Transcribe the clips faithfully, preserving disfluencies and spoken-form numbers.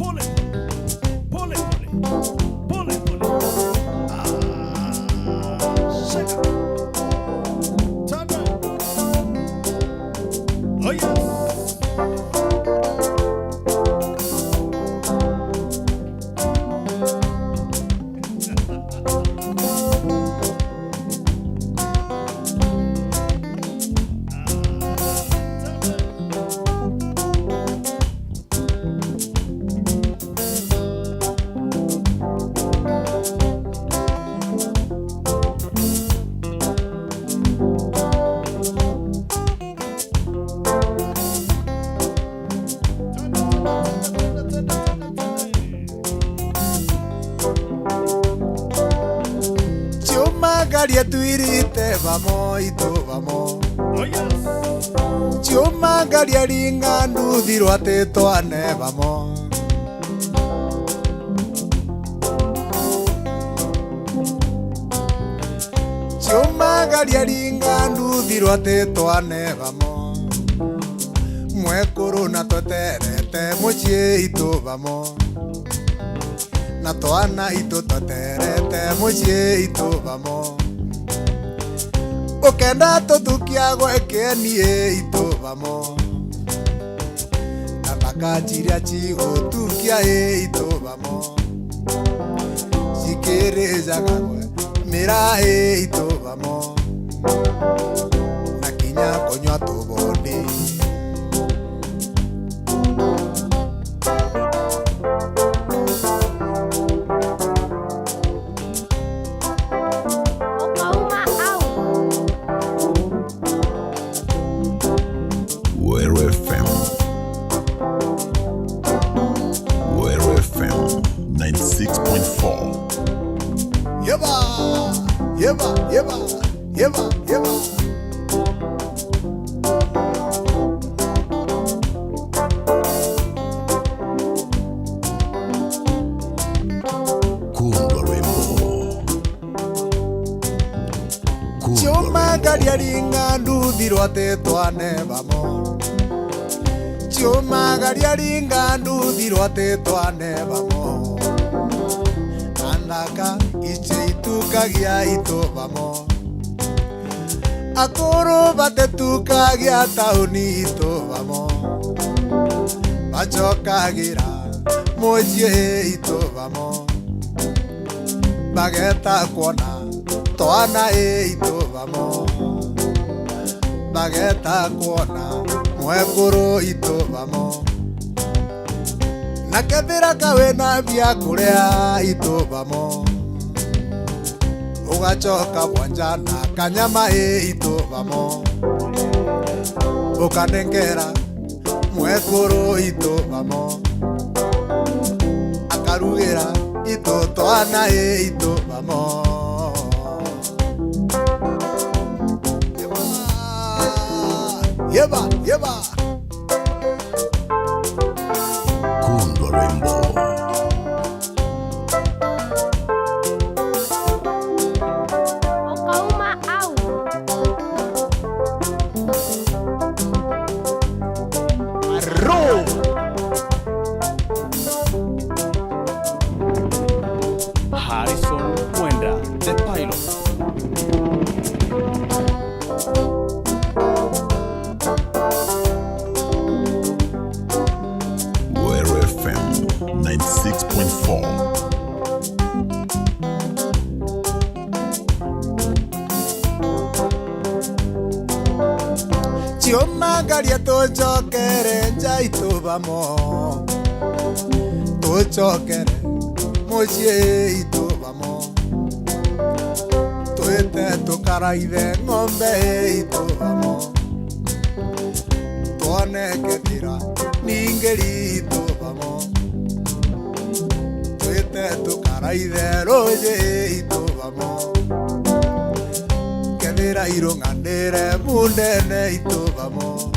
Pole, pole, pole, pole, pole. Ah, shake it. Turn it. Oh, yes. Ciumagaria twirite bamo, itu bamo. Oh, yes. Ciumagaria ringa nduthi rwatitwane bamo. Ciumagaria ringa nduthi rwatitwane bamo. Mwekuru na tweterete mucii itu bamo. Na twana itu tweterete mucii itu bamo. Ukenda tuthukia gwe kieni itu bamo. Na ndakaciria cigutukia ii itu bamo. Cikirijaga gwe miraa ii itu bamo. Na kinya kunywa tubondi. Ukauma au. Weru F M. Weru F M ninety-six point four. Yeba, yeba, yeba, yeba, yeba. Kundwa rwimbo. Ciumagaria ringa nduthi rwatitwane bamo. Ciumagaria ringa nduthi rwatitwane bamo. Na nthaka ici itukagia itu bamo. Akuru batitukagia tauni itu bamo. Bacokagira mucii itu bamo. Bageta kwona twana ii itu bamo. Bageta kwona mwekuru itu bamo. Na kethira ka wina bia kuria itu bamo. Ugacoka bwanja na kanyama ii itu bamo. Ukanengera mwekuru itu bamo, akarugira itu twana ii itu bamo. Yeba, yeba, yeba. Kundwa rwimbo. Ukauma au. Aro. Harrison Mwenda, the pilot. Weru F M ninety-six point four. Ciumagaria tucokere nja itu bamo, tucokere mucii itu bamo. Twite tukaraithe ng'ombe itu bamo. Twone kethira ningeri itu bamo. Twite tukaraithe ruji itu bamo. Kethira irung'anire mundene itu bamo.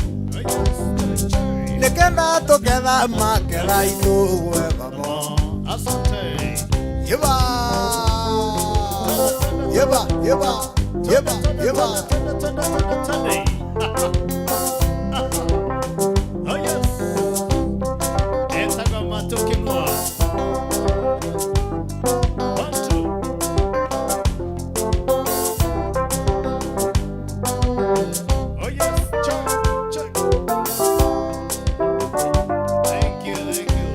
Nikenda tuketha maketha itu gwe bamo. Asante. Yeba. Yeba, yeba, yeba, yeba. Oh, yes. Etagwa Tuking'ua. One, two. Oh yes, check, check. Thank you, thank you.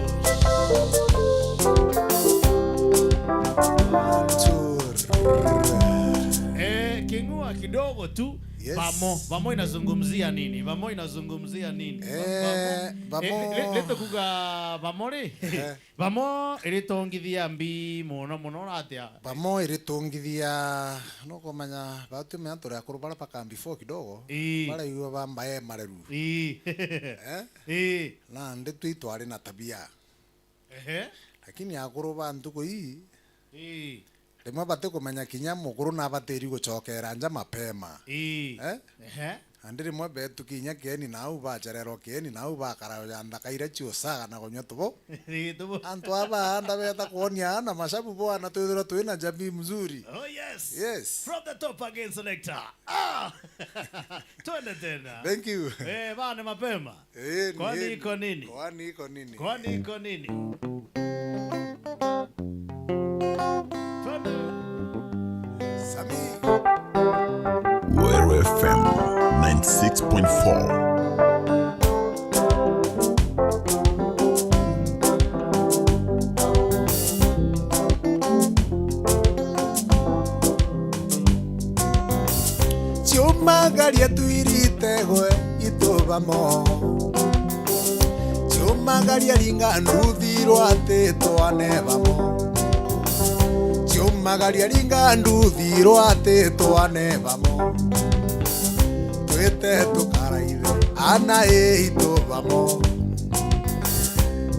One, two. Eh, king'ua kidogo tu. Yes. Vamo, vamo inazungumzia nini? Vamo inazungumzia nini? Eh, vamo. Vamo. Eh, le-, le-, lete kuga vamo ri? Eh. Vamo iritongithia mbi mono mono atia? Vamo iritongithia, nukumenya, batu menya turi akuru bara baka before kidogo. Ii. Baraigua ba mbae mareru. Ii. Eh? Ii. Na ndi twi twari na tabia. Ehe. Lakini akuru ba ntuku ii, ii, rimwe batikumenya kinya mukuru nabatiri gucokera nja mapema. Ii. Eh? Ehe. Andi rimwe betu kinya kieni nau bacererwa kieni nau bakara ja nthaka iria ciusaga na kunywa tubo. Ii, tubo. Antu aba anda beta kuonia na mashabu bwana twithirwa twina jamii mzuri. Oh yes. Yes. From the top again, selector. Ah! Twende tena. Thank you. Eh, bana mapema. Eh, ni kwani yeni. Iko nini? Kwani iko nini? Kwani iko nini? Twende. Sami. Weru F M ninety six point four. Ciumagaria twiritegwe itu bamo. Ciumagaria ringa nduthi rwati twane bamo. Ciumagaria ringa nduthi rwati twane bamo. Twite tukaraithe ana itu bamo.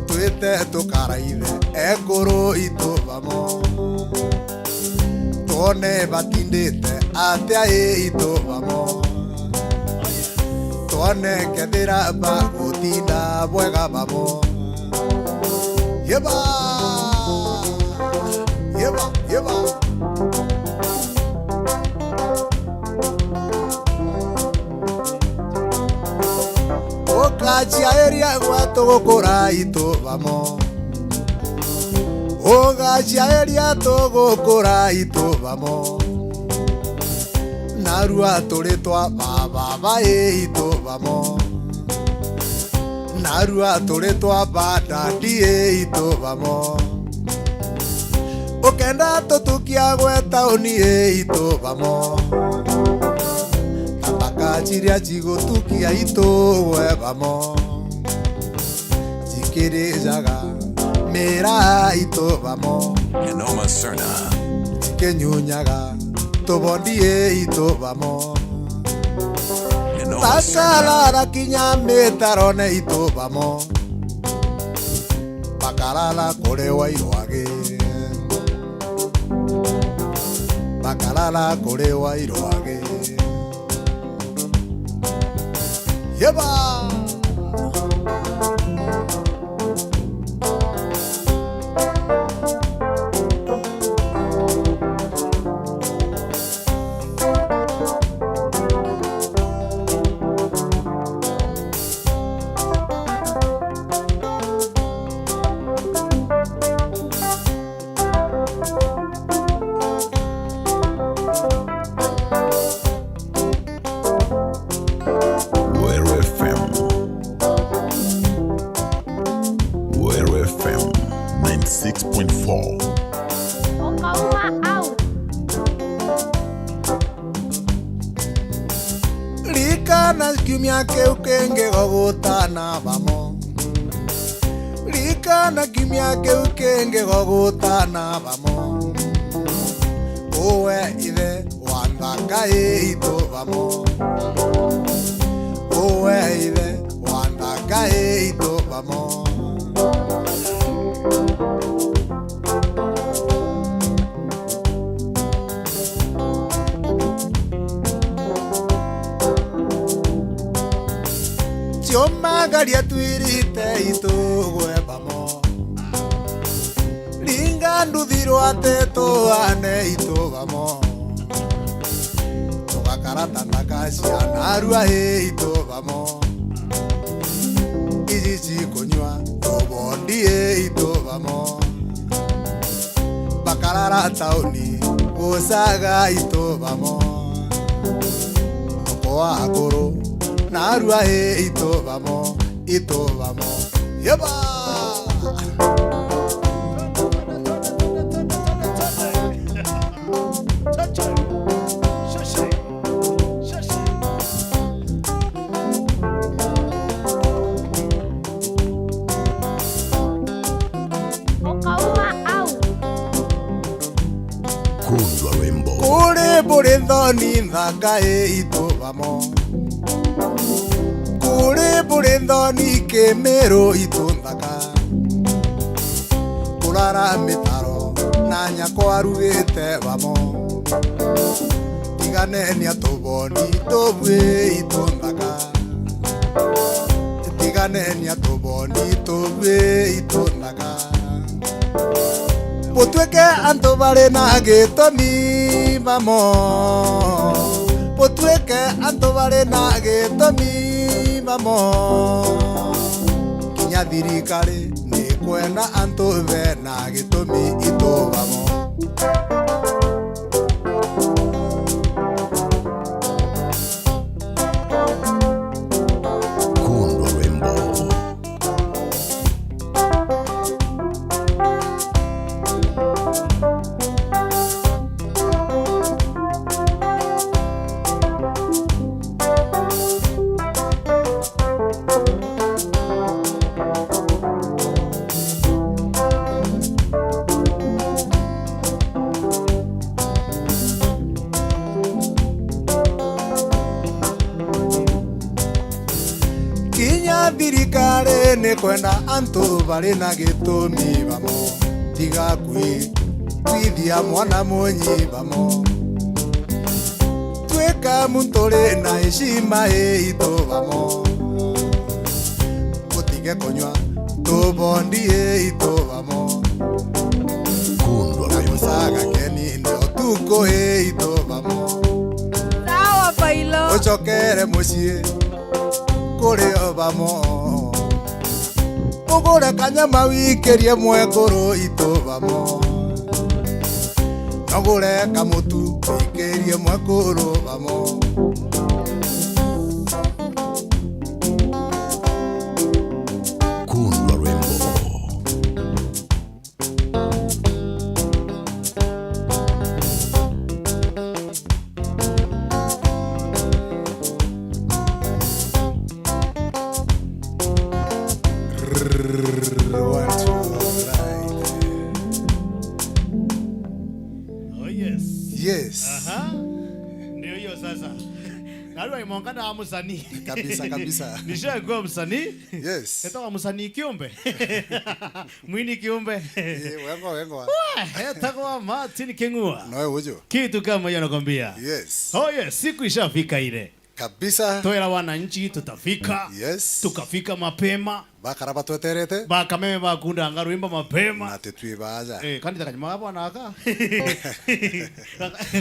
Twite tukaraithe ekuru itu bamo. Twone batindite atia ii itu bamo. Twone kethira bagutinda bwega bamo. Yeba! Yeba! Yeba! Ugaciairia gwa tugukura itu bamo. Ugaciairia tugukura itu bamo. Narua turi twa baba bai itu bamo. Narua turi twa badadi ii itu bamo. Ukenda tutukia gwe tauni ii itu bamo. Tabaka ciria cigutukia itu gwe bamo. Cikirijaga mira itu bamo. Nenoma Serna. Cikinyunyaga tubondi ii itu bamo. Nenoma Serna. Bakarara kinya mitarone itu bamo. Bakarara kuri wairwagi. Bakarara kuri wairwagi. Yeba! Weru F M. Weru F M ninety six point four. Ukauma au. Ririkana kiumia kiu kingi gogutana bamo. Ririkana kiumia kiu kingi gogutana bamo. Uwe ithe wa nthaka ii itu bamo. Uwe ithe wa nthaka ii itu bamo. Ciumagaria twirite itugwe bamo. Ringa nduthi rwate tuane itu bamo. Tugakara ta nthaka cia narua ii itu bamo. Iji cikunyua tubondi ii bamo. Bakarara tauni, gucaga itu bamo. Moko wa akuru, narua i itu bamo, itu bamo. Yeba! Ukauma au. Kundwa rwimbo. Kuri buri nthoni nthaka i itu bamo. Kuri buri nthoni Kimiru itu nthaka. Kurara mitaro na nyako arugite bamo. Tiganenia tuboni tubui itu nthaka. Tiganenia tuboni tubui itu nthaka. Butuike antu bari na gitumi bamo. Butuike antu bari na gitumi bamo. Kinya thirikari ni kwenda antu be na gitumi itu bamo. Kundwa rwimbo. Kinya thirikari ni kwenda antu bari na gitumi bamo, tiga kwi-, kwithia mwana munyi bamo. Twika muntu uri na heshima i itu bamo. Utige kunywa tubondi i itu bamo. Kundwa na rwimbo. Gucaga keni ni utuku i itu bamo. Sawa, Pailo. Ucokere mucii kuri o bamo. Ugure kanyama wikirie mwekuru itu bamo. Nogure kamutu wikirie mwekuru bamo. Kundwa rwimbo. One, two, right. Oh, yes. Yes. Aha. Ndio hiyo sasa. Narua imonga na musanii. Kabisa, kabisa. Nishakuwa msanii. Yes. Etawa msanii kiumbe. Mwini kiumbe. Eh, wengwa, wengwa. Wah, etagwa Martin King'ua. Noe uju. Kitu kama hiyo nakwambia. Yes. Oh yes, siku ishafika ile. Kabisa. Twera wananchi tutafika. Yes. Tukafika mapema. Bakara batweterete. Bakameme bakundanga rwimbo mapema. Na titwi baja. Eh, kandi takanyuma bwana aka.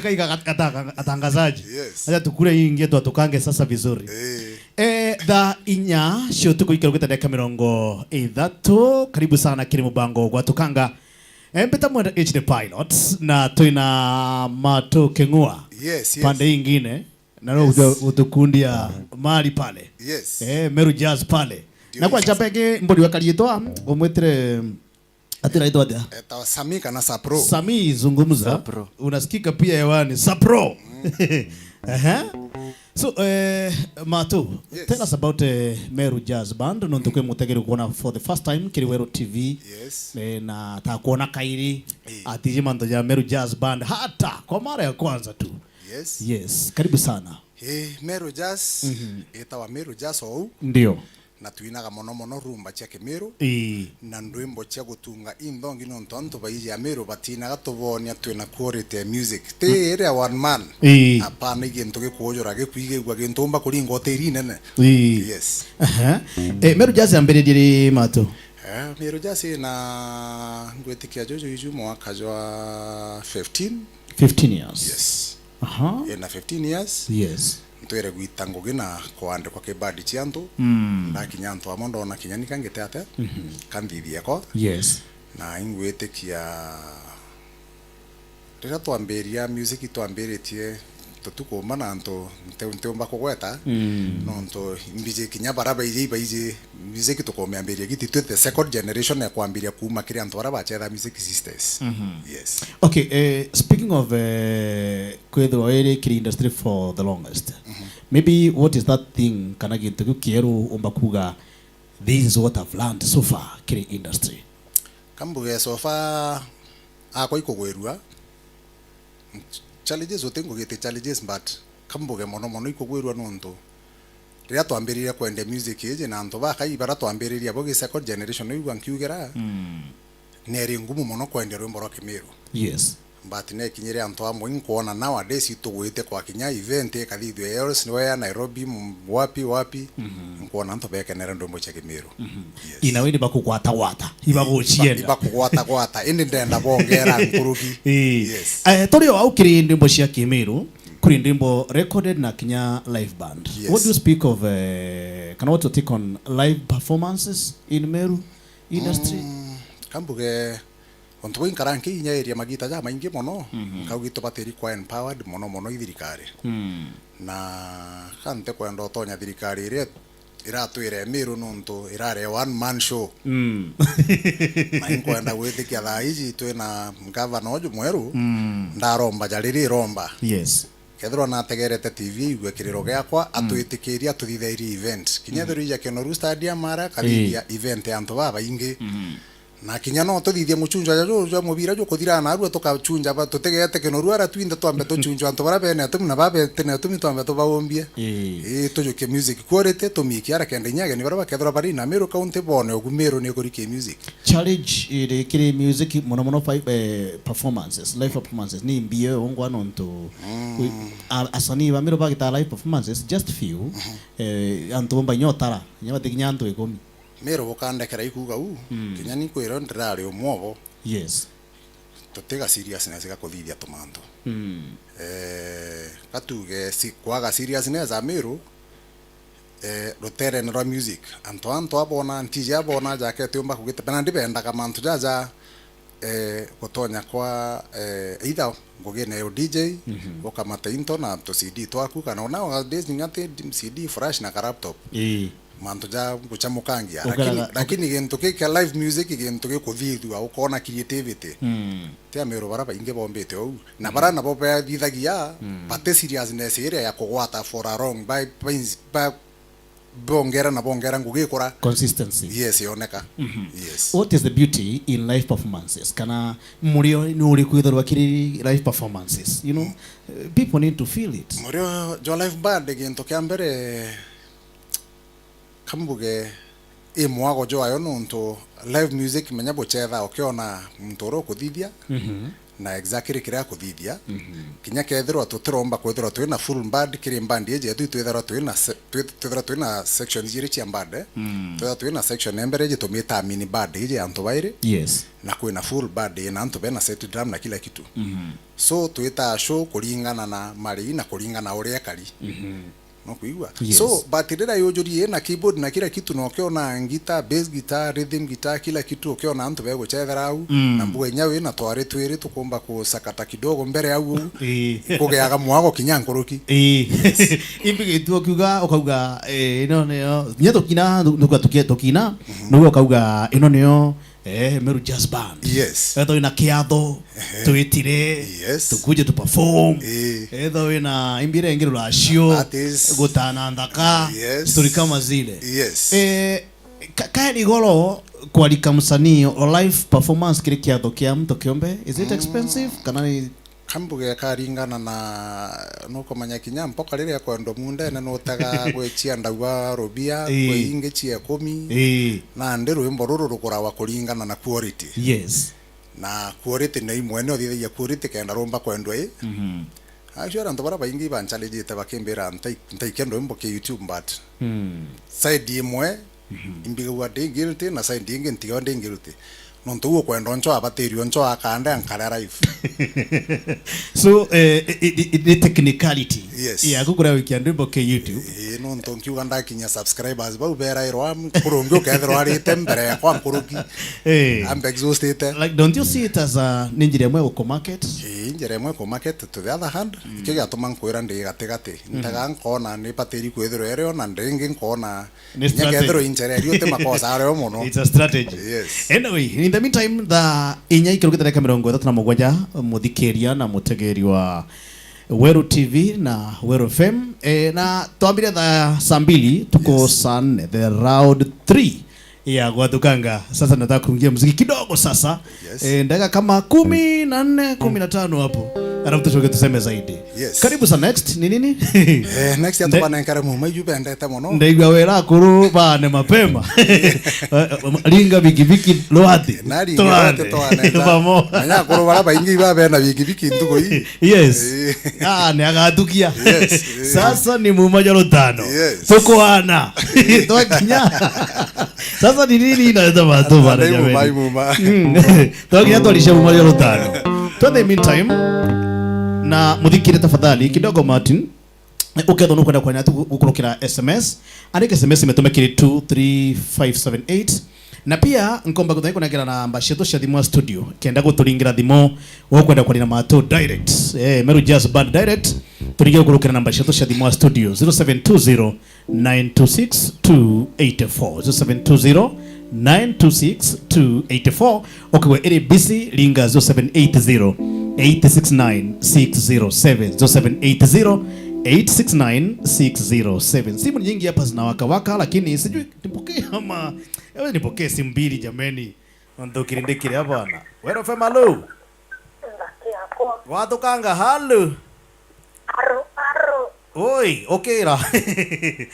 Kaiga gat-, gatanga-, atangazaji. Yes. Acha tukule hii ingie tuatukange sasa vizuri. Eh. Eh, thaa inya cia utuku ikarugite ndagika mirongo ithatu. Karibu sana kiri mubango gwa Tukanga. Eh, mbita mwenda H the Pilot na twina Matu King'ua. Yes, yes. Pande ingine. Na no. Yes. Utu-, utukundia mali pale. Yes. Eh, Meru Jazz pale. Ndio. Na kwa hiyo. Chapa yake mbodi wa karietwa, umwetire Ati naitwa atia? Etawa Sami kana Sapro. Sami, zungumza. Sapro. Unasikika pia hewani. Sapro. Mm. Ehe. So, eh, Matu, yes, tell us about, eh, Meru Jazz Band. Nontu kwi mutegeri kuona for the first time kiri Weru T V. Yes. Eh, na ta kuona kairi. Eh. Atiji manto ja Meru Jazz Band. Hata kwa mara ya kwanza tu. Yes. Yes. Karibu sana. Eh, Meru Jazz, mhm, etawa Meru Jazz ou. Ndio. Na twinaga mono mono rumba cia Kimiru, ii, na ndwimbo cia gutunga inthongi, nontu antu baiji Amiru batinaga tubonia twina quality ya music. Ti, mm, iria one man. Ii. Apana, i gintu gikuujura gikwigigua gintu umba kuringa utiri nene. Ii. Yes. Aha. Eh, Meru Jazz yambiririe ri, Matu? Eh, Meru Jazz ina ngwitikia juju iju mwaka jwa fifteen. Fifteen years. Yes. Aha. Ina fifteen years. Yes. Ntwire gwita ngugi na kwandikwa ki bandi cia antu. Mm. Ndakinya antu amwe ndona kinya ni kangite ate, mhm, kanthithia ko. Yes. Na ingwitikia riria twambiria music, twambiritie tutuku uma na antu nti-, ntiumba kugweta, mm, nontu mbiji kinya bara baiji baiji music tukumiambiria giti twi the second generation ya kwambiria kuuma kiri antu bara bachetha music sisters. Mhm. Yes. Okay, eh, speaking of, eh, kwithirwa iri kiri industry for the longest, mhm, maybe what is that thing kana gintu kiu kieru umba kuga, "This is what I've learned so far kiri industry"? Kambuge so far akwa ikugwirua challenges, uti ngugite challenges, but kambuge mono mono ikugwirua nontu riria twambiririe kwendia music iji na antu bakai bara twambiririe abo gi second generation, igua nkiugira, mm, neri ngumu mono kwendia rwimbo rwa Kimiru. Yes. But nekinyire antu amwe inkwona nowadays itugwite kwa kinya event ikathithua else where Nairobi, m-, wapi wapi, mhm, nkwona antu bekenera ndwimbo cia Kimiru. Mhm. Yes. Ina we ni bakugwatagwata, ibagucienda. Iba-, ibakugwatagwata, indi ndenda bongera nkuruki. Ii. Yes. Eh, turi o au kiri ndwimbo cia Kimiru, kuri ndwimbo recorded na kinya live band. Yes. What do you speak of, eh, kana what you take on live performances in Meru industry? Mm, kambuge, untu buu inkara nkiinyairia magita jamaingi mono, mhm, nkauga itubatiri kwa empowered mono mono i thirikari. Mm. Na ka ntikwenda utonya thirikari iria iratwire Miru nontu irari one man show. Mm. Na inkwenda gwitikia thaa iji twina ngavana uju mweru, mm, ndaromba jariri iromba. Yes. Kethirwa nategerete T V aigue kiriro giakwa, mm, atwitikirie atuthithairie event. Kinya, mm, ethirwa ija Kinoru Stadium ara, akathithia, ii, event ya antu babaingi. Mm. Na kinya no tuthithie muchunjwa ja ju-, jwa mubira jukuthira narua tukachunja ba-, tutegete Kinoru ara twinthe twambe tuchunjwa antu bara bene atumi na babete ne atumi twambe tubaumbie. Ii. Ii, tujukie music quality, tumikie ara kenda inya ageni bara bakethirwa bari na Meru County bone ugu Meru ni ikuri ki music. Challenge iri kiri music mono mono fi-, eh, performances, live performances ni mbie ungwa nontu, mm, wi-, a-, asanii ba Meru bagita live performances, just few, mhm, eh, antu bomba inya utara, inya batikinya antu ikumi. Meru bukandekera ikuuga uu, mm, kinya ni kwira ndirari umwe obo. Yes. Tutiga seriousness ga kuthithia tumantu. Mm. Eh, gatuge si-, kwaga seriousness a Meru, eh, ruterene rwa music. Antu antu abona, ntiji abona jakete umba kugita, bena ndibendaga mantu jaja, eh, gutonya kwa, eh, either ngugine yo D J, mhm, ukamata into na tu C D twaku, kana nowadays nginya ti C D, flash na ka laptop. Ii. Mantu ja gucamukangia. Lakini, lakini gintu ki kia live music, gintu gikuthithua, ukona creativity. Mm. Ti a Meru bara baingi bombite ou. Na bara, mm, nabo bethithagia, mm, bati seriousness iria ya kugwata for a long, by, by, by, bongera na bongera ngugi ikura. Consistency. Yes, yoneka. Mhm. Yes. What is the beauty in live performances? Kana murio ni uriku ithirwa kiri live performances? You know, mm, eh, people need to feel it. Murio jwa live band, gintu kia mbere, kambuge, i mwago jwayo nontu live music menya buchetha ukiona muntu uria ukuthithia, mhm, na exactly kiria akuthithia. Mhm. Kinya kethirwa tutiromba kwithirwa twina full band kiri band iji yetu, twithirwa twina se-, twi-, twithirwa twina sections ijiri cia band, eh. Mm. Twithirwa twina section ya mbere iji tumita mini band iji ya antu bairi. Yes. Na kwina full band ina antu bena set drum na kila kitu. Mhm. So twita show kuringana na mari na kuringana na uria ekari. Mhm. Nukwigua? Yes. So, but riria yujurie na keyboard na kila kitu, na ukiona guitar, bass guitar, rhythm guitar, kila kitu, ukiona antu beguchethera au, mm, na mbuga inya wi na twari twiri tukumba kusakata kidogo mbere au uu, ii, kugeaga mwago kinya nkuruki. Ii. Yes. Imbi gitu ukiuga, ukauga, eh, ino niyo, nya tukina, nuka tukia tukina, mhm, nuga ukauga, ino niyo, eh, Meru Jazz Band. Yes. Etho ina kiatho, ehe, twitire, yes, tukuje tu perform. Ii. Etho ina imbire ingi ruracio, that is, gutana nthaka, yes, story kama zile. Yes. Eh, ka-, kaeni goro kwarika msanii o live performance kiri kiatho kia mtu kiombe, is it, mm, expensive? Kana ni kambuge karingana na, nukumenya kinya mpoka riria kwendwa mundene nutega gwichia ndaua rubia, ii, kwi ingi cia ikumi. Ii. Nandi rwimbo ruru rukurawa kuringana na quality. Yes. Na quality na imwe ni uthithagia quality kenda rumba kwendwa i. Mhm. Actually, antu bara baingi banchalijite bakimbira ntai-, ntaike ndwimbo ki YouTube, but, mm, side imwe, mhm, imbigagua ndi guilty, na side ingi ntigawa ndi guilty. Nontu uu ukwenda oncho abatiri oncho akande ankare live. So, eh, i-, i-, i-, ni technicality. Yes. Yaku kuria wikia ndwimbo ke YouTube. Ii, nontu nkiuga ndakinyia subscribers bau berairwa, kuri ungi ukethirwa arite mbere yakwa nkuruki. Eh. Ambe exhaustite. Like, don't you see it as a, ni njira imwe ya gukumarket? Ii, njira imwe kumarket. To the other hand, ikio giatuma nkwira ndi gatigati. Ntaga nkona ni batiri kwithirwa irio, na ndingi nkona Ni kinya strategy. Kethirwa injera irio ti makosa ario mono. It's a strategy. Yes. Anyway, in the meantime, thaa inya ikirukite ndagika mirongo ithatu na mugwanja, muthikiria na mutegeri wa Weru T V na Weru F M. E, na twambire thaa, saa mbili, tuko Yes. saa nne, the round three ya gwatukanga. Sasa nataka kurungia muziki kidogo sasa. Yes. E, ndagika kama kumi na nne, kumi na tano hapo. Alafu tucoke tuseme zaidi. Yes. Karibu sa next, ni nini? Eh, next ya Nde- tukanenkere muma iju bendete mono. Ndaigua wera akuru bane mapema. Ringa bikibiki rwati. Naringa rwati twane. Twane. Pamo. Menya akuru bara baingi iba bena bikibiki ntuko ii. Yes. Eh. Ah, ni agatukia. Yes, eh. Sasa ni muma ja rutano. Yes. Tukoana. Twakinya. Sasa ni nini inaleta watu bana jamani? Muma, muma. Mm. Twakinya twaricia muma ja rutano. To the meantime, na muthikire tafadhali kidogo Martin, ukethwa nukwenda kwanya tu gukurukira S M S, andika S M S mitume kiri two three five seven eight. Na pia nkomba kuthai kunengera namba cietu cia thimu ya studio, kenda guturingira thimu, ukwenda kwaria na matu direct. Eh, Meru Jazz Band direct, turinge gukurukira namba cietu cia thimu ya studio, zero seven two zero, nine two six two eight four, zero seven two zero, nine two six two eight four. Okigwe iri busy, ringa zero seven eight zero, eight six nine six zero seven, zero seven eight zero, eight six nine six zero seven. Simu ni nyingi hapa zinawaka waka, lakini sijui nipokee ama, ewe nipokee simu mbili jameni. Nontu kirindi kiria bwana. Weru F M, halo. Ngaki yakwa. Watukanga, halo. Aro, aro. Oi, ukira. Nde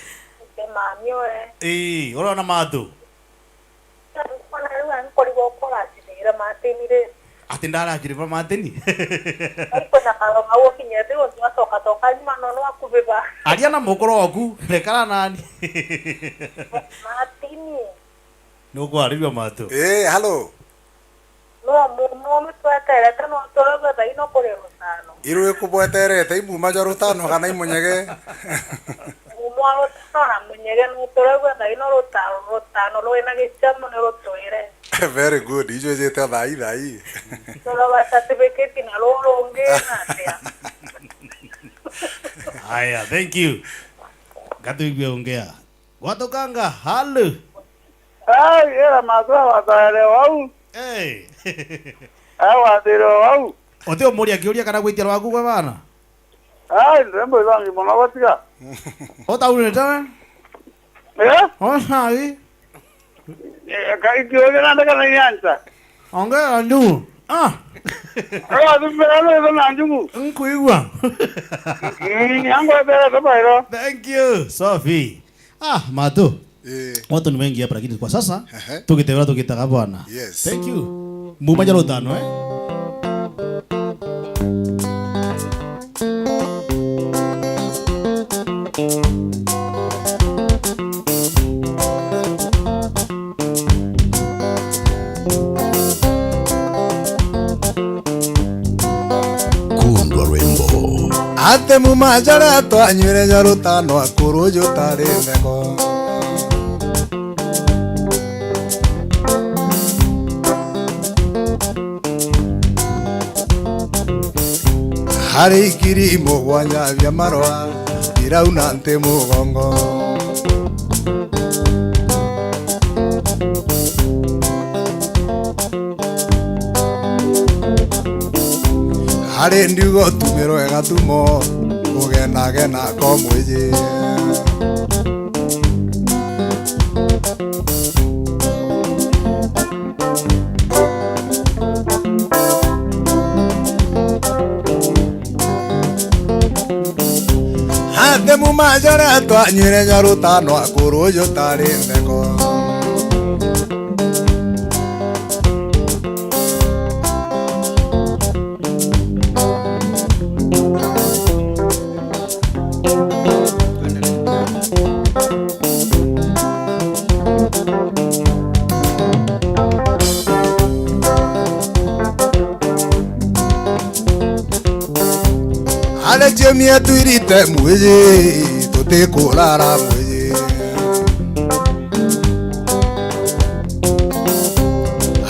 mami we. Ii, urona matu? Mbona riu ankorigwa ukuracirira matini ri? Ati ndaracirira matini? Ariko na karoma ukinyete untu atoka toka nyuma nono akubiba. Aria na mukuru waku, rekara nani. Matini. Nukwarirua matu. Eh, halo. No, mu-, mu-, nitweterete, no turaigua thaino kuri rutano. Iru ikubweterete, i muma ja rutano kana i munyege? Muma rutano na munyege, no turaigua thaino ruta-, rutano rwina gichamo ni rutwire. Very good. Ijwijite o thai, thai. Turaba certificate na ruu rungi na atia? Aya, thank you. Ngatuigua ungea. Gwatukanga, halo. Ai, era matwa wataere wau. Hey. Ai, wathire wau. Uti umuria kiuria kana gwitia rwaku gwe bana? Ai, ndembo ibangi mono gutiga. Utaurite we? Eh? Osai. Eh, ka ikiuria nande kana iansa. Ongea njugu. Ah. Aya, thumbira rwitho na njugu. Nkuigua. Mm, angwetere tubairo. Thank you, Sophie. Ah, matu. Eh. Watu ni wengi hapa lakini kwa sasa, ehe, tugitewera tugitaga bwana. Yes. Thank you. Muma ja rutano, eh? Kundwa rwimbo. Ati muma jaria twanywire ja rutano akuru jutari ntheko. Hari ikiri mugwanja bia marwa, birauna nti mugongo. Hari ndiuga utumirwe gatumo, ugenagena ko mwiji. Ati muma jaria twanywire ja rutano akuru jutari ntheko. Ari ciumia twirite mwiji, tutikurara mwiji.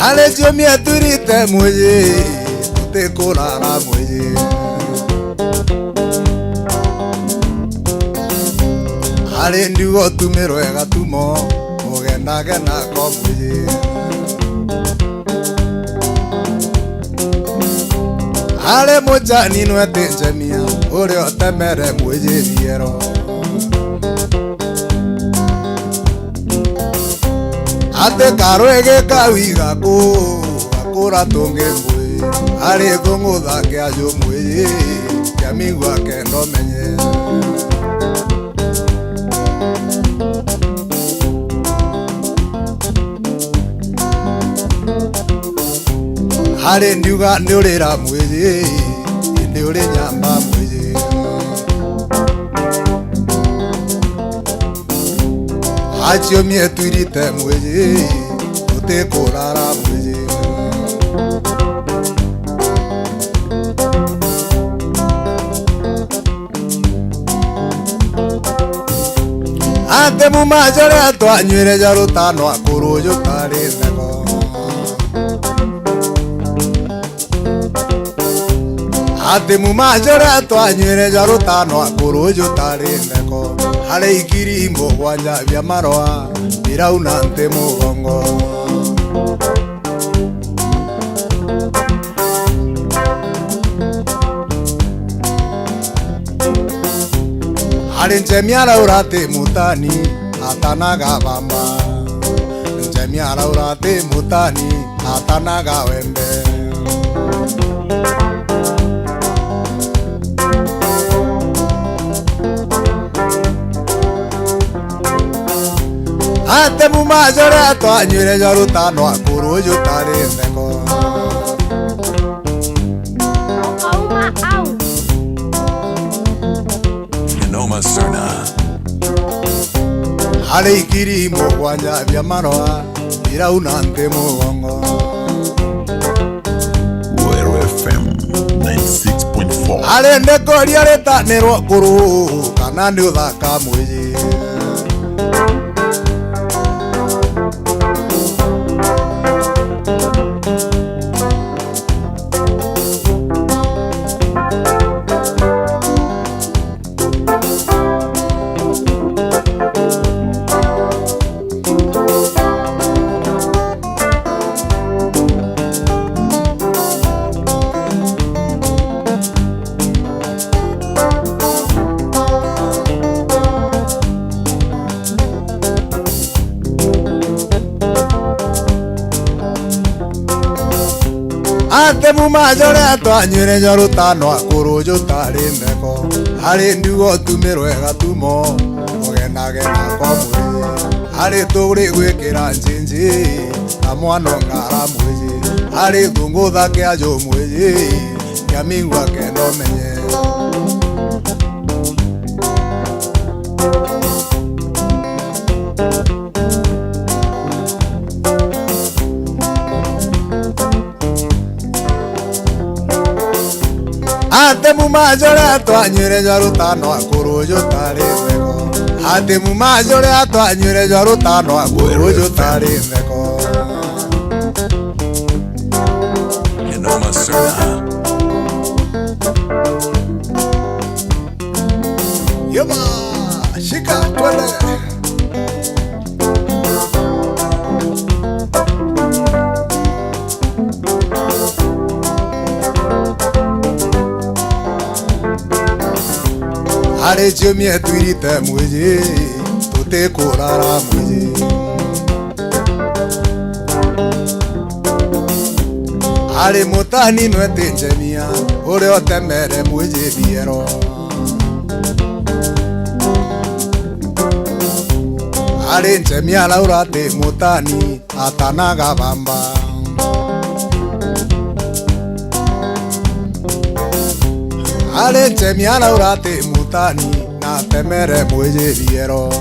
Ari ciumia twirite mwiji, tutikurara mwiji. Ari ndiuga utumirwe gatumo, ugendage nako mwiji. Ari muchani nwete njemia, uria utemere mwiji biero. Ati karwege kawiga ku, gakura tungi mbui, ari thungutha kia jumwiji, kia migua kenda umenye. Ari ndiuga ndi urira mwiji, ndi uri nyamba mwiji. Aciumie twirite mwiji, tutikurara mwiji. Ati muma juria twanywire ja rutano akuru jutari ntheko. Ati muma juria twanywire ja rutano akuru jutari ntheko. Ari ikiri mugwanja bia maroa, birauna nti mugongo. Ari njemi araura ati mutani atanaga bamba. Njemi araura ati mutani atanaga wembe. Ati muma juria twanywire ja rutano akuru jutari ntheko. Ukauma au. Noma sana. Ari ikiri mugwanja bia maroa, birauna nti mugongo. Weru F M ninety-six point four. Ari ndikoria ritanirwo kuru, kana ni uthaka mwiji. Ati muma juria twanywire ja rutano akuru jutari ntheko. Ari ndiuga utumirwe gatumo, ugendage nako mwiji. Ari turi gwikira njinji, na mwana ongara mwiji. Ari thungutha kia jumwiji, kia migua kenda umenye. Ati muma juria twanywire ja rutano akuru jutari ntheko. Ati muma juria twanywire ja rutano akuru jutari ntheko. Noma sana. Yeba, shika, twende. Ari ciumia twirite mwiji, tutikurara mwiji. Ari mutani nwete njemia, uria utemere mwiji biero. Ari njemia araura ati mutani atanaga bamba. Ari njemia araura ati mutani natemere mwiji biero.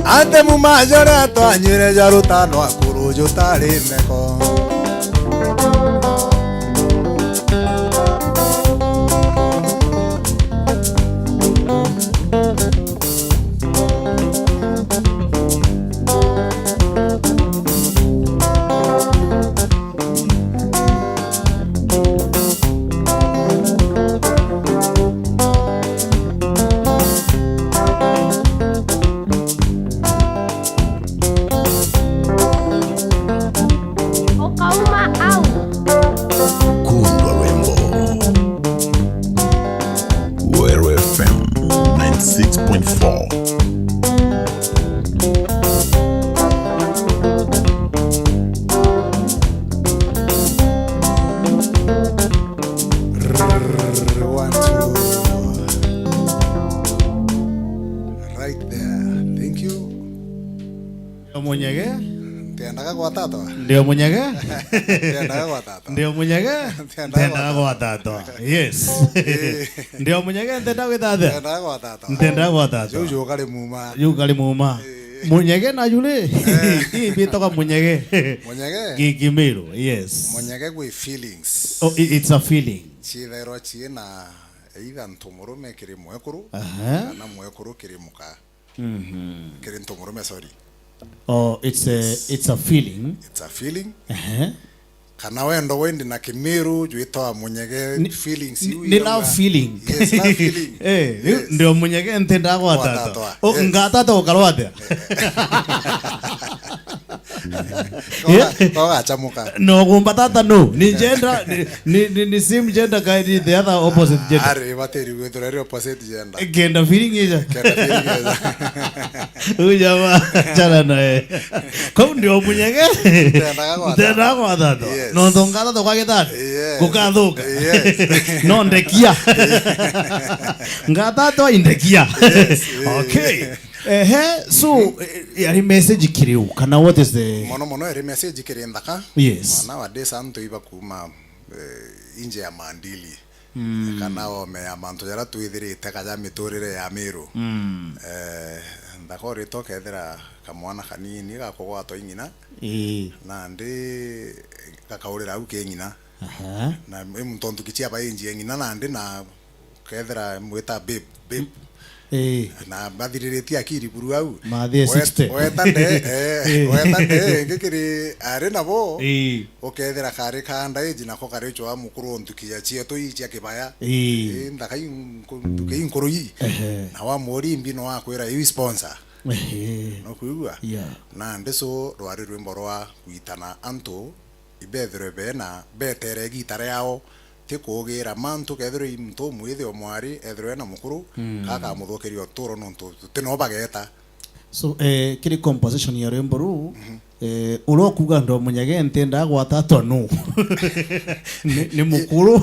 Ati muma juria twanywire ja rutano akuru jutari ntheko. Ntiendaga gwatatwa. Ndio munyege. Ntiendaga gwatatwa. Ndio munyege. Ntiendaga gwatatwa. Yes. Eh. Ndio munyege, ntiendaga gwatatwa. Ntiendaga gwatatwa. Ntiendaga gwatatwa. Juu, juu kari muuma. Juu kari muuma. Eh. Munyege na juri. Eh. Ii bitagwa munyege. Munyege? Gikimiru, yes. Munyege gwi feelings. Oh, i-, it's a feeling. Ciithairwa ciina either ntu murume kiri mwekuru, aha, kana mwekuru kiri muka. Mhm. Kiri ntu murume, sorry. Oh, it's a, it's a feeling. It's a feeling. Ehe. Kana wendo wendi na Kimiru jwitawa munyege. Ni, feelings ni, iu ni irauga love feeling. Yes, love feeling. Eh, riu, yes, ndio munyege ntiendaga gwatatwa. Gwatatwa. Oh, yes. Ngatata ukarwa atia? Koga, kogachamuka. No gumba tata no. Ni gender, ni, ni, ni, ni same gender ka ni the other opposite gender. Ari, batiri gwithira ri opposite gender. Gender feeling ija. Gender feeling ija. Huyu jamaa, achana naye. Kau ndio munyege. Ntiendaga gwatatwa. Ntiendaga gwatatwa. Yes. No ndo ngatata kwa gitata. Yes. Gukathuka. Yes. No ndekia. Ngatata indekia. Yes. Okay. Ehe, so, eh, yari message kiri u, kana what is the... Mono mono yari message kiri nthaka. Yes. Nowadays antu iba kuma, eh, inje ya maandili. Mm. Kana ome ya mantu jaria twithirite kaja miturire ya Miru. Mm. Eh, nthaka urite ukethira kamwana kanini gakugwatwa i ng'ina. Ii. Nandi gakaurira au ki ng'ina. Aha. Na i muntu tontu kichia bainjie ng'ina nandi na kethira mwita babe, babe. Ii. Na mathiriritie akiri buru au. Mathie sixty. Weta nde, eh, ii, weta nde, ingi kiri ari nabo. Ii. Ukethira kari ka under age nako kari chwa mukuru ntuki ya chietu ii chia kibaya. Ii. Ii, nthaka ii nku-, ntuki ii nkuru ii. Ehe. Na wa murimbi no akwira ii sponsor. Ehe. No kwigua? Yeah. Nandi so rwari rwimbo rwa gwitana antu ibethirwe bena betere igita riao, ti kuugira mantu, kethirwa i muntu umwithi o mwari, ethirwe ena mukuru, mm, kakamuthukiria uturo nontu ti no bageta. So, eh, kiri composition ya rwimbo ruu, mhm, eh, uria ukuuga ndo munyege ntiendaga gwatatwa nu? Ni, ni mukuru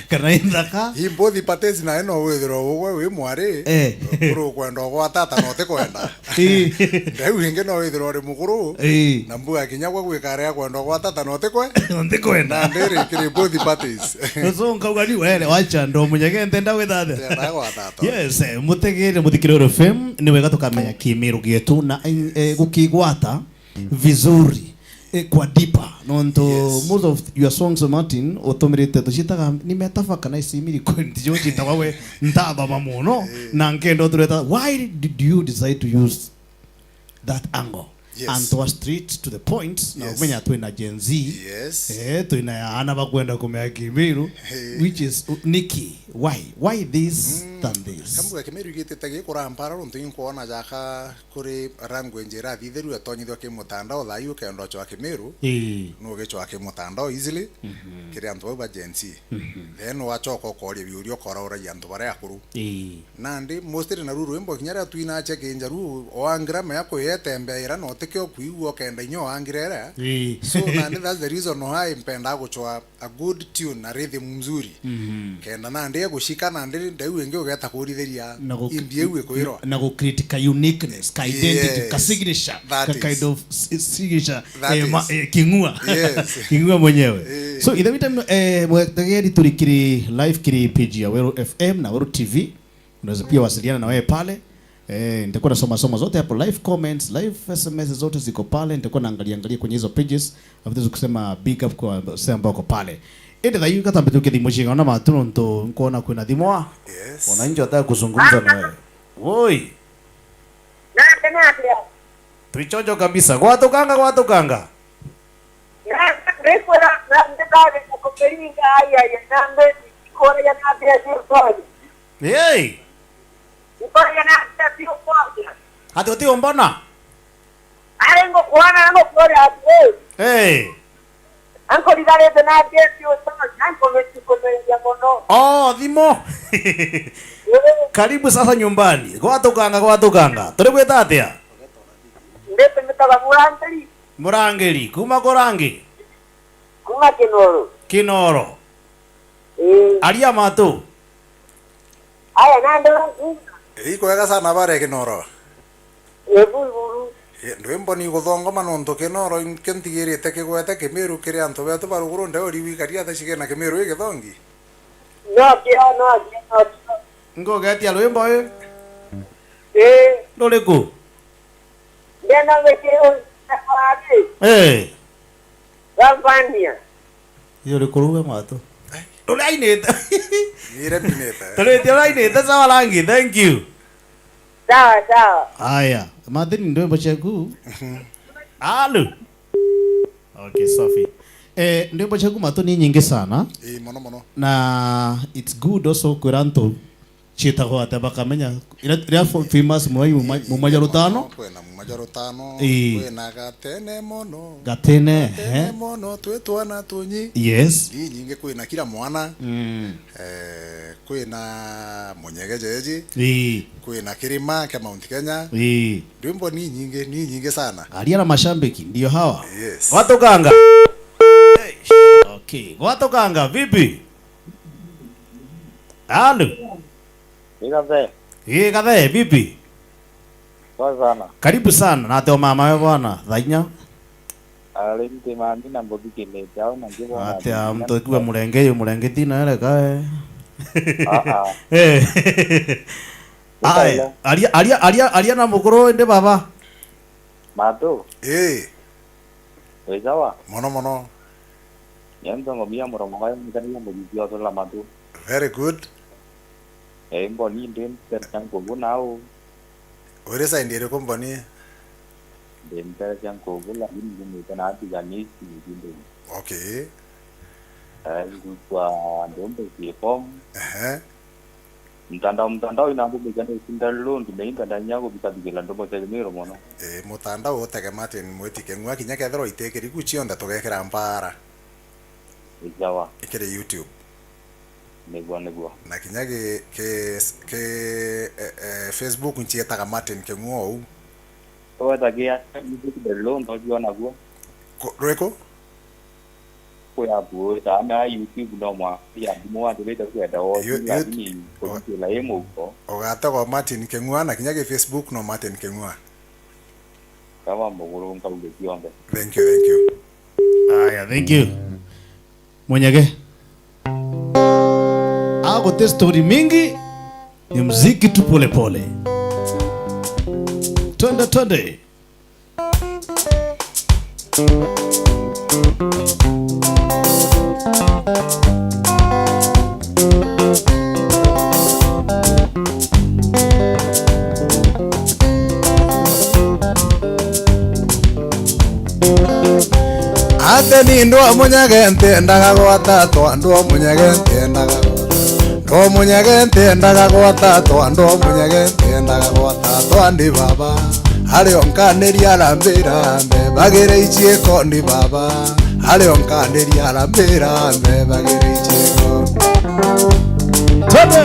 kana i nthaka? I both parties nae no withirwa ugwe wi mwari, eh, kuri ukwenda ugwatata na utikwenda. Ii. Ndeu ingi no withirwa uri mukuru, ii, na mbuga kinya gwa gwika aria kwenda gwatata na utikwe. Ntikwenda. Na ndiri kiri both parties. So nkauga ni were, wacha ndo munyege ntienda gwitha atia? Ntienda gwatata. Yes, eh, mutegere muthikiriro F M, ni wega tukamenya kimiru gietu na, eh, gukigwata vizuri, eh, kwa deeper. Nontu, yes, most of your songs, Martin, utumirite tuciitaga ni metaphor kana isimiri kwenti jo ciitagwa we ntathoma mono, eh, na nkenda utureta, why did you decide to use that angle? Yes. And to us straight to the point, na, yes, umenya twina Gen Z. Yes. Eh, twina ya ana bakwenda kumenya Kimiru, eh, which is, uh, niki? Why? Why this, mm, than this? Kambuga Kimiru igitite gikurampara nontu inkwona jaka kuri language irathithirua tonyithwa ki mutandao thaa ii ukenda uchwa Kimiru. Ii. No ugicwa ki mutandao easily, mhm, kiri antu bau ba Gen Z. Mhm. Then wachoka ukoria biuria ukorauragia antu baria akuru. Ii. Nandi mostly naru rwimbo kinya riria twinache kinjaru, oangira mea kuyetembeera na utikio kwigua ukenda inya oangira iria. Ii. So nandi that's the reason why mpendaa guchwa a good tune na rhythm mzuri. Mhm. Kenda nandi egushika nandi ndeu ingi ugeta kurithiria na gu-, imbi iu ikwirwa. Na gu create ka uniqueness, ka identity, yes, ka signature, that ka is kind of s-, signature, that eh, ma-, is, eh, King'ua. Yes. King'ua mwenyewe. Eh. So, ithe wita, eh, mwetegeri turi kiri live kiri page ya Weru F M na Weru T V. Unaweza pia wasiliana na wewe pale. Eh, nitakuwa nasoma soma zote hapo, live comments, live S M S zote ziko pale, nitakuwa naangalia angalia kwenye hizo pages, alafu tuweze kusema big up kwa wasee ambao wako pale. Ende thayu katambe tuke thimu cigana na matu nontu nkuona kwina thimu wa. Yes. Wananchi wataka kuzungumza na wewe. Woi. Nake nake. Tuichojo kabisa. Gwatukanga, gwatukanga. Na, ndikwira, na, ndikari kukiringa, ai, ai, na, mbe, kuria na, mbe, sio, sorry. Hey! Kuria na, mbe, sio, sorry. Ati uti umbona? Ari ngukwona, ngukuria ati, hey. Hey! Ankurigarite na, mbe, sio, sorry. Anko, mbe, sio, sorry, ya mono. Oh, thimo. Eh. Karibu sasa nyumbani. Gwatukanga, gwatukanga. Turi gwita atia? Ndete mitaga Murangiri. Murangiri, kuma ku rangi? Kuma Kinoro. Kinoro. Ii. Aria matu. Aya, nandi urakuuga. Ii, kwega sana bare Kinoro. Ee, buru, buru. Ki-, ndwimbo ni guthongoma nontu kinoro nkio ntigirite kigwete Kimiru kiri antu betu ba ruguru, ndeo riu ikaria tha cigina Kimiru igithongi? No kio, no kio, no kio. Ngugetia rwimbo i? Ii. Ruriku? Ndena wiki uu, Eh. Gavania. Iyo ri kuruga matu. Ai. Ndurainite. Nire mbinite. Turitie urainite, sawa rangi, thank you. Sawa, sawa. Aya, Martin, ndwimbo ciaku. Mhm. Alu. Okay, safi. Eh, ndwimbo ciaku matu ni nyingi sana. Ii, mono, mono. Na it's good also kwira antu ciitagwa atia bakamenya. Ira, ira fo-, famous muno i muma-, Ii, mumaja rutano. Kwina mumaja rutano, Ii. Kwina gatene mono. Gatene, Gatene eh? Mono, twi twana tunyi. Yes. Ni nyingi, kwina kila mwana. Mm. Eh, kwina munyege jeji. Ii. Kwina kirima kia Mount Kenya. Ii. Ndwimbo ni nyingi, ni nyingi sana. Aria na mashabiki, ndio hawa. Yes. Gwatukanga. Eish. Okay, gwatukanga, vipi? Halo. Igathe. Ii, Gathe, vipi? Poa sana. Karibu sana. Nate o mama we bwana, thainya. Ari nti mami na mbuthikirite au na ngibona. Atia, mtu akiwa murenge yu, murenge tina ereka, eh. Ah, ah. Eh. Ai, aria, aria, aria, aria na mukuru indi baba. Matu. Ii. Wi sawa? Mono mono. Nyenzo ngomia muromo wayo mukania mugithia uthula matu. Very good. Eh, mboni ndi ntereca nkubu nau. Uri side iriku mboni? Ndi ntereca nkubu, lakini ndumite na atiganisi ndi. Okay. Eh, ngukwa ndumbe cie form. Ehe. Mtandao, mtandao ina ngumbe cia ndio sinda loan, na inda ndanya kubika bigela ndomo cia Kimiru mono. Eh, mutandao utege Martin Mwiti King'ua kinya kethirwa itikiriku cionthe tugekira mpara. Ijawa. Ikiri YouTube. Niguo, niguo. Na kinya ki, ki, ki, eh, eh, Facebook ncietaga Martin King'ua ou. Wetagia Facebook the loan, ndojiona guo. Ku-, rwiku? Kwi apu ita na YouTube no mwa ya thimu wathirite kwenda wo, You-, you-, lakini o-, kujitila i muko. Ugategwa Martin King'ua na kinya ki Facebook no Martin King'ua. Kama muguru nkauge cionthe. Thank you, thank you. Aya, thank you. Munyege. Agote story mingi, ni muziki tu pole pole. Twende, twende. Ate ni ndwa munyage ntiendaga gwata twa, ndwa munyage ntiendaga gwata. Ndwa munyage ntiendaga gwata twa, ndwa munyage ntiendaga gwata twa ndi baba. Ari o nkaniria arambira mbe, bagire iciiko ndi baba. Ari o nkaniria arambira mbe, bagire iciiko. Twende!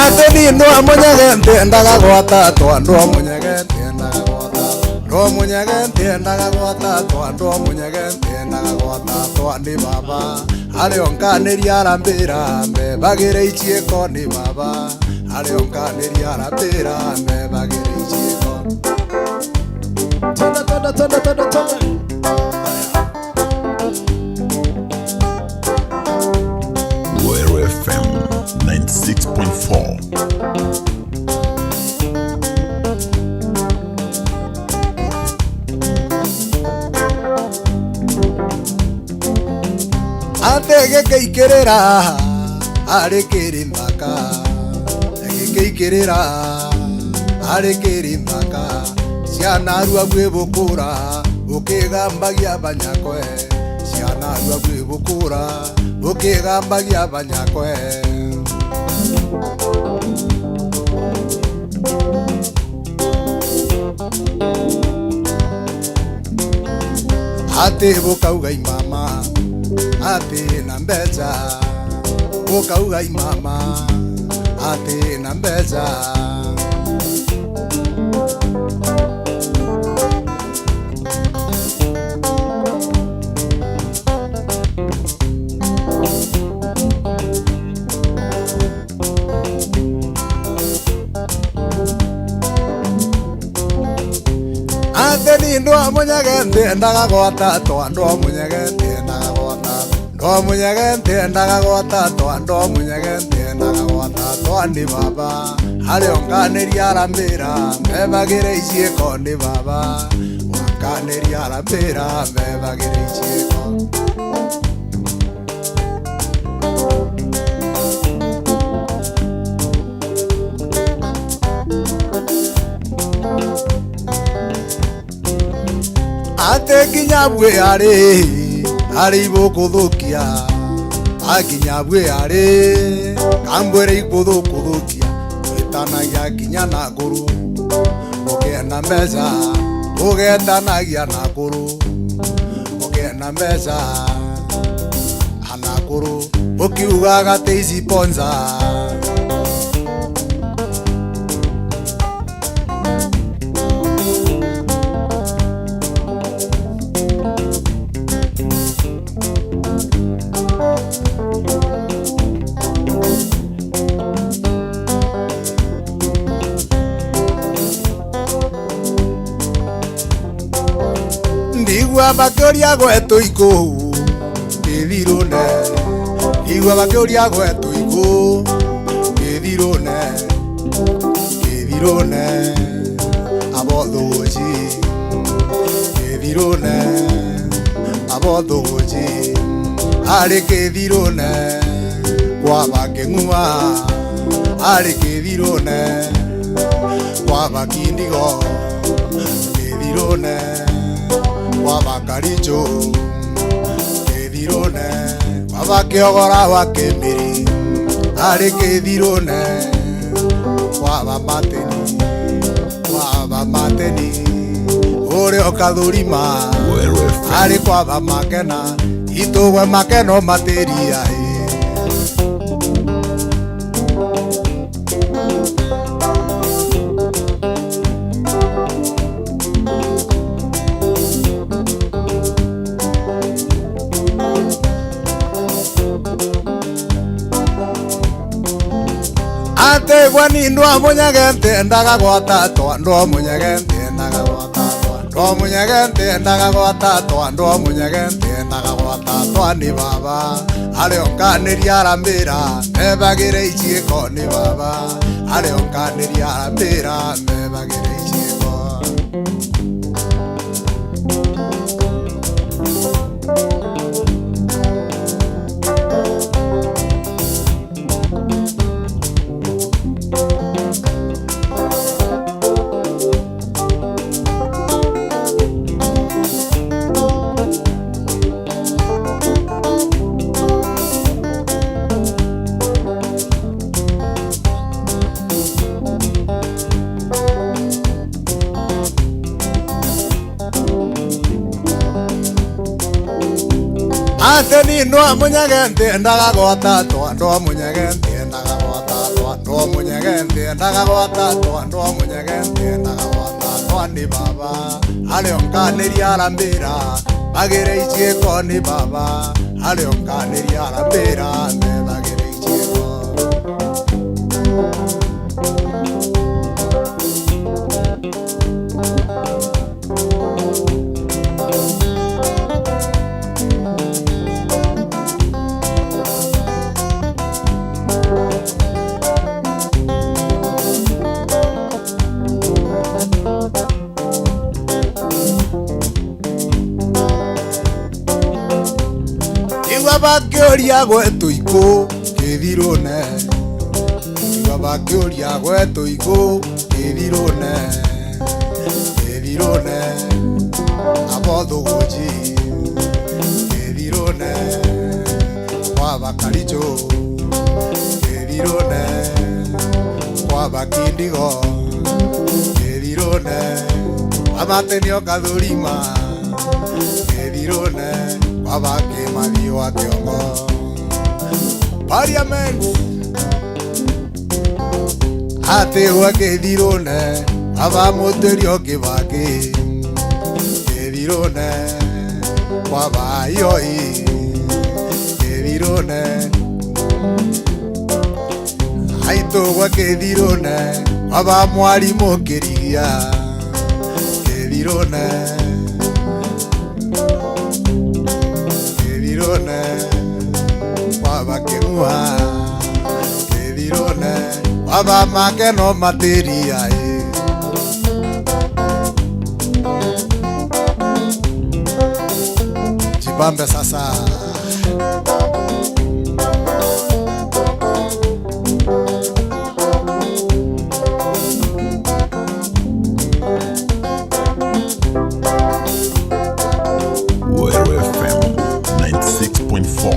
Ati ni ndwa munyage ntiendaga gwata twa, ndwa munyage ntiendaga gwata. Ndwa munyage ntiendaga gwata twa, ndwa munyage ntiendaga gwata twa ndi baba. Ari o nkaniria arambira mbe, bagire iciiko ndi baba. Ari o nkaniria arambira mbe, bagire iciiko. Twende, twende, twende, twende, twende. Weru F M ninety-six point four. Ate gikiikirira ari kiri nthaka, gikiikirira ari kiri nthaka, ciana arua bwi bukura, bukigambagia banyakwe, ciana arua bwi bukura, bukigambagia banyakwe. Ati bukauga imama, ati na mbeca, bukauga imama, ati na mbeca. Ndwa munyege ntiendaga gwatatwa, ndwa munyege ntiendaga gwatatwa, ndwa munyege ntiendaga gwatatwa, ndwa munyege ntiendaga gwatatwa ni baba. Ari onganiria arambira, mbebagire iciiko ni baba. Wanganiria arambira, mbebagire iciiko. Ati kinya bwi ari, ari ibukuthukia. Akinya bwi ari, kambwire ibukuthukia. Witanagia kinya na kuru, ukienda mbeca, ugetanagia na kuru, ukienda mbeca. Anakuru, ukiugaga ti sponsor. Ndigua bakiuria gwetu iku kithirune, ndigua bakiuria gwetu iku kithirune, kithirune, abothuguci, kithirune, abothuguci, ari kithirune, kwaba king'ua, ari kithirune, kwaba kindigo, kithirune, kwaba karicho, kithirune, kwaba kiogora wa kimiri, ari kithirune, kwaba mateni, kwaba mateni, uri o kathurima, ari kwaba makena, itugwe makeno matiria i. Ati gwe ni ndwa munyege ntiendaga gwatatwa, ndwa munyege ntiendaga gwatatwa, ndwa munyege ntiendaga gwatatwa, ndwa munyege ntiendaga gwatatwa ni baba. Ari onganiria arambira, mbebagire iciiko ni baba. Ari onganiria arambira, mbebagire iciiko. Ati ni ndwa munyege ntiendaga gwatatwa, ndwa munyege ntiendaga gwatatwa, ndwa munyege ntiendaga gwatatwa, ndwa munyege ntiendaga gwatatwa ni baba. Ari onganiria arambira, bagire iciiko ni baba. Ari onganiria arambira, mbebagire iciiko. Igua bakiuria gwetu iku kithirune. Igua bakiuria gwetu iku kithirune. Kithirune. Abothuguji. Kithirune. Kwaba karicho. Kithirune. Kwaba kindigo. Kithirune. Amatenio kathurima. Kithirune, kwaba kimathi wa kiongo. Parliament. Atigwe kithirune, kwaba Muturi o Kibaki. Kithirune, kwaba Ioi. Kithirune. Aitugwe kithirune, kwaba mwarimu Kirigia. Kithirune, Baba make no matiria, eh. Jibambe sasa. Weru F M ninety six point four.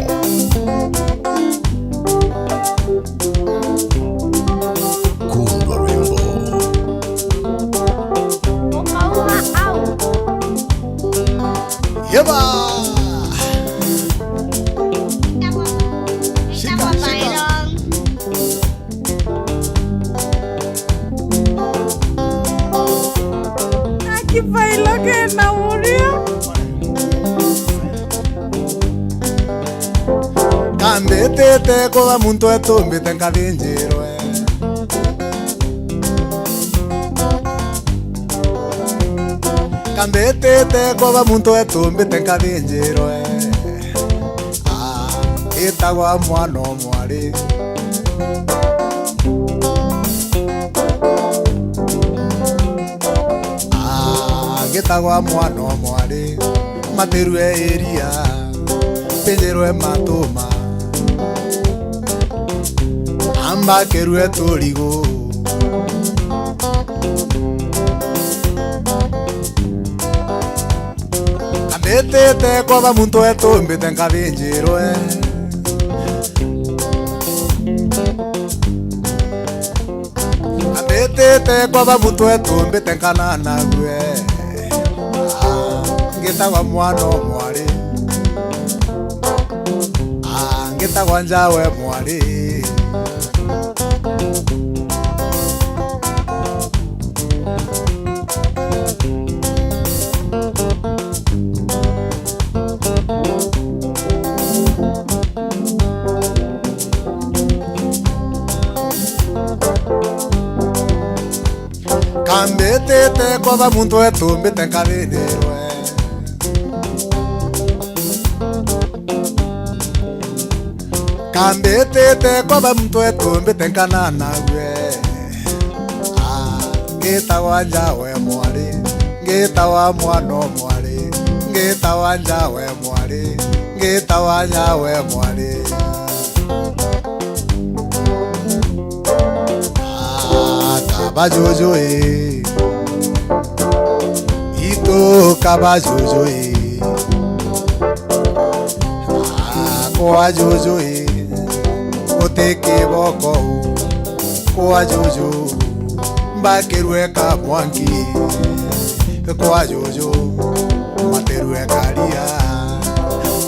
Kundwa rwimbo. Ukauma au? Yeba! Shika, shika. Akibailo kena uria. Kambitite kuba muntu etumbite nkathinjirwe. Kambitite kuba muntu etumbite nkathinjirwe. Ah, itagwa mwana o mwari. Ah, ngitagwa mwana o mwari. Matirue iria, pinjirwe matuma. Ambakirue turigu. Ambitite kwaba muntu etumbite nkathinjirwe. Ambitite kwaba muntu etumbite nkananagwe. Ah, ngitagwa mwana o mwari. Ah, ngitagwa njawe mwari. Kambitite kwaba muntu etumbite nkathinjirwe. Kambitite kwaba muntu etumbite nkananagwe. Ah, ngitagwa njawe mwari, ngitagwa mwana o mwari, ngitagwa njawe mwari, ngitagwa njawe mwari. Ah, kaba juju ii. Itu kaba juju ii. Ah, kwa juju ii. Guti kiboko u. Kwa juju. Mbakirue ka mwanki. Kwa juju. Matirue karia.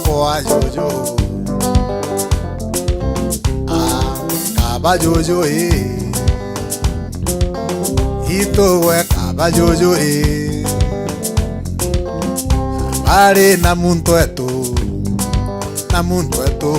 Kwa juju. Ah, kaba juju ii. Itu gwe kaba juju ii. Ari na muntu etu, na muntu etu.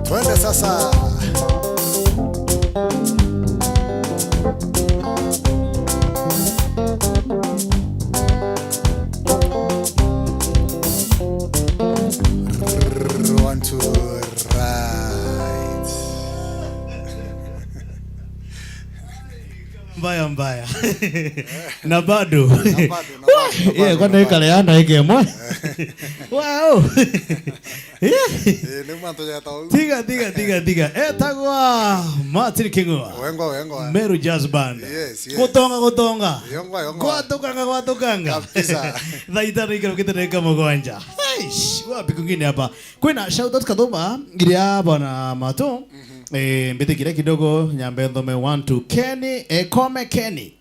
Twende sasa. One, two, right. Mbaya, mbaya. Na bado. Na bado, na bado, na bado, yeah, kwani na bado. Ikare ana eke mwe. Wow. Yeah. Eh, ni mantu jeta u. Tiga, tiga, tiga, tiga. Etagwa Martin King'ua. Wengwa, wengwa. Meru Jazz Band. Yes, yes. Gutonga, gutonga. Yongwa, yongwa. Gwatukanga, gwatukanga. Kabisa. Thaa itano ikarukite ndagika mugwanja. Eish, wapi kungine hapa? Kwina shout out kathumba, iria bwana Mato. Mhm. Eh, mbitikire kidogo, nyambe nthome one to Kenny, eh, Kome Kenny.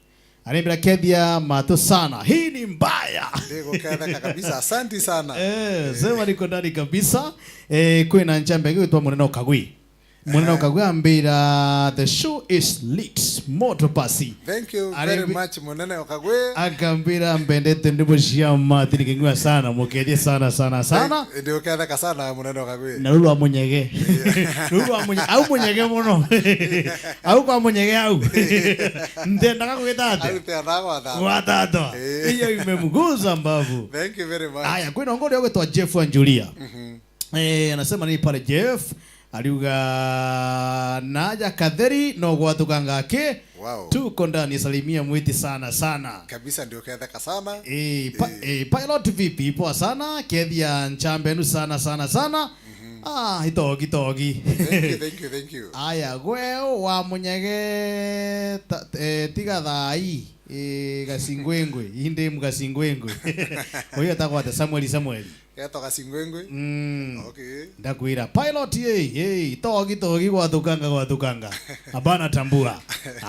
Arembira kethia matu sana. Hii ni mbaya. Ndiguketheka kabisa. Asanti sana. Eh, sema niko ndani kabisa. Eh, kwina nchambe gwitwa Munene Okagwi. Munene Okagwi ambira, "The show is lit. Moto pasi." Thank you very much, Munene Okagwi. Akambira, "Mbendete ndimbo cia Martin King'ua sana, mukethie sana, sana, sana." Thank, ndiguketheka sana, Munene Okagwi. Na ruru amunyege. Ruru amunye-, au munyege muno. Au kwa munyege au. Ndendaga gwita atia? Au ndendaga gwata. Gwata atia? Eh. Hiyo imemguza mbavu. Thank you very much. Aya, kwina ngori ogwitwa Jeff Anjuria. Mhm. Eh, anasema nini pale Jeff? Aliuga, "Naja Katheri, no gwatukanga ki?" Wow. Tuko ndani, salimia Mwiti sana sana. Kabisa, ndiguketheka sana. Eh, pa-, eh, Pilot vipi? Poa sana. Kethia nchambe enu sana sana sana. Mhm. Ah, itogi, togi. Thank you, thank you, thank you. Aya, gweo wa munyege ta-, eh, tiga thai. Eh, gacingwengwe. Inde mu gacingwengwe. Uyu atagwata Samuel, Samuel. Getwa Gacingwengwe? Mm. Okay. Ndakwira, Pilot, yei, yei, togi, togi, gwatukanga, gwatukanga. Abana tambua.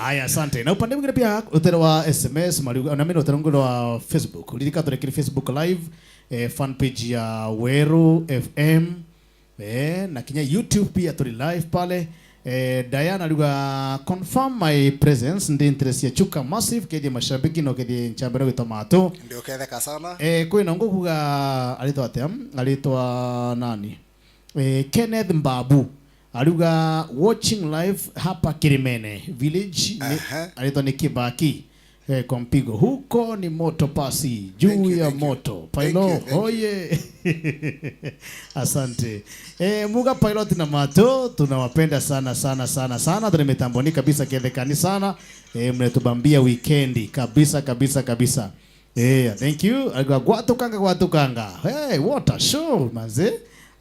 Aya, asante. Na upande mwingine pia, utere wa S M S, mariuga, na mimi utere ngoro wa Facebook. Ririka turekire Facebook Live, eh, fan page ya Weru F M. Eh, na kinya YouTube pia turi live pale. Eh, Diana ariuga, "Confirm my presence, ndi interest ya Chuka Massive, kethie mashabiki no kethie nchambe no gwitwa Matu." Ndiguketheka sana. Eh, kwina ungu kuga aritwa atia? Aritwa nani? Eh, Kenneth Mbabu. Ariuga, "Watching live hapa Kirimene Village." Ni, aha, aritwa ni Kibaki. Eh, kwa mpigo. Huko ni moto pasi, juu ya moto. Thank you, thank you. Pailo, thank you, thank you, oye. Asante. Eh, Muga Pilot na Mato, tunawapenda sana, sana, sana, sana. Tuna mitamboni kabisa, kethekani sana. Eh, mnatubambia wikendi. Kabisa, kabisa, kabisa. Eh, thank you. Alikuwa gwatukanga, gwatukanga. Hey, what a show, manze.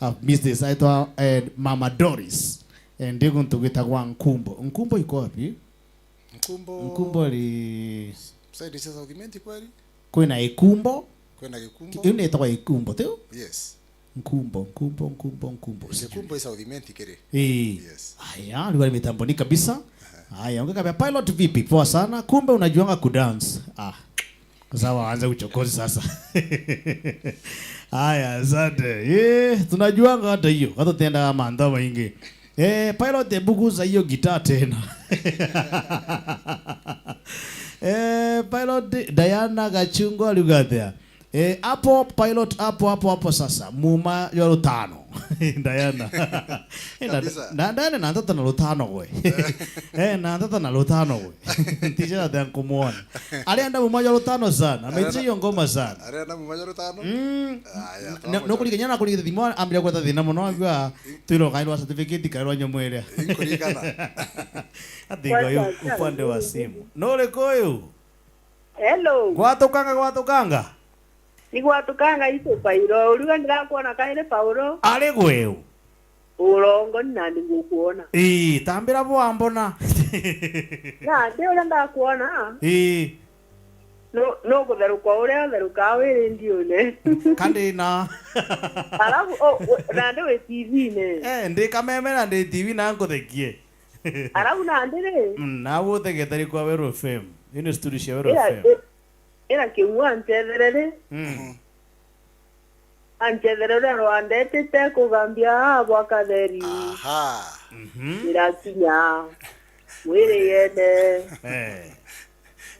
I've missed this. Aitwa, eh, Mama Doris. Eh, ndi guntu gwitagwa Nkumbo. Nkumbo iko wapi? Nkumbo. Nkumbo ri side cia South Imenti kweli? Kwina Ikumbo. Kwina Gikumbo. Ki-, iu ni itagwa Ikumbo, tiu? Yes. Nkumbo, Nkumbo, Nkumbo, Nkumbo. Gikumbo i South Imenti kiri? Ii. Yes. Aya, riu ari mitamboni kabisa. Aha. Aya, ungekabia Pilot vipi? Poa sana. Kumbe unajuanga kudance. Ah. Sawa, anza uchokozi sasa. Aya, asante. Eh, tunajuanga hata hiyo. Hata tutaenda manthao maingi. Eh, Pilot, ebu guza hiyo gitaa tena. Eh, Pilot Diana Gachungo aliuga atia? Eh, hapo Pilot, hapo, hapo, hapo sasa. Muma ya rutano. Diana. Eh, na, kabisa, na, Diana na ntata na rutano gwe. Eh, na ntata na rutano gwe. Teacher atia nkumwona. Arenda muma ya rutano sana. Amechia hiyo ngoma sana. Arenda muma ya rutano? Mm. Aya, no, no, twamucokia. Kurigania na kurigithia thimo, ambire gweta thina muno, agua, "Twirwo kairwa certificate, kairwa nyomwere." Inkurigana. Ati ngoyo upande wa simu. No ri kuyu? Hello. Gwatukanga, gwatukanga. Ni gwatukanga itu Pailo. Uriga ndirakuona kairi Paulo. Ari gweu. Urongo ni nandi ngukuona. Ii, tambira bwambona. Nandi uria ndakuona. Ii. No, no kutheruka uria utherukaa wi redione. Kandi na. Alafu, o, we, nandi wi T V-ini. Eh, ndi kameme na ndi T V na nkuthekie. Alafu nandi ri. Mm, na uthegete ri kwa Weru F M. Ino studio cia Weru F M. Ira, i-, ira King'ua anchethere ri. Mm. Anchethere uria rwandetete kugambia, "Ah, bwa Katheri." Aha. Mhm. Irakinya. Mwirigene. Eh.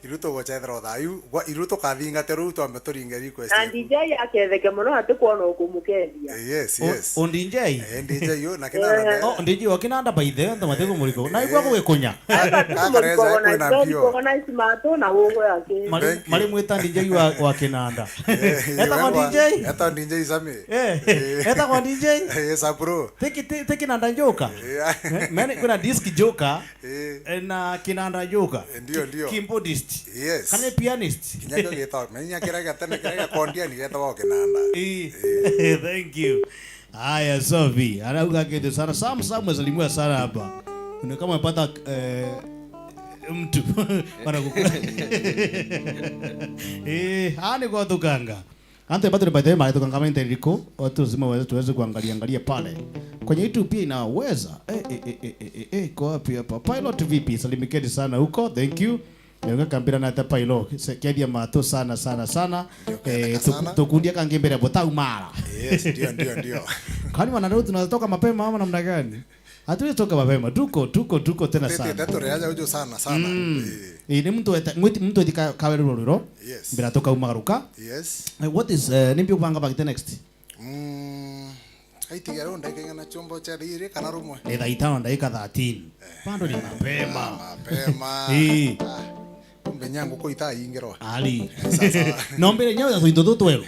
Iru tugucethera o thayu, gwa-, iru tukathingatirwa riu twambe turinge request. Na D J aketheke mono atikwona ukumukethia. Eh, yes, yes. O D J? Eh, D J yu, na kinanda. Eh. Oh, D J wa kinanda by the way, ntho matikumurikwo. Na igua gugikunya. Eh, kakareza kwina mbio. Recognize matu na ugo yake. Mari, thank you. Mari mwita D J wa, wa kinanda. Eh, etagwa D J? Etagwa D J Sami. Eh, eh, etagwa D J? Eh, Sabro. Tiki, ti, ti kinanda njuka. Eh. Eh, mene, kwina disc njuka. Eh. Eh, na kinanda njuka. Eh, ndio, ndio. Ki-, keyboardist. Yes. Kana pianist. Kinya kio gitagwo, menya kiria gia tene, kiria gia kondiani getagwo kinanda. Eh. Eh. Thank you. Haya, Sophie. Anauga kitu sana. Sam, Sam, umesalimia sana hapa. Ni kama umepata, eh, mtu. Bana kukula. Eh, ani kwa tukanga. Antu baturi by the way, maratukanga mainta iriku, watu lazima waweze, tuweze kuangalia, angalia pale. Kwenye YouTube pia inaweza. Eh, eh, eh, iko wapi hapa? Pilot vipi? Salimikeni sana huko. Thank you. Ndio kambira na tapa ilo. Se-, kethia matu sana, sana, sana. Ndio, ketheka Eh, tu-, sana. Tukundia kangi mbere butaumara. Yes, ndio, ndio, ndio. Kwani wana leo tunatoka mapema ama namna gani? Hatuwezi toka mapema. Tuko, tuko, tuko tena sana. Tete, tete, tureaja ujo sana, sana. Mm. Eh. Eh, ni mtu weta, mwiti, mtu weti ka-, kawe ruriro. Yes. Mbira tukaumagaruka. Yes. Eh, what is, eh, nimbi ubanga bagite next? Mm, aitiga riu ndagika ing'ana chombo cha thiri kana rumwe? Ni thaa itano ndagika thirteen. Eh. Bado ni mapema. Ah, mapema. Ii. Ah, kumbe nyangu ko itaingirwa. Ali. Sawa, sawa. No mbere nyawe ya tuinto tu tweru.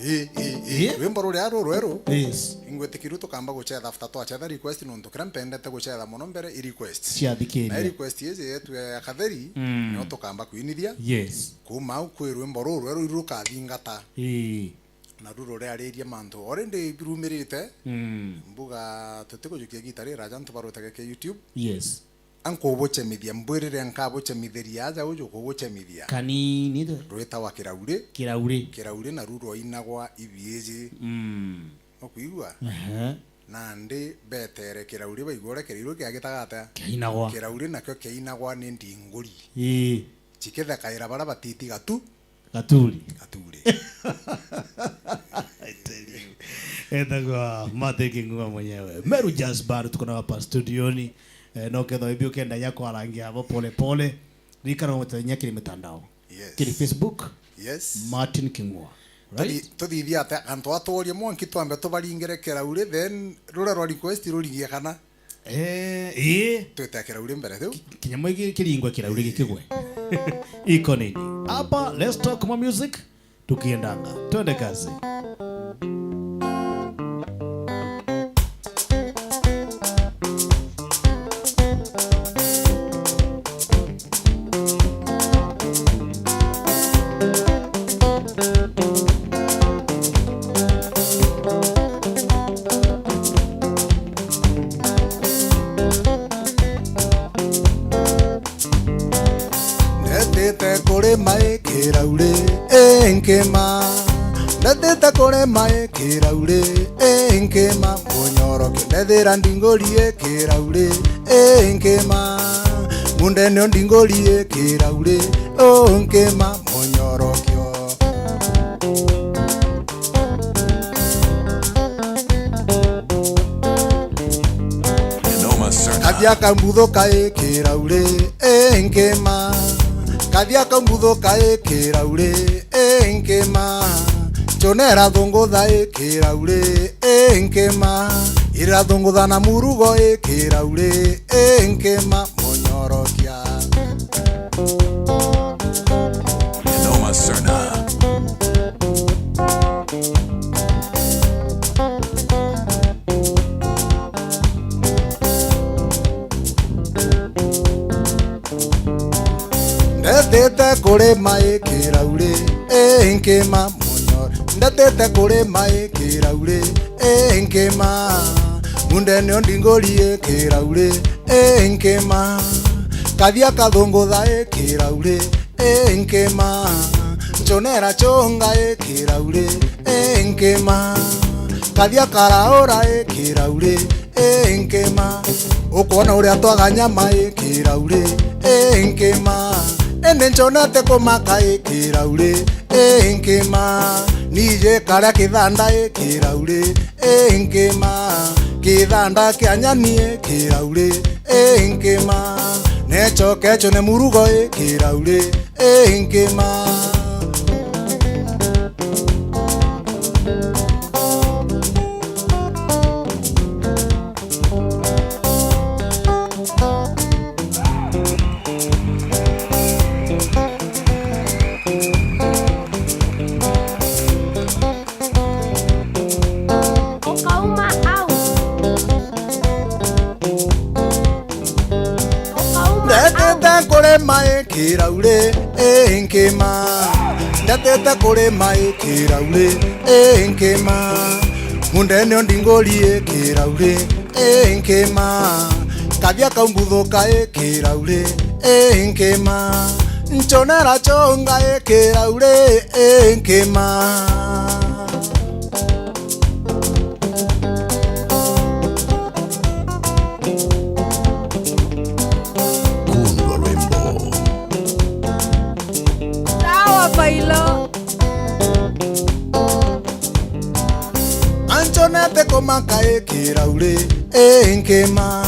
Ii, ii, ii. Ii? Rwimbo ruria ruru rweru. Yes. Ingwitikiru tukamba gucetha after twacetha request nontu kiria mpendete gucetha mono mbere i request. Ciathikiria. Na i request iji yetu ya Katheri, mm, no tukamba kwinithia. Yes. Kuma au kwi rwimbo ruru rweru rukathingata. Ii. Na ruria ruriariria mantu already birumirite. Mm. Mbuga tutikujukia gita riraja antu barutage ke YouTube. Yes. Ankubuchemithia, mbwirire nkabuchemithiria aja uju kubuchemithia. Kanini tu. Rwitawa kirauri. Kirauri. Kirauri na ruria rwainagwa ibiiji. Mm. Ukwigua? Ehe. Nandi betere kirauri baigua uria kirauri kiagitaga atia? Kiainagwa. Kirauri nakio kiainagwa ni ndinguri. Ii. Chikithekaira baria batiti gatu. Gaturi. Gaturi. I tell you. Etagwa Mate King'ua mwenyewe. Meru Jazz Band tuko nao hapa studioni. Eh, no ketho ibi ukenda ya kwarangia abo pole pole. Rikana mutenya kiri mitandao. Yes. Kiri Facebook. Yes. Martin King'ua. Right? Tuthi-, tuthithia ate antu atworie mwanki twambe tubaringire kirauri, then ruria rwa request rurigie kana Eh, ii. Twite kirauri mbere riu. Ki-, kinyamũ giki kiringwe kirauri gikigwe. Iko nini? Hapa, let's talk more music. Tukiendanga. Twende kazi. Ndetite kurima i kirauri i nkima. Ndetite kurima i kirauri i nkima. Munyoroki ndethira ndinguri i kirauri i nkima. Mundene o ndinguri i kirauri o nkima. Munyorokio. Kathia kambuthuka i kirauri i nkima. Kathia kambuthuka i kirauri i nkima. Chonera thungutha i kirauri i nkima. Irathungutha na murugo i kirauri i nkima. Munyorokia. Noma sana. Ndetite kurima i kirauri i nkima. Munyoro. Ndetite kurima i kirauri i nkima. Mundene o ndinguri i kirauri i nkima. Kathia kathungutha i kirauri i nkima. Nchonera chonga i kirauri i nkima. Kathia karaura i kirauri i nkima. Ukwona uria twaga nyama i kirauri i nkima. Indi nchonete kumaka i kirauri i nkima. Nije karia kithanda i kirauri i nkima. Kithanda kia nyani i kirauri i nkima. Nechoke chone murugo i kirauri i nkima. Ukauma au. Ukauma au. Ndetete kurima i kirauri i nkima. Ndetete kurima i kirauri i nkima. Mundene o ndinguri i kirauri i nkima. Kathia kau mbuthuka i kirauri i nkima. Nchonera chonga i kirauri i nkima. Kundwa rwimbo. Maka ikirauri inkima,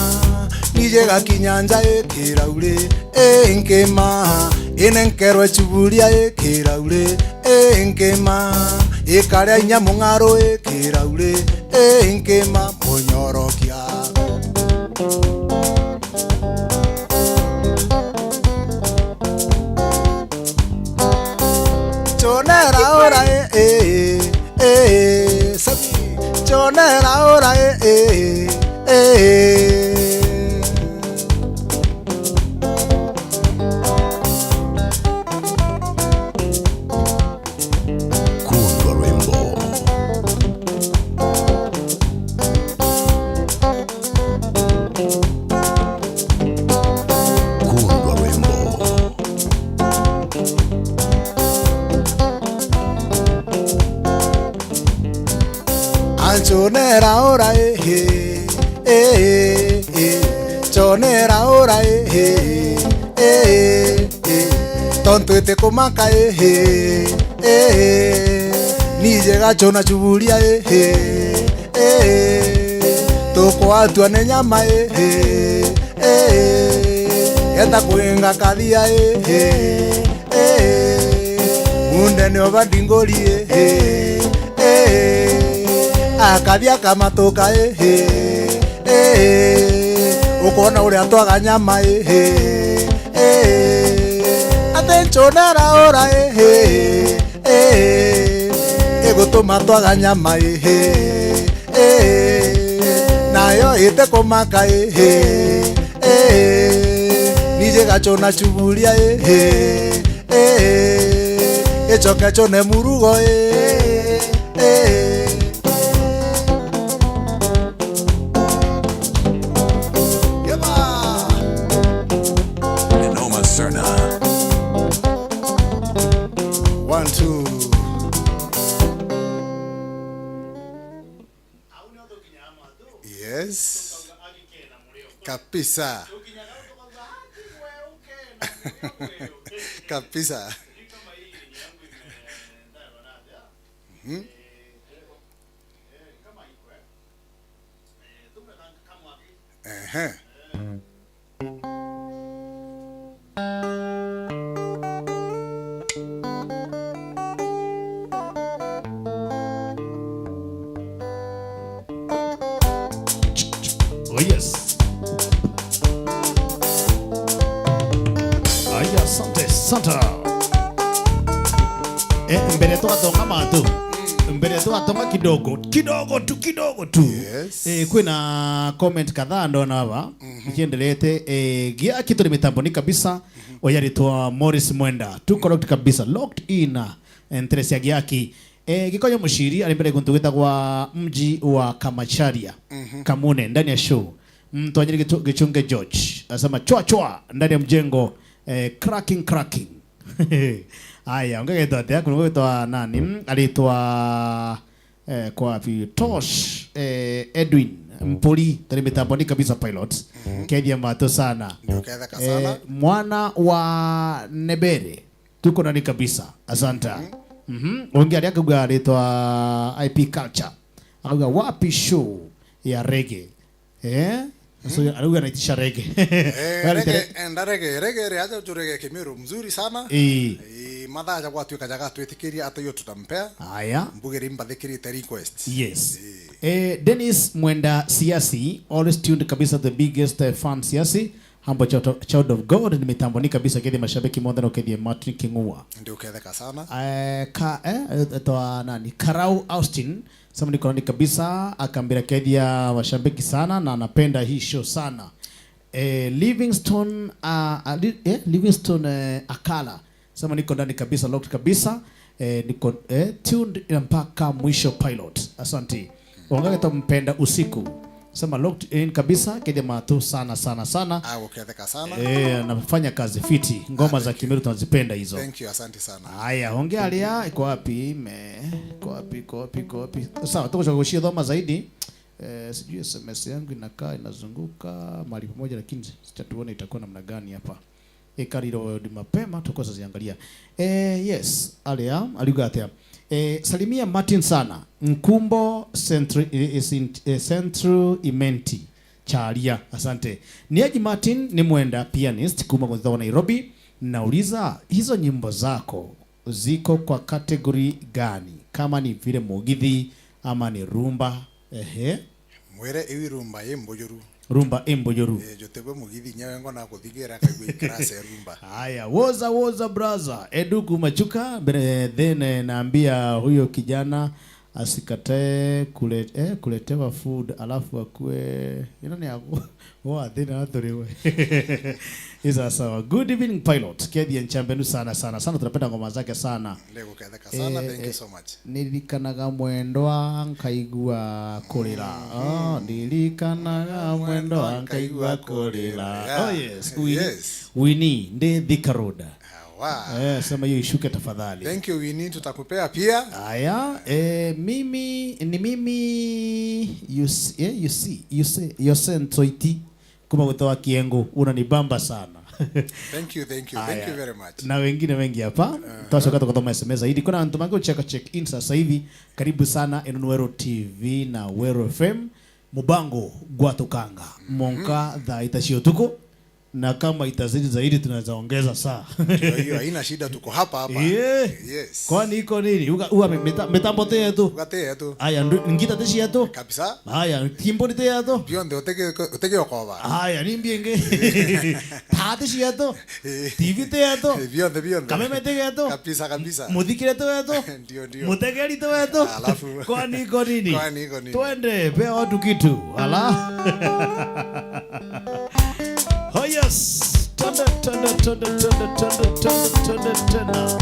nije gakinya nja ikirauri inkima, inenkerwe chuburia ikirauri inkima, ikaria inya mung'aru ikirauri inkima, munyorokia. Chonera ora, eh, eh, eh, eh, Sami. Chonera ora, eh, eh, eh, eh. Kundwa rwimbo. Kundwa rwimbo. Anchonera ora, eh, eh, eh, eh. Chonera ora, eh, eh, eh, eh. Tontu itikumaka, eh, eh, eh, eh. Nije gachona chuburia, eh, eh, eh, eh. Tukwatua ni nyama, eh, eh, eh, eh. Geta kuinga kathia, eh, eh, eh, eh. Munde ni obandi ngori, eh, eh, eh, eh. Akathia kamatuka, eh, eh, eh, eh. Ukwona uria twaga nyama, eh, eh, eh, eh. Ati nchonera ora, eh, eh, eh, eh. Igutuma twaga nyama, eh, eh, eh, eh. Nayo itikumaka, eh, eh, eh, eh. Nije gachona chuburia, eh, eh, eh, eh. Ichoke chone murugo, eh, eh, eh. Yeba. Noma sana. One, two. Yes. Kabisa. Kabisa. Mhm. Ehe. Oh yes. Aya, asante, asante. Eh, mbere tugatonga matu. Mbere tugatonga kidogo, kidogo tu, kidogo tu. Yes. Eh, kwina comment kadhaa ndona hapa. Mhm. Ikiendelete, eh, giaki turi mitamboni kabisa. Mhm. Oya ritwa Morris Mwenda. Tu correct kabisa. Locked in. Enteresia giaki. Eh, Gikonya Mushiri ari mbere guntu gwitagwa mji wa Kamacharia. Mhm. Kamune, ndani ya show. Mm, twanyire Gichu-, Gichunge George. Asema chwa chwa ndani ya mjengo. Eh, cracking, cracking. Aya, ungegetwa atia? Kuna gwitwa nani? Mm, aritwa, eh, kwa wapi? Tosh, eh, Edwin Mpuri, tari mitamboni kabisa pilot. Mhm. Kethia matu sana. Ndio ketheka sana. Eh, mwana wa Nebere. Tuko ndani kabisa. Asanta. Mhm. Mhm. Ungi aria akauga aritwa I P Culture. Akauga, "Wapi show ya reggae?" Eh? So, arauga anaitisha reggae. Eh, arita reggae, re- enda reggae. Reggae ri aja tu reggae Kimiru mzuri sana. Ii. Eh, mathaa ja gwatuika jaga twitikiria, hata hiyo tutampea. Aya. Mbugiri mbathikirite request. Yes. Ii. Eh, Dennis Mwenda Siasi, always tuned kabisa, the biggest, eh, fan Siasi. Humble child of, child of God, ni mitamboni kabisa, kethie mashabiki monthe na ukethie Martin King'ua. Ndi uketheka sana. Eh, ka, eh, etwa nani? Karau Austin, sema niko ndani kabisa, akambira kethia mashabiki sana na anapenda hii show sana. Eh, Livingstone, ah, ah, Li-, eh, Livingstone, eh, Akala, sema niko ndani kabisa, locked kabisa. Eh, niko, eh, tuned in mpaka mwisho pilot. Asante. Wangage twampenda usiku. Sema locked in kabisa, kethia matu sana, sana, sana. Ah, uketheka sana. Eh, anafanya kazi fiti. Ngoma za Kimiru tunazipenda hizo. Thank you, asante sana. Aya, ongea aria, iko wapi? Me, iko wapi, iko wapi, iko wapi? Sawa, tukucoka gucithoma zaidi. Eh, sijui S M S yangu inakaa inazunguka mahali pamoja, lakini sitatuona itakuwa namna gani hapa. Ikari Road mapema, tukosa ziangalia. Eh, yes, aria, ariuga atia? Eh, salimia Martin sana. Nkumbo Central, eh, eh, Cent-, eh, Central Imenti. Charia, asante. Ni aji Martin, ni mwenda pianist kuma Muthitho wa Nairobi. Nauliza, hizo nyimbo zako ziko kwa category gani? Kama ni vile mugithi ama ni rumba? Ehe. Mwire iu rumba i mbujuru. Rumba i mbujuru. Eh, jutigwe mugithi inya wengwa na kuthigira akaigua ikarasa ya rumba. Haya, woza, woza, brother. Edu kuma Chuka, mbere, eh, then, eh, naambia huyo kijana asikatae kule-, eh, kuletewa food, alafu akue, ino ni aku-, wa thina na turiwe. Isa sawa. Good evening, pilot. Kethi Nchambenu sana, sana, sana. Tunapenda ngoma zake sana. Ndeguketheka sana, eh, thank you eh, so much. Ndirikanaga mwendwa nkaigua kurira. Oh, ndirikanaga mwendwa nkaigua kurira. Yeah. Oh, yes. Winnie, yes. Winnie, ndi Thika Road. Awa. Eh, sema hiyo ishuke tafadhali. Thank you, Winnie, tutakupea pia. Aya, eh, mimi, ni mimi, you see, eh, you see, you see, you send Soiti. Kuma gutoa Kiengo, unanibamba sana. Thank you, thank you, thank you very much. Aya. Na wengine wengi hapa. Aha. Twacoka tukathoma S M S zaidi. Kuna antu mangi ucheka check in sasa hivi. Karibu sana enu ni Weru T V na Weru F M. Mubango gwatukanga. Mhm. Monka thaa ita cia utuku. Na kama itazidi zaidi, tunaweza ongeza saa. Ndio hiyo, haina shida, tuko hapa hapa. Yeah. Yes. Kwani iko nini? Uga, uga mita-, mitambo ti yetu. Uga ti yetu. Aya, ndu-, ngita ti cietu. Kabisa. Aya, kimbuni ti yetu. Bionthe utege-, utege okoba. Aya, ni mbingi. Taa ti cietu. Eh. T V ti yetu. Eh, bionthe, bionthe. Kameme ti getu. Kabisa, kabisa. Muthikire ti wetu. Ndio, ndio. Mutegeri ti wetu. Alafu. Kwani iko nini? Kwani iko nini? Twende, pea watu kitu. Ala. Oh yes. Twende, twende, twende tena.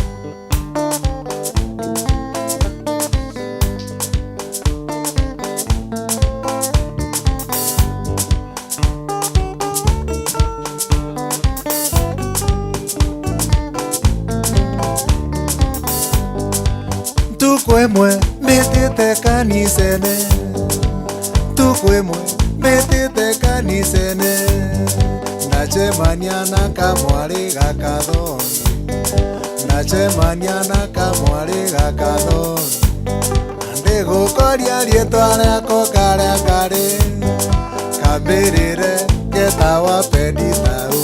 Ntuku imwe mbitite kanisene, ntuku imwe mbitite kanisene, ndacemania na kamwari ga Kathongi, ndacemania na kamwari ga Kathongi. Ndigukoria riitwa riako karia kari, kambirire getawa Pedita u,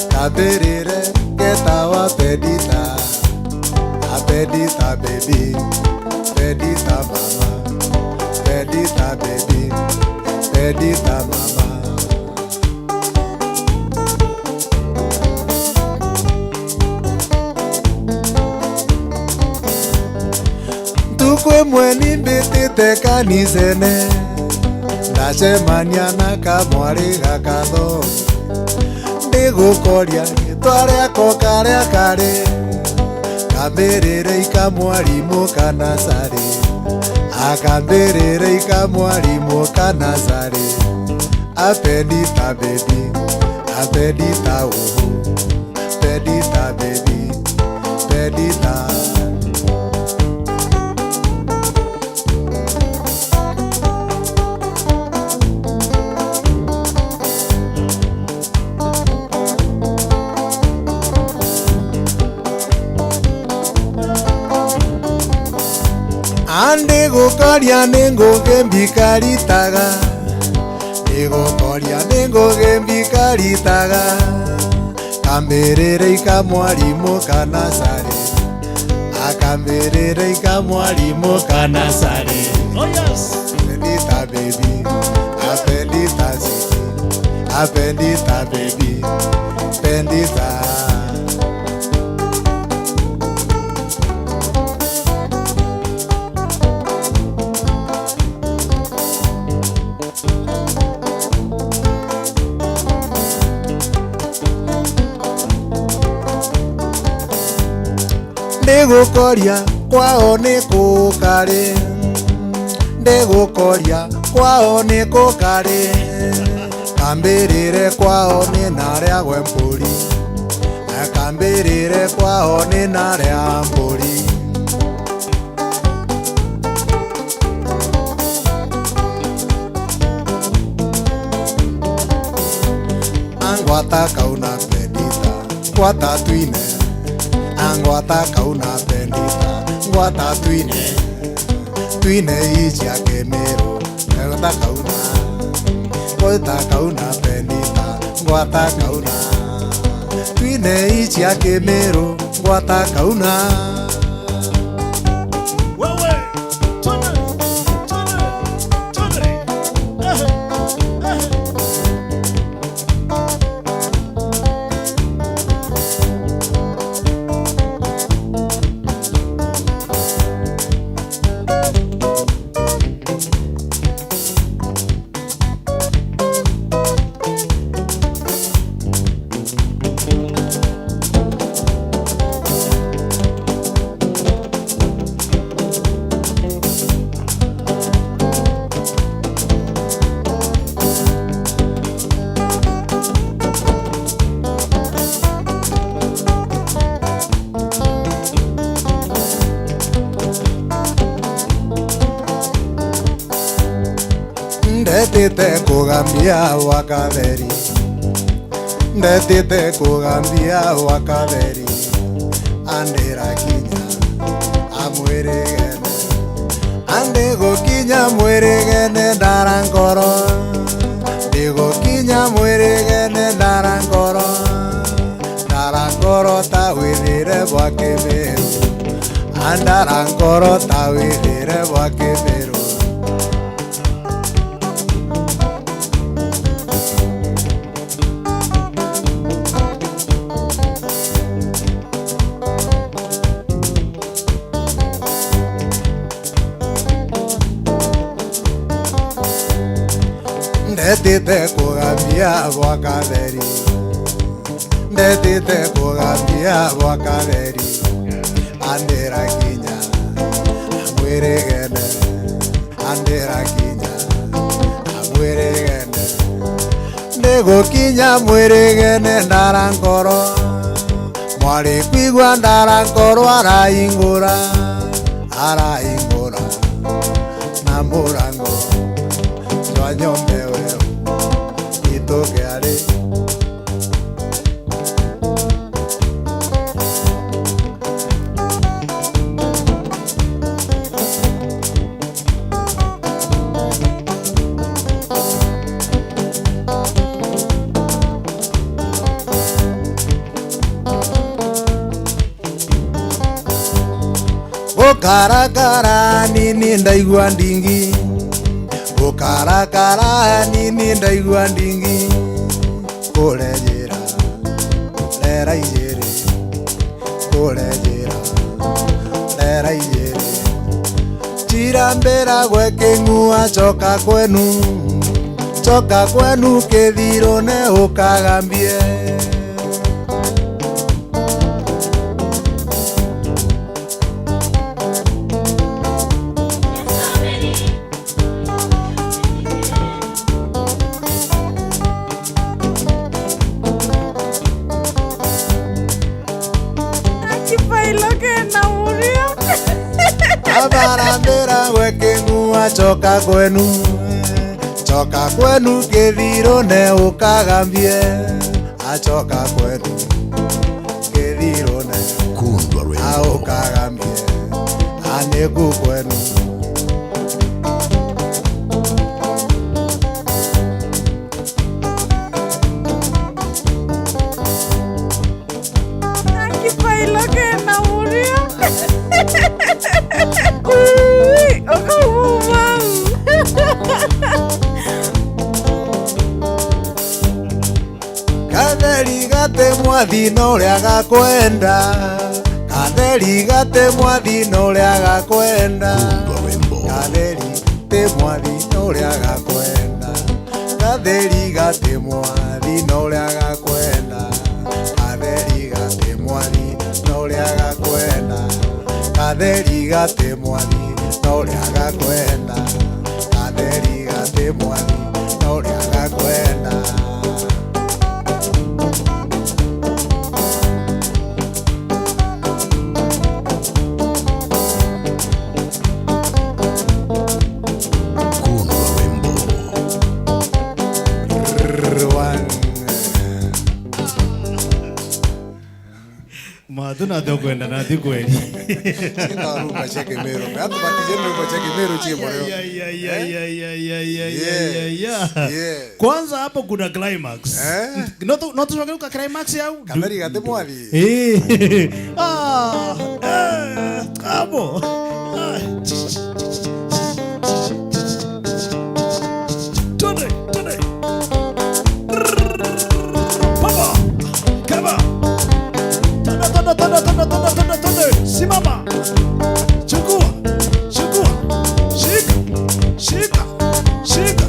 kambirire getawa Pedita. A Pedita baby, Pedita mama, Pedita baby, Pedita mama. Ntuku imwe ni mbitite kanisene, ndacemania na kamwari ga Katho. Ndigukoria riitwa riako karia kari, kambirire ika mwarimu kana sari, akambirire ika mwarimu kana sari. A Pedita baby, a Pedita uhu, Pedita baby, Pedita. A ndigukoria ni ngugi mbi karitaga, ndigukoria ni ngugi mbi karitaga. Kambirire ika mwarimu kana sari, akambirire ika mwarimu kana sari. Oh yes. Pedita baby, a Pedita sweetie, a Pedita baby, Pedita. Ndigukoria kwao ni ku kari, ndigukoria kwao ni ku kari. Kambirire kwao ni naria gwe mburi, kambirire kwao ni naria mburi. Angwata kauna Pedita, Ngwata twine, a ngwata kauna pendita, ngwata twine, twine icia Kimiru, ngwata kauna, ngwata kauna pendita, ngwata kauna, twine icia Kimiru, ngwata kauna. Wewe, twende, twende, twende. Ehe, ehe. Ndetite kugambia gwa Katheri, ndetite kugambia gwa Katheri, andira kinya amwirigene, andi gukinya mwirigene ndara nkoro, ndi gukinya mwirigene ndara nkoro, ndara nkoro ta withire bwa Kimiru, andara nkoro ta withire bwa Kimiru. Ndetite kugambia gwa Katheri, ndetite kugambia gwa Katheri, andira kinya mwirigene, andira kinya mwirigene, ndi gukinya mwirigene ndara nkoro, mwari kwigua ndara nkoro araingura, araingura na murango jwa nyomba ewe ituke ari. Gukarakara nini ndaigua ndingi, gukarakara nini ndaigua ndingi, kurejera rera ijiri, kurejera rera ijiri, chirambira gwe king'ua, choka kwenu, choka kwenu kithirune ukagambie. Achipailo kena murio. Abarambira gwe king'ua, choka kwenu, choka kwenu kithirune ukagambie. Acoka kwenu kithirune, kundwa rwimbo, aukagambie, aniku kwenu. Akipailo kena murio. Ui, ukauma mau. Katheri gati mwathi no uria gakwenda. Katheri gati mwathi no uria gakwenda. Kundwa rwimbo. Katheri ti mwathi no uria gakwenda. Katheri gati mwathi no uria gakwenda. Katheri gati mwathi no uria gakwenda. Katheri gati mwathi no uria gakwenda. Katheri gati mwathi no uria gakwenda. Kundwa rwimbo. Rwang. Matu na tio kwenda na ti kweli. Cita rumba cia Kimiru. Hata batije rumba cia Kimiru cie moyo. Ya, ya, ya, ya, ya, ya, ya, ya, ya, ya, ya, ya. Yes, yes. Kwanza hapo kuna climax. Eh? No tu, no tucoke ka climax yau. Katheri gati mwathi. Eh. Ah, eh, abo. Ah. Twende, twende. Papa, kaba. Twende, twende, twende. Simama. Chukua, chukua. Shika, shika, shika.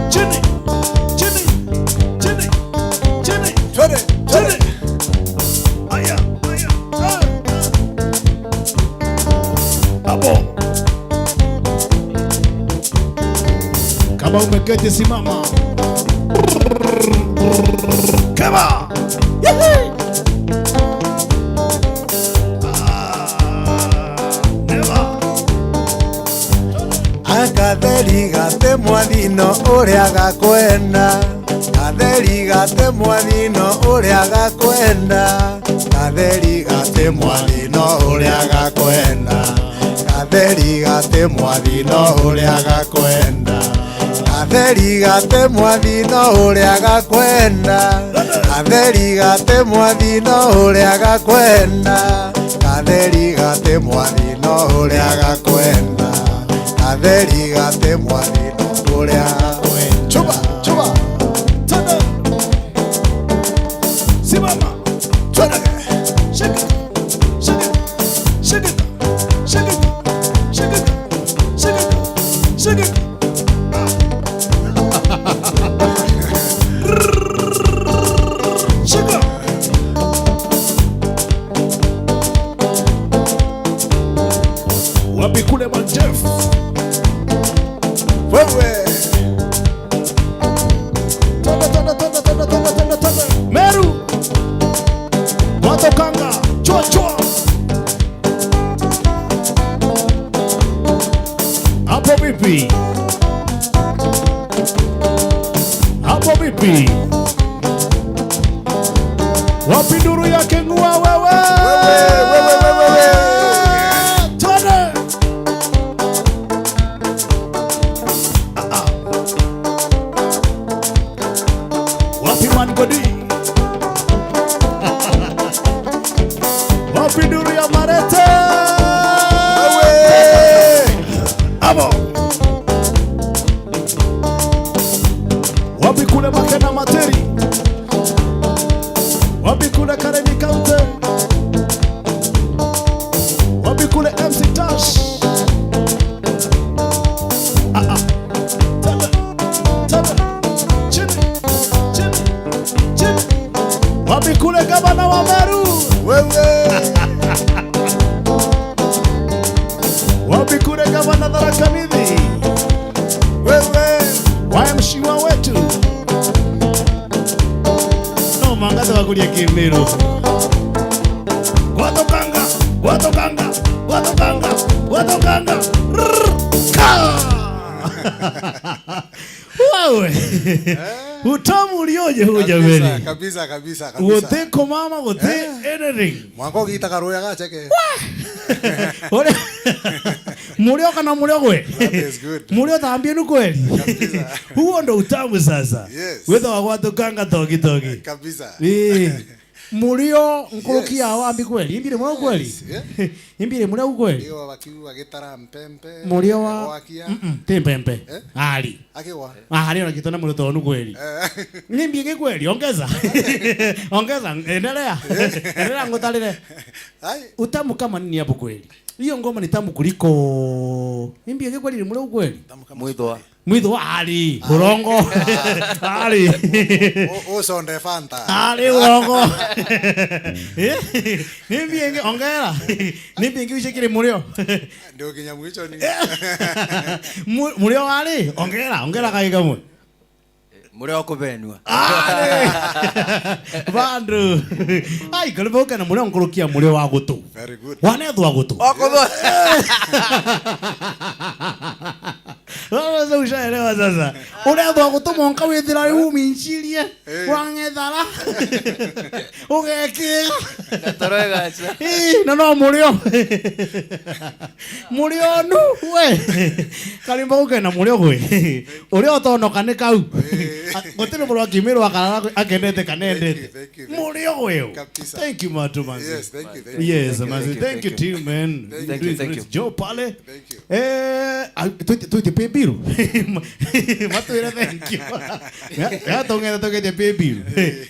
Chini, chini, chini, chini. Twende, twende. Chini. Aya, aya. Ah, ah. Hapo. Kama umeketi, simama. Keba. Yihi. Ah, never. Akatheri gate mwathino uria gakwenda. Katheri gate mwathino uria gakwenda. Katheri gate mwathino uria gakwenda. Katheri gate mwathino uria gakwenda. Katheri gate mwathino uria gakwenda. Katheri gate mwathino uria gakwenda. Katheri gate mwathino uria gakwenda. Katheri gate mwathino uria gakwenda. Chuba, chuba. Simama. Twende. Shake it. Shake it. Shake it. Shake it. Shake it. Shake it. Shake it. Ah. Shake it. Wapi kule ma Jeff? Wewe. Twende, twende, twende. Meru. Wathukanga. Chua, chua. Hapo vipi? Hapo vipi? Wapi nduru ya King'ua wewe? Wewe, wewe, wewe, wewe. Twende. Ah, ah. Wapi Man Godi? Wapi nduru ya Marete? Wewe! Abo! Wapi kule Makena Materi? Wapi kule Karemi County? Wapi kule M C Tash? Ah, ah. Tebe, tebe. Chini, chini, chini. Wapi kule gavana wa Meru? Wewe. Wapi kule gavana Tharaka Nithi? Wewe. Wa M C A wetu. No manga tugakuria Kimiru. Gwathukanga, gwathukanga, gwathukanga, gwathukanga. Rrrr, ka! Wewe. Eh? Utamu ulioje huu, jameni? Kabisa, kabisa, kabisa, kabisa. Guti kumama, guti anything. Mwanka ugita karuya gacheke. Uri, murio kana murio gwe? That is good. Murio thambie nu kweli? Kabisa. Huo ndo utamu sasa. Yes. Wetha wa gwathukanga togi togi. Kabisa. Eh. Murio nkuruki ya wambi kweli? Imbire murio kweli? Yes, yeah. Imbire murio kweli? Ndio wakiu agitara mpempe. Murio wa gwakia. Mm-mm, ti mpempe. Eh? Ari. Akiwa. Ari ona kitona murio tonu kweli. Eh. Nimbi ingi kweli? Ongeza. Ongeza, endelea. Endelea ngutarire. Ai. Utamu kama nini hapo kweli? Hiyo ngoma ni tamu kuliko. Nimbi ingi kweli ni murio kweli? Tamu kama Mwithwa. Mwitho ari, urongo. Ari. U-, usonde Fanta. Ari, urongo. Eh? Nimbi ingi, ongera. Nimbi ingi ucikire murio. Ndio kinya mwicho ni. Mu-, murio ari, ongera, ongera kagi kamwe. Murio kubenua. Ari. Bandu. Ai, karibu ukena murio nkurukia murio wa gutu. Very good. Wanethwa gutu. Wa gutu. Sasa ushaelewa sasa. Uria thwa gutuma nka withira riu minchirie. Eh. Wang'ethara. Ugekira. Ndatoroegacha. Ii, na no murio. Murio nu, we. Karimba ukena murio gwe. Uria utonoka ni kau. Eh. A, gutiri murwa kimiro akarara akendete kanendete. Thank you, thank you, thank you. Murio gwe. Kabisa. Thank you, Matu, manzi. Yes, thank you, thank you. Yes, manzi. Thank you, thank you, thank you. Thank you, thank you. Thank you, thank you. Joe pale. Thank you. Eh, ah, twite, twite pay bill. Matwire thank you. Ya, ya, tongera tongete pay bill.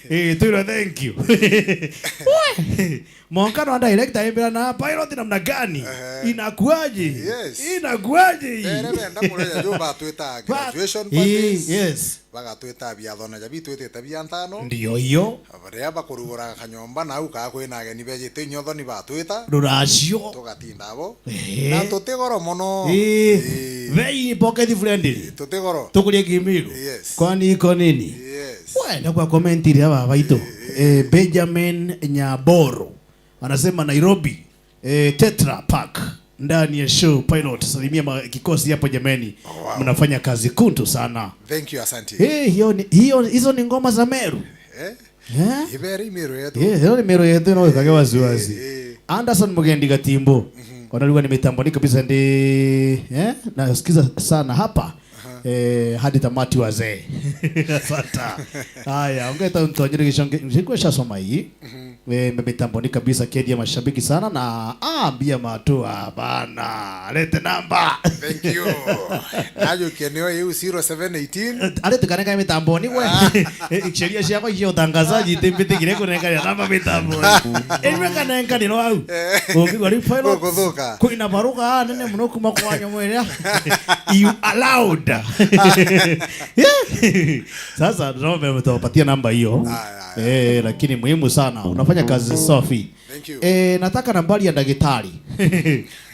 Eh, twire thank you. We, monka no director aimbira na pilot namna gani? Ehe. Inakuaje? Yes. Inakuaje hii? Ere benda kuria jo batwita Ba-, graduation eh, parties. Yes. Bagatwita biathona ja bitwitite bia ntano. Ndio hiyo. Baria bakurugura kanyomba nau kaa kwina ageni bejite inyothoni batwita. Ruracio. Tugatinda abo. Eh. Na tuti goro mono. Eh. Eh. Very pocket friendly. Tuti goro. Tukurie Kimiru. Yes. Kwani iko nini? Yes. Wenda kwa comment iria baba itu. Eh, eh. Eh, Benjamin Nyaboro. Anasema Nairobi, eh, Tetra Park, ndani ya show. Pilot, salimia ma-, kikosi hapo jameni. Wow. Mnafanya kazi kuntu sana. Thank you, asante. Eh, hiyo ni, hiyo, hizo ni ngoma za Meru. Eh? Eh? Ibere Meru yetu. Eh, hiyo ni Meru yetu, no ikage wasiwasi. Eh, eh. Anderson Mugendi Gatimbo. Mhm. Wanarua ni mitamboni kabisa ndi, eh? Nasikiza sana hapa. Aha. Eh, hadi tamati wazee. Asante. Haya, ongeta mtonyere gishonge, nilikuwa shasoma hii. Mhm. Eh, mitamboni kabisa, kedia mashabiki sana na, ah, mbia matua bana. Lete namba. Thank you. Ajukia niyo iu zero seven eighteen. Eh, arete kanenka mitamboni we. Ah. Eh, sheria ciakwa cia utangazaji timbitikire kunenka namba mitamboni. Enywe kanenka ni no au. Eh. Ungigwa ri pilot. Gukuthuka. Kwina baruga nene muno kuma kwa nyomweria. You allowed. Sasa naomba mtawapatia namba hiyo. Aya, aya. Eh, lakini muhimu sana. Unafanya kazi safi. Thank you. Eh, nataka nambari ya daktari.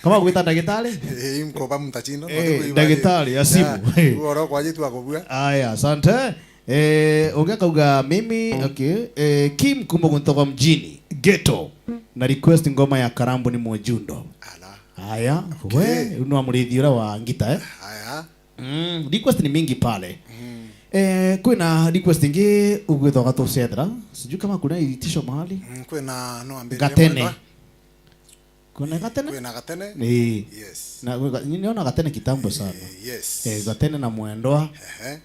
Kama kuita daktari? Eh, mkoba mtachino. Eh, daktari ya simu. Ugoro kwa jitu akubua. Aya, asante. Eh, ungi akauga mimi, okay. Eh, Kim kuma Guntoka mjini, ghetto. Na request ngoma ya Karambu ni Mwejundo. Ala. Aya, okay. We, uno amurithi ura wa ngita, eh? Aya. Mm, request ni mingi pale. Mm. Eh, kwina request ingi ugwithoga tucethera. Sijui kama kuna itisho mahali. Mm, kwina no ambiririe Gatene. Mwendwa. Kuna Gatene? Kwina Gatene. Eh. Yes. Na, niona Gatene kitambo sana. Eh, yes. Eh, Gatene na Mwendwa.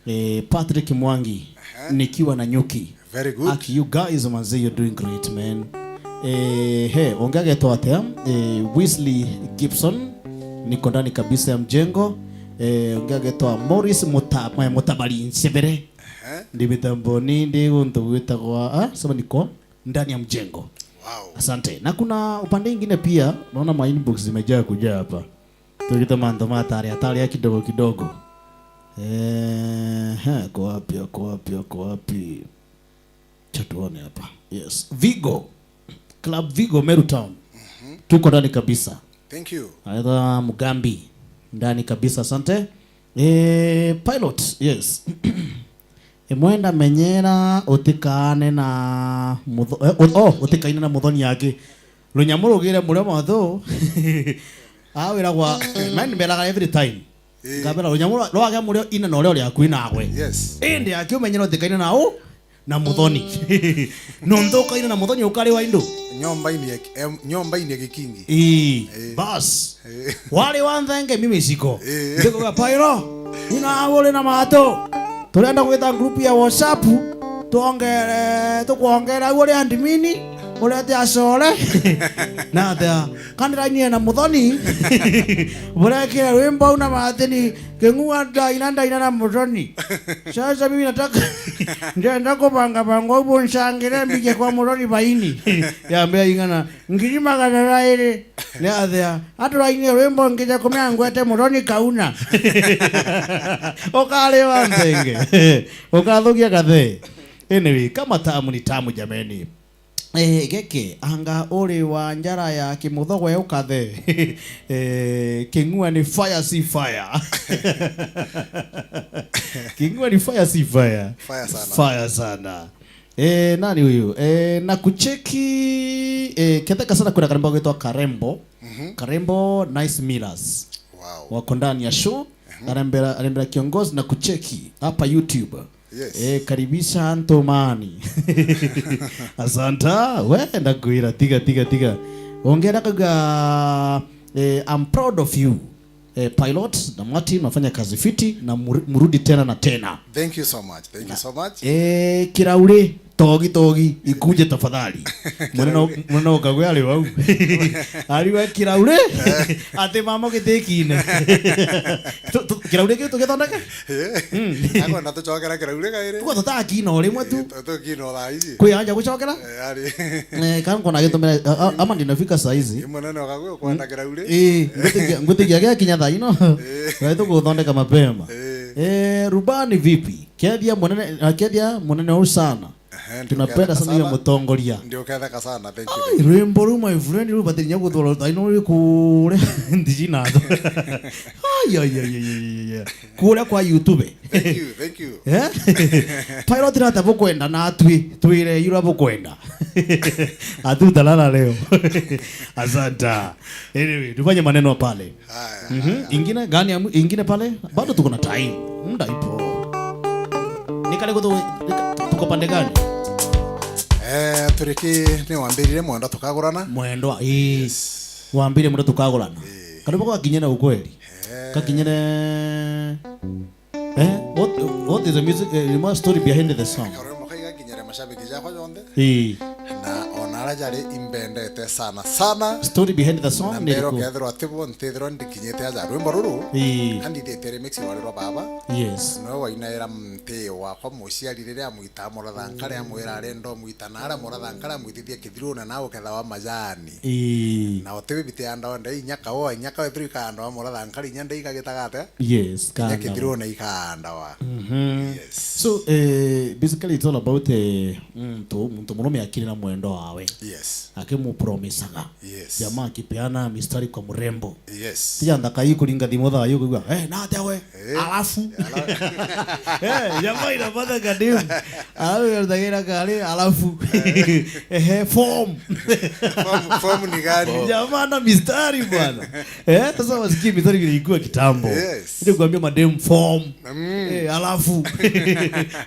Ehe. Eh, Patrick Mwangi. Ehe. Nikiwa na nyuki. Very good. Aki, you guys, manze, you're doing great, man. Eh, he, ungi agetwa atia? Eh, Wesley Gibson, niko ndani kabisa ya mjengo. Eh, ungi agetwa Morris Muta-, eh, Mutabari Nsebere. Ehe. Ndi mitamboni, ndi guntu gwitagwa, ah, sema niko ndani ya mjengo. Wow. Asante. Na kuna upande ingine pia, naona ma inbox zimejaa kujaa hapa. Tugite mantu matari atari ya kidogo kidogo. Eh, he, ako wapi, ako wapi, ako wapi? Cha tuone hapa. Yes. Vigo. Club Vigo, Meru Town. Mhm. Tuko ndani kabisa. Thank you. Aidha Mugambi. Ndani kabisa, asante. Eh, pilot, yes. Imwenda menyera utikaane na mutho-, eh, u-, oh, utikaine na muthoni yake. Runyamu rugire murio mothu. Awiragwa, man, mberaga every time. Eh. Ngabera, runyamu rwa-, rwagea murio ina na uria uri akui nagwe. Yes. Indi aki umenyera utikaine na u, na muthoni. Nontu ukaina na muthoni ukari wa indu. Nyomba ini ya ki-, em, nyomba ini ya gikingi. Ii, eh, bas. Eh. Wari wa nthenge mimi siko. Eh. Ndikuga Pairo, una uri na mato. Turenda gwita group ya WhatsApp. Tuongere, tukuongere au uri admin, urete acore. Na atia, kandi raini na muthoni. Burekire rwimbo au na matini. King'ua ndaina, ndaina na muthoni. Sasa mimi nataka, ndenda kubanga banga ubu ncangire mbije kwa muthoni baini. Yambia ing'ana, ngiri magana jairi. Ni athea, aturaine rwimbo ngije kumea ngwete muthoni kauna. Ukari wa nthenge. Ukathukia kathe. Anyway, kama tamu ni tamu jameni. Eh, geke, anga uri wa njara ya Kimuthogo we ukathe. Eh, King'ua ni fire si fire. King'ua ni fire si fire. Fire sana. Fire sana. Eh, nani huyu? Eh, na kucheki, eh, keteka sana kuna karembo gwitwa Karembo. Mhm. Karembo Nice Millers. Wow. Wako ndani ya show. Arembera, arembera kiongozi na kucheki hapa YouTube. Yes. Eh, karibisha antu mani. Asanta, we, ndakwira, tiga, tiga, tiga. Ongera kauga, eh, "I'm proud of you." Eh, Pilot na Martin, mnafanya kazi fiti na muri-, murudi tena na tena. Thank you so much. Thank you so much. Eh, Kirauri, togi, togi, ikuje tafadhali. Munene, munene ukagwe ari wau. Ari wa Kirauri, ati mama gitikine. Tu-, tu-, Kirauri kiu tugithondeke? Eh. Mm. Akwenda tucokera Kirauri kairi? Tuko tutakina o rimwe tu. Eh, tu-, tukina o thaa ici. Kwi aja gucokera? Eh, ari. Eh, kana nkona agitumira, a-, a-, ama ndinafika saa ici. Ii munene ukagwe ukwenda Kirauri? Ii, ngwitikia, ngwitikia giakinya thaa ino. Eh. Ngai tuguthondeka mapema. Eh. Eh, rubani vipi? Kethia munene, akethia munene uu sana. Ehe, ndio. Tunapenda uketheka sana huyo sana. Mutongoria. Ndio uketheka sana, thank you, ai, thank you. Rwimbo ruu, my friend, ruu batinya guthora thaa ino ruri kuria ndiji nazo. Ai, ai, ai. Kuria kwa YouTube. Thank you, thank you. Eh? Pilot, rata bukwenda na atwi, twire ira bukwenda. Atutalala leo. Asanta. Anyway, tufanye maneno pale. Haya, mhm, haya. Ingine gani ya mu-, ingine pale? Bado tuko na time. Muda ipo. Nikale kutu-, nika-, tuko pande gani? Eh, turiki ni wambirire mwendwa tukagurana. Mwendwa, ii. Yes. Wambire mwendwa tukagurana. Ii. Karibu kwa kinyene ukweli. Eh. Kakinyene. Eh, what, what is the music, eh, ni mwa story behind the song? Karwimbo kaiga kinyere mashabiki jakwa jonthe. Ii. Na ona ara jari imbendete sana, sana. Story behind the song ni iriku? Na mbere ukethirwa atibo, ntithirwa ndikinyite aja rwimbo ruru. Ii. Andithite remix rwari rwa baba. Yes. Nowe wainaira mtio wakwa muciari riria amwita muratha nkare amwira arenda umwita na aria muratha nkare amwitithia kithirune na uketha wa majani. Ii. Na utibi biti andawa ndai inya kawa, inya kawa ithirwa ikanda wa muratha nkare inya ndai kagitaga atia? Yes, kinya kanda kithirune ikanda wa. Mhm. Yes. So, eh, basically it's all about, eh, muntu, muntu murume akiri na mwendwa wawe. Yes. Akimupromisaga. Yes. Jamaa akipeana mistari kwa mrembo. Yes. Tija nthaka ikuringa thimu thaa yu kugua, "Eh, na atia we?" Eh. Alafu. Ala- Eh, jamaa inapata kadimu. Alafu inatagira kari, alafu. Ehe, form. Form, form ni gani? Jamaa na mistari bwana. Eh, sasa wasikii mistari vile ilikuwa kitambo. Yes. Ndio kuambia madem form. Mm. Eh, alafu.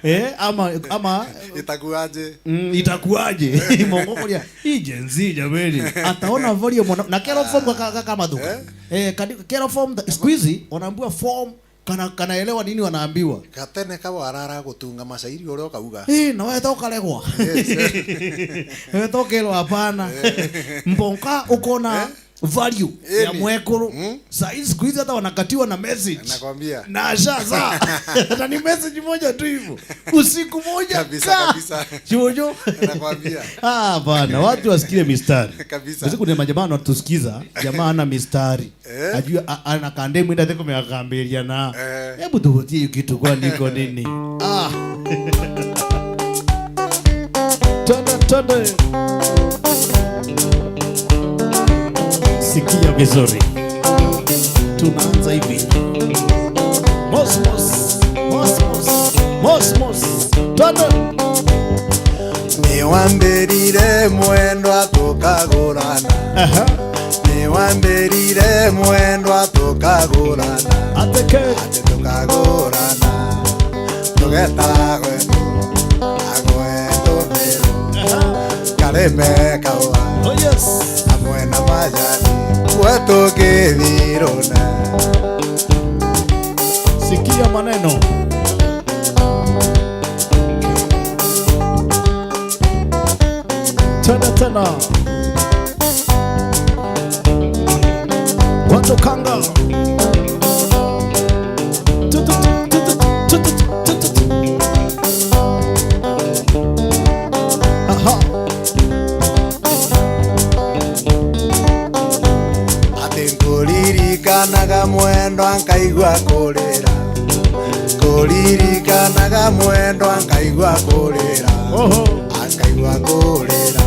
Eh, ama, ama itakuaje? Mm, itakuaje? Mongo kuria, hii Gen Z jameni. Ataona value mwana, na kero form kaka, kaka mathuka. Eh? Eh, kadi-, kero form, siku hizi wanaambiwa form, kana, kanaelewa nini wanaambiwa. Gatene ka warara gutunga mashairi uria ukauga. Eh, na wewe toka legwa. Yes, eh. Wewe toka elo hapana. Eh. Mbonka ukona value ya mwekuru. Mm. Saa hizi siku hizi hata wanakatiwa na message. Nakwambia. Na asha za. Na ni message moja tu hivyo. Usiku moja. Kabisa, ka. Kabisa. Jojo. Nakwambia. Ah, bana, watu wasikie mistari. Kabisa. Usiku ni majamaa wanatusikiza, jamaa ana mistari. Eh? Ajua, a-, ana kande mwenda teko meakambiria na. Eh. Hebu tuvutie hiyo kitu kwani iko nini? Ah. Twende, twende. Sikia vizuri. Tunaanza hivi. Mosmos, mosmos, mosmos. Twende. Niwambirire mwendwa tukagurana. Aha. Niwambirire mwendwa tukagurana. Ateke. Ati tukagurana. Tugeta gwetu, agwetu miru. Aha. Karime kaua. Oh, yes. Amwe na majani. Gwetu kithiruna. Sikia maneno. Tena, tena. Watu kanga. Tutu, tutu, tutu. Aha. Ati nkuririkanaga mwendwa nkaigua kurira. Nkuririkanaga mwendwa nkaigua kurira. Oho. Nkaigua kurira.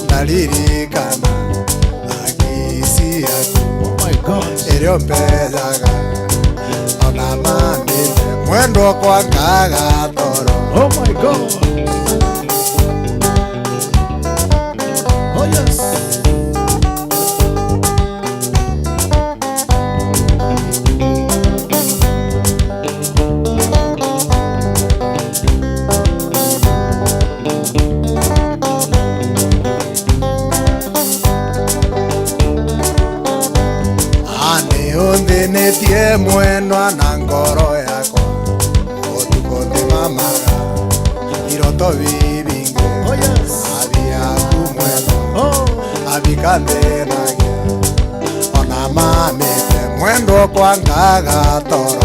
Ndaririkana akisi yaku. Oh my God. Irio mpejaga. Ona mandite mwendwa kwa nkaga toro. Oh my God. Oh yes. Mwendwa na ngoro yakwa, utuku ndimamaga, iroto bibingi. Oh, yes. Athi yaku mwendwa, oh, athi kanthinagia, ona mamite mwendwa kwa ngaga toro.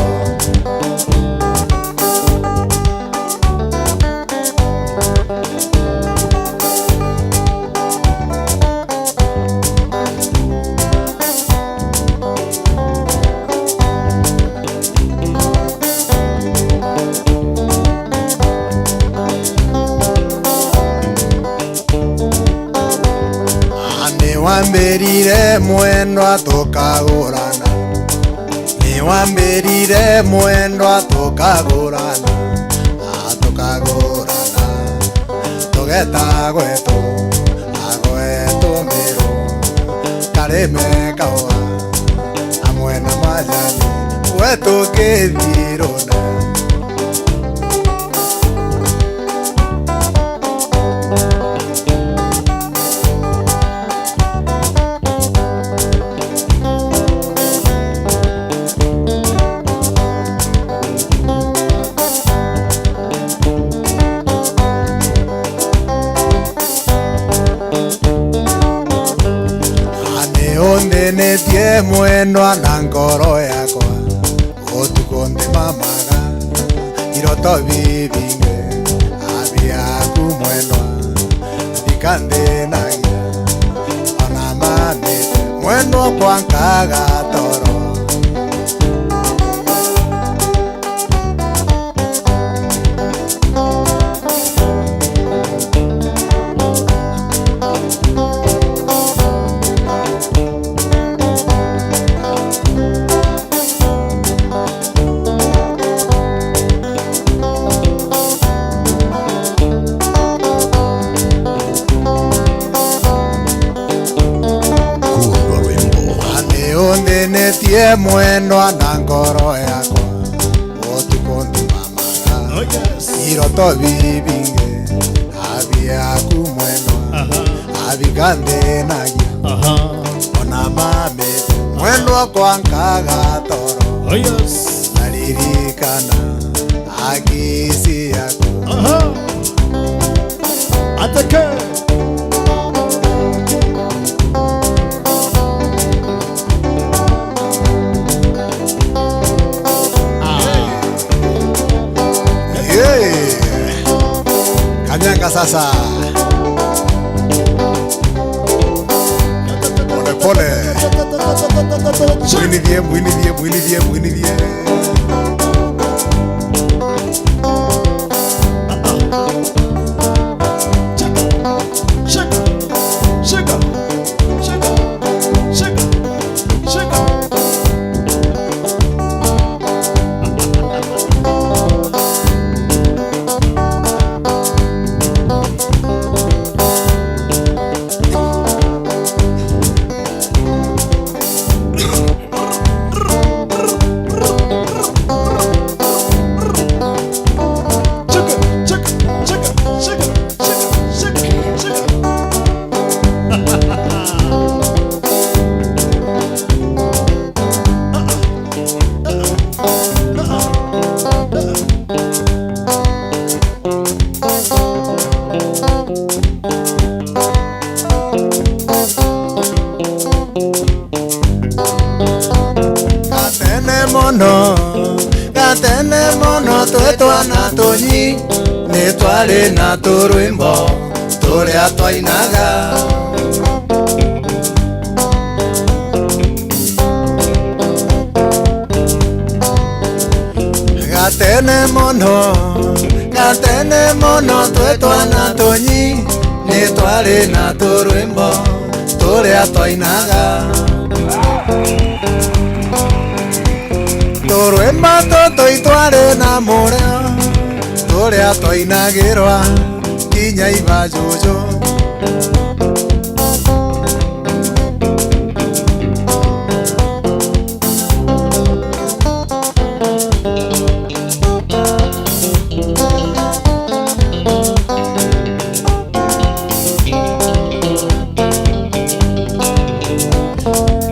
Niwambirire mwendwa tukagurana, niwambirire mwendwa tukagurana, a, tukagurana, tugeta gwetu, a, gwetu Miru, Karime Kaua, amwe na majani, gwetu Kithiruna. Niunthinitie mwendwa na ngoro yakwa, utuku ndimamaga, iroto bibingi, athi yaku mwendwa, bikanthinagia, ona mamite mwendwa kwa nkaga toro. Kundwa rwimbo. Niunthinitie mwendwa na ngoro yakwa, utuku ndimamaga. Oh, yes. Iroto bibingi, athi yaku mwendwa, aha, athi kanthinagia, aha, ona mamite mwendwa kwa nkaga toro. Oh, yes. Naririkana akisi yaku. Aha. Ateke. Ah. Hey. Kanyanga sasa. Pole pole. Mwinithie, mwinithie, mwinithie, mwinithie. Gatene mono, gatene mono, twi twana tunyi, ni twari na turwimbo turia twainaga. Gatene mono, gatene mono, twi twana tunyi, ni twari na turwimbo turia twainaga. Turwimbo tutu itwari na murio, turia twainagirwa kinya iba juju.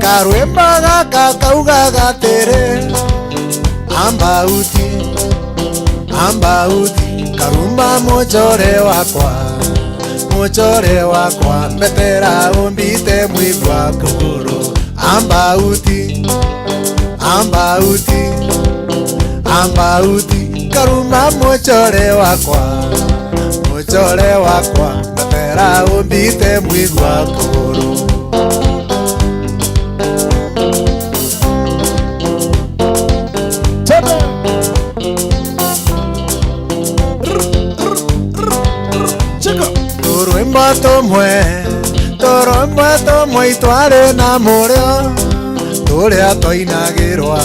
Karwimbo gaka kaugaga atiri, Ambauti, ambauti, karumba mucore wakwa, mucore wakwa, mbetera umbite mwigua kuguru. Ambauti, ambauti, ambauti, karumba mucore wakwa, mucore wakwa, mbetera umbite mwigua kuguru. Turwimbo tumwe, turwimbo tumwe itwari na murio, turia twainagirwa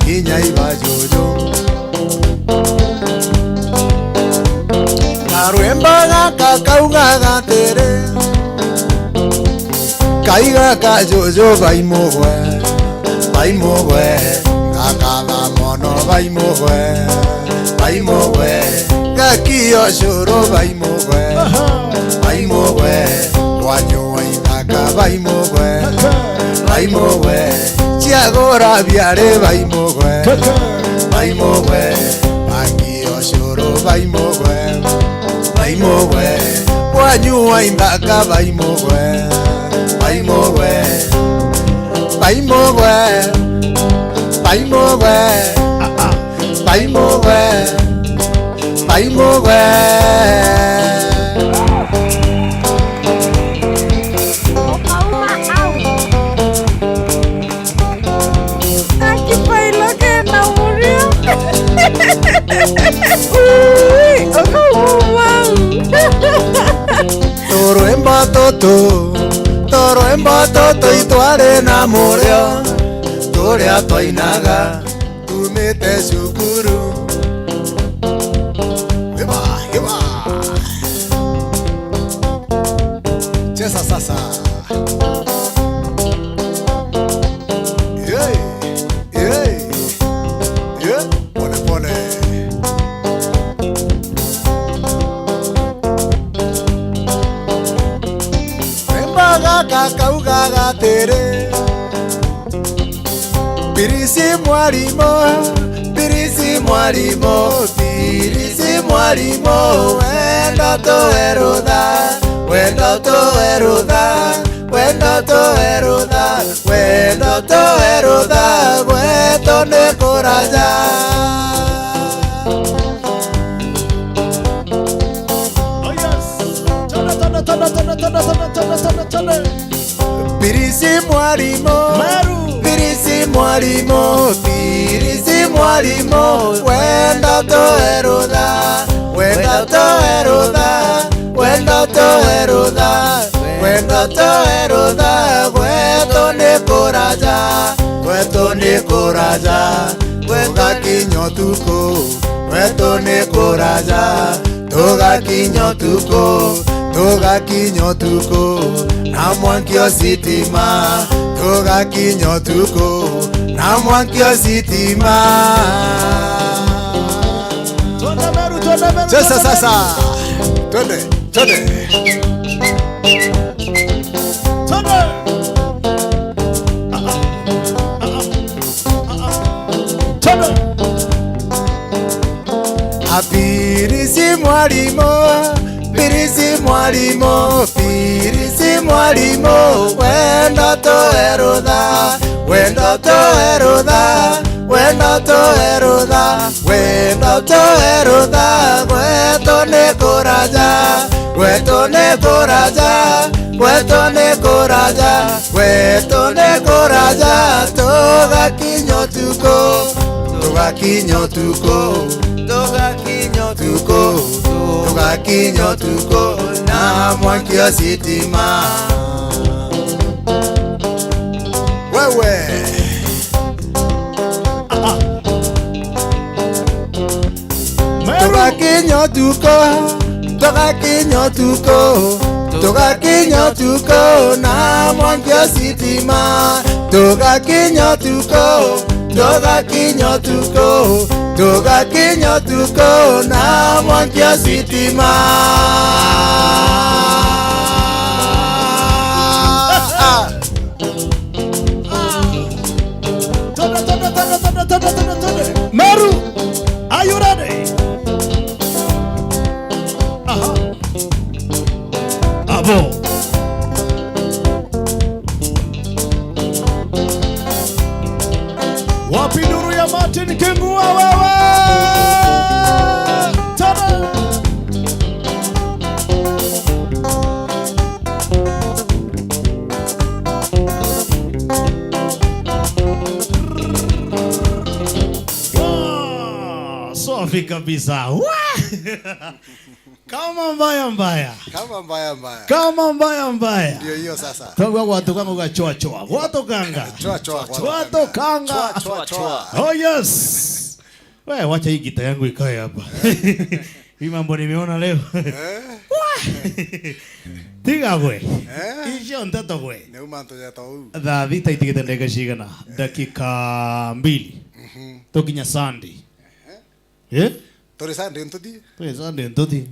kinya iba juju. Na rwimbo gaka kaugaga atiri, kaiga ka juju baimugwe, baimugwe, gakatha mono baimugwe, baimugwe, gakio curu baimugwe, baimugwe, wanyu wa ithaka baimugwe, baimugwe, ciagura biari baimugwe, baimugwe, bangi ucuru baimugwe, baimugwe, wanyu wa ithaka baimugwe, baimugwe, baimugwe, baimugwe, baimugwe, baimugwe. Ukauma au. Akibailo kena murio. Ui, ukauma au. Turwimbo tutu, turwimbo tutu itwari na murio, turia twainaga tumite cukuru. Hiba, hiba. Cheza sasa. Yey, yey, yey. Pole, pole. Wimbo gaka kaugaga atiri, Pirisi mwarimu, Pirisi mwarimu, Pirisi mwarimu, wenda tuwe rutha, wenda tuwe rutha, wenda tuwe rutha, wenda tuwe rutha, gwetu ni kuraja. Oh yes. Tene, tene, tene. Pirisi mwarimu. Meru. Pirisi mwarimu. Pirisi mwarimu. Wenda tuwe rutha. Wenda tuwe rutha. Wenda tuwe rutha. Wenda tuwe rutha. Gwetu ni kuraja. Gwetu ni kuraja. Tugakinya utuku. Gwetu ni kuraja. Tugakinya utuku, tugakinya utuku, na mwanki o sitima, tugakinya utuku, na mwanki o sitima. Twende Meru, twende Meru, cheza twende sasa. Meru. Twende, twende. Twende. Twende. Apirisi mwarimu, pirisi mwarimu, pirisi mwarimu, wenda tuwe rutha, wenda tuwe rutha, wenda tuwe rutha, wenda tuwe rutha, gwetu ni kuraja, gwetu ni kuraja, gwetu ni kuraja, gwetu ni kuraja, tugakinya utuku, tugakinya utuku, tugakinya utuku, tugakinya utuku, na mwanki o sitima. Wewe. Tugakinya utuku, tugakinya utuku, tugakinya utuku, na mwanki o sitima. Tugakinya utuku, tugakinya utuku, tugakinya utuku, na mwanki o sitima. Twende, twende, twende, twende, twende, twende, twende. Meru, Safi kabisa. Wa! Kama mbaya mbaya. Kama mbaya mbaya. Kama mbaya mbaya. Ndio hiyo sasa. Twaigua gwatukanga uga chwa chwa. Gwatukanga. Chwa chwa, gwatukanga. Gwatukanga. Chwa chwa chwa. Oh yes. We, wacha hii gita yangu ikae hapa. Hii mambo nimeona leo. Eh? Wa! Tiga gwe. Eh? Icio nteto gwe. Nĩ uma ntu jeta uu. Thaa thita itigite ndagika cigana? Ndagika mbili. Mhm. Tukinya Sunday. Eh? Turi Sunday ntuthi? Turi Sunday ntuthi.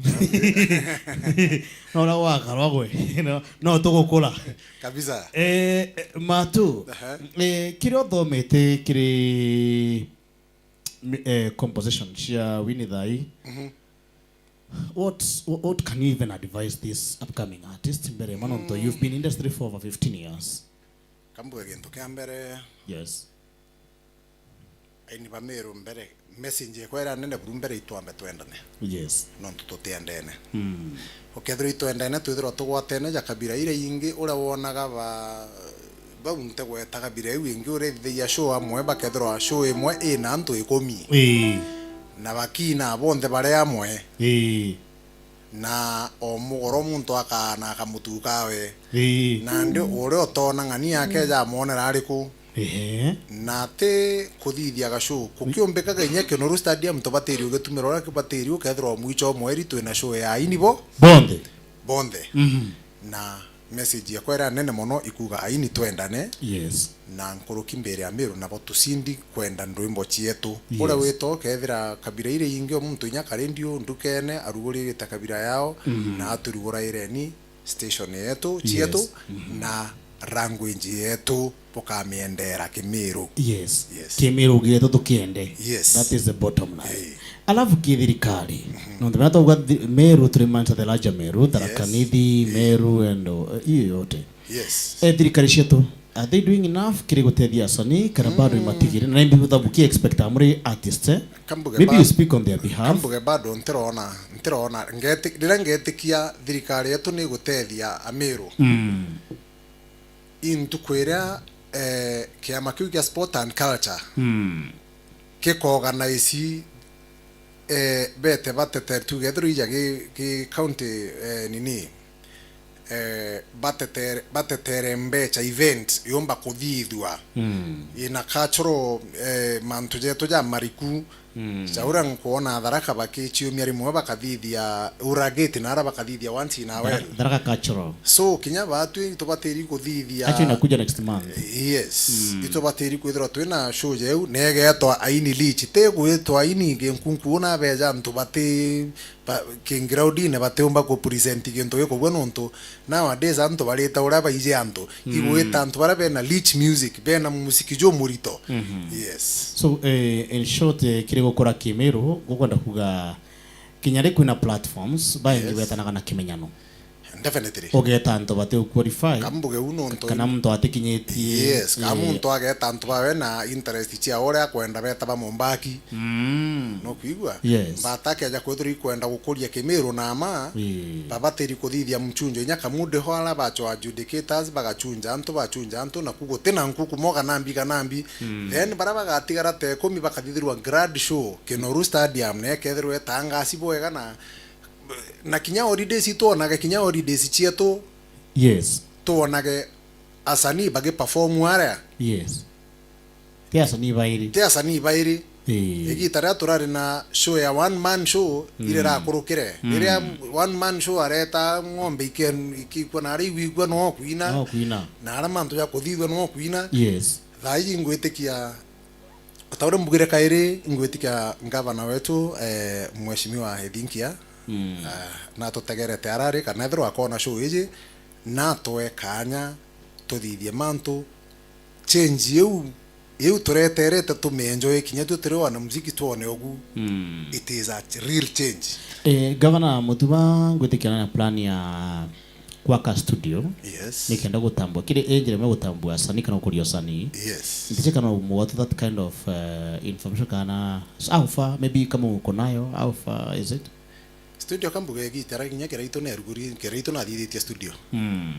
No, uria gwakarwa gwe. No, no tugukura. Kabisa. Eh, eh, Matu, aha, eh, kiria uthomete kiri mi-, eh, composition cia Winnie Thai, mhm, what, what can you even advise this upcoming artist mbere? Manonto, mm, you've been industry for over fifteen years. Kambuge gintu kia mbere. Yes. Aini ba Meru mbere, message ekwa iria nene buru mbere itwambe twendane. Yes. Nontu tutiendene. Mm. Ukethirwa itwendene, twithirwa tugwatene ja kabira iria ingi, uria wonaga ba-, bau ntegweta kabira iu ingi, uria ithithagia show amwe, bakethirwa show imwe ina antu ikumi. Ii. Na bakina bonthe bari amwe. Ii. Na o mugoro muntu akaana kamutu kawe. Ii. Nandi uria utoona ng'ani yake, mm, jamonera ariku? Ehe. Na ti kuthithia ga show. Kukiumbikaga inya Kinoru Stadium, tubatiri ugitumira uria kibatiri, ukethirwa o mwicho o mweri twina show ya aini bo? Bonthe. Bonthe. Mhm. Na message yakwa iria nene mono ikuga aini twendane. Yes. Na nkuruki mbere ya Meru nabo tusindi kwenda ndwimbo cietu. Yes. Uria wito kethira kabira iria ingi o muntu inya kari ndio ndukene arugurire ta kabira yao, mhm, na aturugura ireni station yetu, cietu, yes, mhm, na language yetu bukamiendera Kimiru. Yes. Yes. Kimiru gietu tukiende. Yes. That is the bottom line. Eh. Alafu kithirikari, mhm, nontu bana twauga thi-, Meru, turi mancha the larger Meru, Tharaka, yes, Nithi, eh, Meru and, uh, iyo yote. Yes. Eh, thirikari cietu, are they doing enough kiri gutethia asanii kana bado ni, mm, matigiri? Na imbi buthabu ki expect muri artists, eh? Kambuge, maybe ba-, you speak on their behalf. Kambuge bado ntirona, ntirona, ngeti-, riria ngetikia thirikari yetu ni gutethia Amiru. Mm. I ntuku iria, eh, kiama kiu kia Sport and Culture, mm, gikoorganize, eh, bete batetere, tuge ethirwa ija gi, gi county, eh, nini, eh, batetere, batetere mbecha event yumba kuthithua. Mm. Ina cultural, eh, mantu jetu ja mariku, mm, ja uria nkwona Tharaka bakiciumia rimwe bakathithia uragiti na aria bakathithia once in a while. Thara-, Tharaka Cultural. So, kinya batwi itubatiri kuthithia. Actually, inakuja next month. Yes. Mm. Itubatiri kwithirwa twina show jeu, na igeetwa Aini Lich. Ti gwitwa Aini ginkunku una beja antu bati ba-, kingroundine batiumba ku present gintu gikubua nontu nowadays antu barita uria baiji antu. Mm. Igwita antu baria bena Lich music, bena musiki jumurito. Mhm. Yes. So, eh, in short, eh, kiri gukura Kimiru, gukwenda kuga kinya ri kwina platforms, baingi, yes, betanaga na kimenyano. Definitely. Ugeta antu bati qualify. Kambuge u nontu kana muntu atikinyitie. Yes, ka, eh, muntu ageta antu bawe na interest cia uria akwenda beta ba mumbaki. Mm. No kwigua? Yes. Mbata akeja kwithirwa ikwenda gukuria Kimiru na ma, ii, babatiri kuthithia mchunjo. Inya kamude ho ara bacho adjudicators, bagachunja antu, bachunja antu, na kuguti na nkuku moga nambi kana mbi. Mm. Then bara bagatigara te kumi bakathithirwa grand show, Kinoru Stadium, na ekethirwa etangasi bwega na, na kinya holidays itwonage, kinya holidays cietu. Yes. Twonage asanii bagi perform aria. Yes. Ti asanii bairi. Ti asanii bairi. Ii. Igita riria turari na show ya one man show, mm, ire rakurukire. Mm. Riria one man show areta ng'ombe iken-, ikikua na aria igwigua no kwina. No kwina. Na aria mantu ja kuthithua no kwina. Yes. Thaa iji ngwitikia, o ta uria mbugire kairi, ngwitikia ngavana wetu, eh, Mheshimiwa Ithinkia, mm, eh, natutegerete arari, kana ethirwa akona show iji, natwe kanya tuthithie mantu, change iu, iu tureterete tumienjoy kinya twi turi wana muziki twone ugu. Mm. It is a ch-, real change. Eh, Gavana Mutuba, ngwitikia na plan ya gwaka studio. Yes. Nikenda gutambua kiri age rimwe gutambua asanii kana gukuria usanii. Yes. Ndije kana umwe what that kind of, uh, information kana how far, maybe kama uko nayo, how far is it? Studio kambuge gitara kinya Kiraitu neruguri, Kiraitu nathithitie studio. Mm.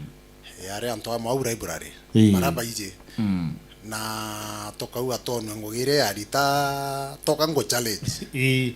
Yari antu amwe au library. Ii. Bara baiji. Mm. Na tukauga tonwe ngugi iria yarita, toka ngu challenge. Ii.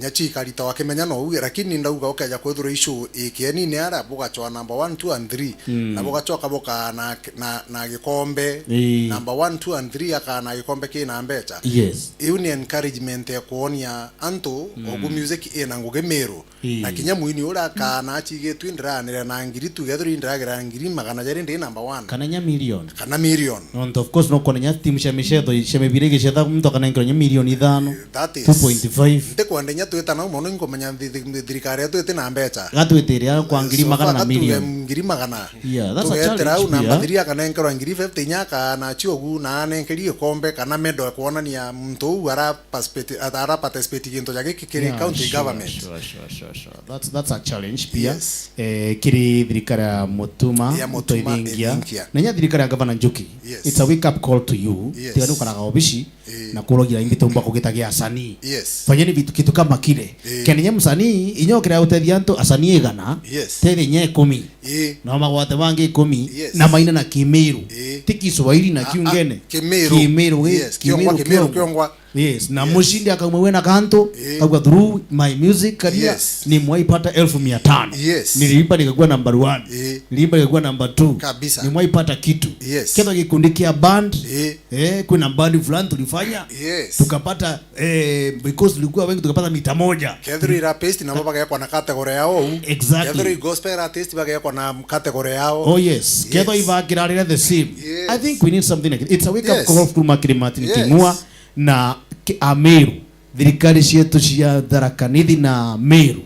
Nya chikarita wakimenya no uge, lakini ndauga ukeja kwithirwa i show ikienini aria, bugachwa number one, two and three. Mm. Na bugachoka bukaa na, na, na gikombe. Ii. Number one, two and three akaa na gikombe kina mbecha. Yes. Iu ni encouragement ya kwonia antu, mm, ogu music ina ngugi Miru. Ii. Na kinya mwini uria akaa na achigitwe ndiranire na ngiri, tuge ethirwa ndiragira ngiri magana jeri ndi number one. Kana nya million. Kana million. Nontu of course nukwona nya timu cia micetho cia mibira igicetha muntu akanenkerwa nya milioni ithano. That is. Two point five. Ntikwenda inya twita nau mono, inkumenya thi-, thi-, thirikari yetu iti na mbecha. Gatwitiria kwa ngiri magana na milioni. Ngiri magana. Yeah, that's a challenge pia. Tugetera au namba three akanenkerwa ngiri fifty inya akaa nacio ogu na anenkerie gikombe kana medal ya kwonania muntu uu ara participate, ara participate gintu ja giki kiri county government. Yeah, sure, sure, sure, sure. That's, that's a challenge pia. Yes. Eh, kiri thirikari ya Mutuma, ya Mutuma Mutuma Ithingia. Ithingia. Na inya thirikari ya Gavana Njuki. Yes. It's a wake up call to you. Yes. Tiga ni ukaraga obici, eh, na kurogira imbi tumba kugitagia asanii. Yes. Fanyeni vitu, kitu kama kile. Eh. Kenya msanii, inyo kira utethia antu asanii igana, yes, tethia inya ikumi. Eh. Na magwate bangi ikumi, yes, na maina na Kimiru. Eh. Ti Kiswahili na, ah, ah, Kiungene. Kimiru. Kimiru, eh, yes, Kimiru, kiongwa, Kimiru, kiongwa. Kiongwa. Yes, na, yes, mushindi akauma wena kantu, eh, akauga, "Through my music career, yes, nimwaipata elfu mia tano. Yes. Niliimba nikakuwa number one. Eh. Niliimba nikakuwa number two. Kabisa. Nimwaipata kitu." Yes. Kethwa gikundi kia band, eh, eh, kwina band fulani tulifanya, yes, tukapata, eh, because tulikuwa wengi, tukapata mita moja. Kethirwa i artist nabo bagekwa na category yao. Exactly. Kethirwa i gospel artist bagekwa na category yao. Oh, yes. Yes. Kethwa ibakirarire the same. Yes. I think we need something like it. It's a wake up, yes, call from Martin, yes, King'ua. Na ki-, Ameru, thirikari cietu cia Tharaka Nithi na Meru,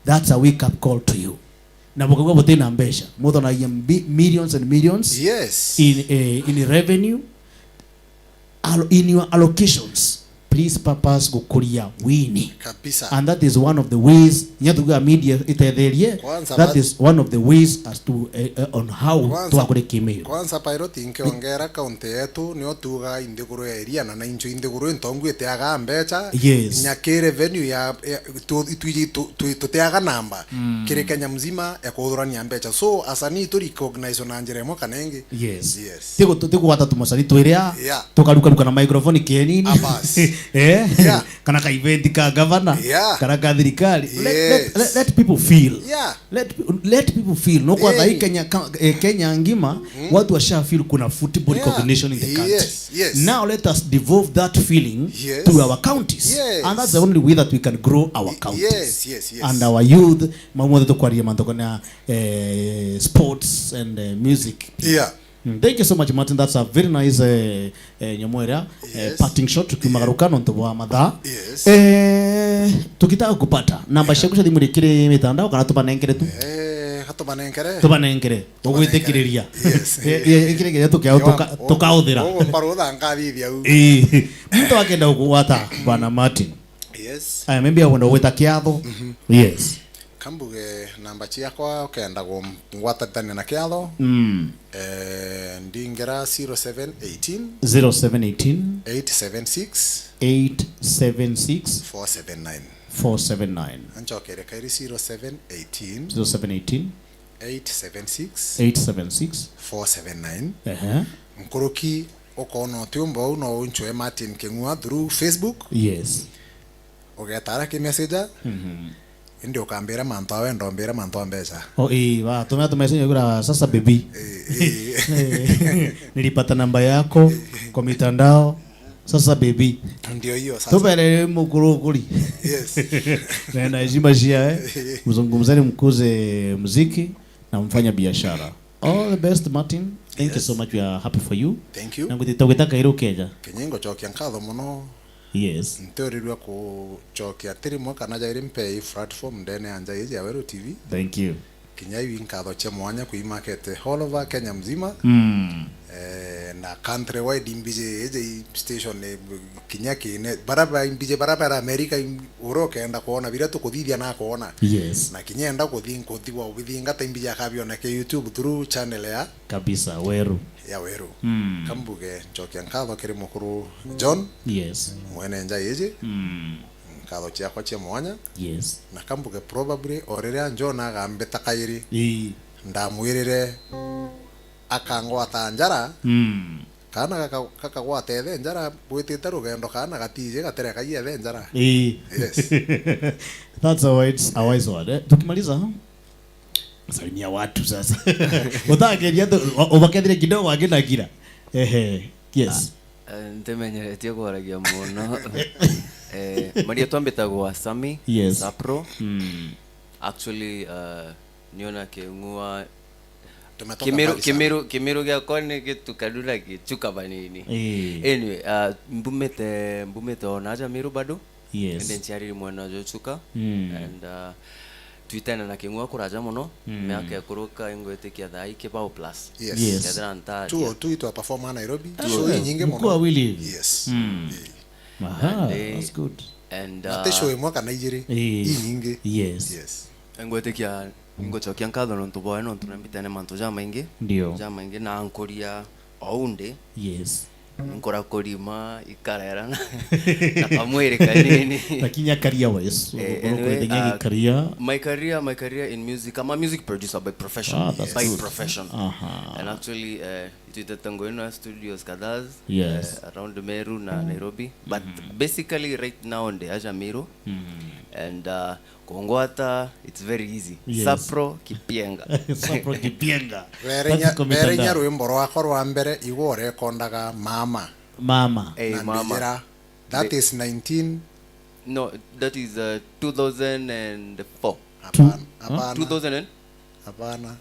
that's a wake up call to you. Na bukauga buti na mbeca, muthonagia bi-, millions and millions, yes, in, eh, in revenue, allo-, in your allocations, please purpose gukuria wini. Kabisa. And that is one of the ways, nya tuga media itetherie, kwanza that ba- is one of the ways as to, eh, eh, on how, kwanza, twakure Kimiru. Kwanza pilot inkiongera county yetu, nio tuga inthiguru ya iria na, na incho inthiguru intongu iteaga mbecha. Yes. Nya ki revenue ya, ya, tu, tu, tu, tu, tuteaga namba. Mm. Kiri Kenya mzima ya kuthurania mbecha. So, asanii tu recognize na njira imwe kana ingi. Yes. Yes. Tigu-, tu-, tigwata tumasani twiria, yeah, tukarukaruka na microphone kienini. Ah, bas. Eh? Yeah. Kana ka event ka governor, yeah, kana ka thirikari. Let, let, yes, let, let people feel. Yeah. Let, let people feel. No kwa, hey, thai Kenya, ka-, eh, Kenya ngima, mm, watu washa feel kuna football, yeah, recognition in the country. Yes, yes. Now let us devolve that feeling, yes, to our counties. Yes. And that's the only way that we can grow our, y-, counties, yes, yes, yes, and our youth. Mau monthe tukwaria mantu kana, eh, sports and, eh, music. Yeah. Mm, thank you so much, Martin. That's a very nice, eh, eh, nyomweria, eh, yes, parting shot, tukiumagaruka nontu bwa mathaa. Yes. Eh, tukitaka kupata namba, ehe, ciaku cia thimu ri kiri mitandao kana tubanenkere tu? Eh, ka tubanenkere. Tubanenkere. Tubanenkere. Ugwitikiriria. Yes. Eh, eh, kiri kiria tukia-, tuka-, tukauthira. Ugu mparutha nkathithia u. Eh, muntu akenda gukugwata, bwana Martin. Yes. Aya, maybe akwenda gwita kiatho. Mhm. Yes. Kambuge namba ciakwa, ukenda kungwatanithania na kiatho. Mm. Eh, ndingira zero seven eighteen, zero seven eighteen, eight seven six, eight seven six, four seven nine. Four seven nine. Anchokere kairi zero seven eighteen, zero seven eighteen, eight seven six, eight seven six, four seven nine. Ehe. Nkuruki ukona utiumba uu, no unchwe Martin King'ua through Facebook. Yes. Ugetara ki messenger. Mhm. Indi ukambira mantu a wenda, umbire mantu a mbeca. Oh, ii, ba, tumia tu message ugura, "Sasa baby." Ii, ii. Nilipata namba yako kwa mitandao. Sasa baby. Ndio hiyo sasa. Tubere mukuru ukuri. Yes. Na, na heshima cia, eh. Mzungumzeni, mkuze muziki na mfanya biashara. All the best, Martin. Thank you so much. Yes. We are happy for you. Thank you. Na ngwite tugita kairo keja. Kenya ingocokia nkatho muno. Yes. Ntiurirwe kucokia ti rimwe kana jairi mpe i platform ndene ya nja iji ya Weru T V. Thank you. Kinya iu nkatho cia mwanya kwi market all over Kenya mzima. Mm. Eh, na country wide imbiji iji station, eh, kinya kine, bara ba imbiji, bara bara America, im-, uria ukenda kwona biria tukuthithia na kwona. Yes. Na kinya enda kuthi-, kuthigwa ubithingata imbiji akabiona ki YouTube through channel ya kabisa, Weru. Ya Weru. Mm. Kambuge ncokia nkatho kiri mukuru John. Yes. Mwene nja iji. Mm. Nkatho ciakwa cia mwanya. Yes. Na kambuge probably o riria John agambita kairi, ii, ndamwirire akangwata njara. Mm. Kaana gaka-, gakagwata ethe njara, bwitite rugendo, kaana gatiji gaterekagia ethe njara. Ii. Yes. That's a wise, a wise word, eh? Tukimaliza, salimia watu sasa. Utageria tu, u-, ubakethire kidogo akina kira. Ehe, yes. Ah, eh, ntimenyeretie kwaragia mono. Eh, marietwa mbitagwa Sami, yes. Sapro. Mm. Actually, uh, niona king'ua Tumetoka Kimiru, mbali sana. Kimiru, Kimiru giakwa ni gitukanu na gichuka banini. Ii. Anyway, uh, mbumite, mbumite o naja Miru bado. Yes. Ende nciariri mwena jwa Chuka. Mm. And, uh, twitene na king'ua kuraja mono. Mm. Miaka ikuruka ingwitikia thaa ii kibao plus. Yes. Yes. Kethira ntaaria. Two oh two itwa perform Nairobi. Ah, so, ii nyingi mkuu mono. Wa Willy hivi. Yes. Mm. Ii. Aha, and, eh, that's good. And, na ti uh, show imwe kana ijiri. Ii. Ii nyingi. Yes. Yes. Ngwitikia, ingucokia nkatho nontu bwawe, nontu nambitene mantu jamaingi. Ndio. Jamaingi, na nkuria ou ndi. Yes. Nkura kurima, ikarera na, na kamwiri kanini. Lakini a career wise, eh, u-, anyway, ukwithenia uh, gikaria. My career, my career in music, I'm a music producer by profession. Ah, that's good. By profession. Aha. And actually, uh, itwitete ngugi na studios kadhaa, yes, uh, around Meru na Nairobi. But, mhm, basically right now ndi aja Meru. Mhm. And, uh, kungwata, it's very easy. Yes. Sapro Kipienga. Sapro Kipienga. That's committed. Berenya rwimbo rwakwa rwa mbere igwe urekondaga mama. Mama. Eh, na mama. Mbijira, that is nineteen. No, that is, uh, two thousand and four. Hapana, hapana. Two thousand and? Hapana.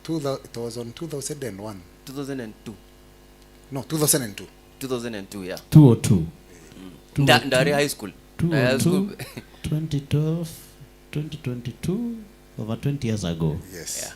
Two thou-, it was on two thousand and one. Two thousand and two. No, two thousand and two. Two thousand and two, yeah. Two oh two. Mm. Nda-, ndari high school. Ndari high school. Two oh two, twenty twelve, twenty twenty-two, over twenty years ago. Yes. Yeah.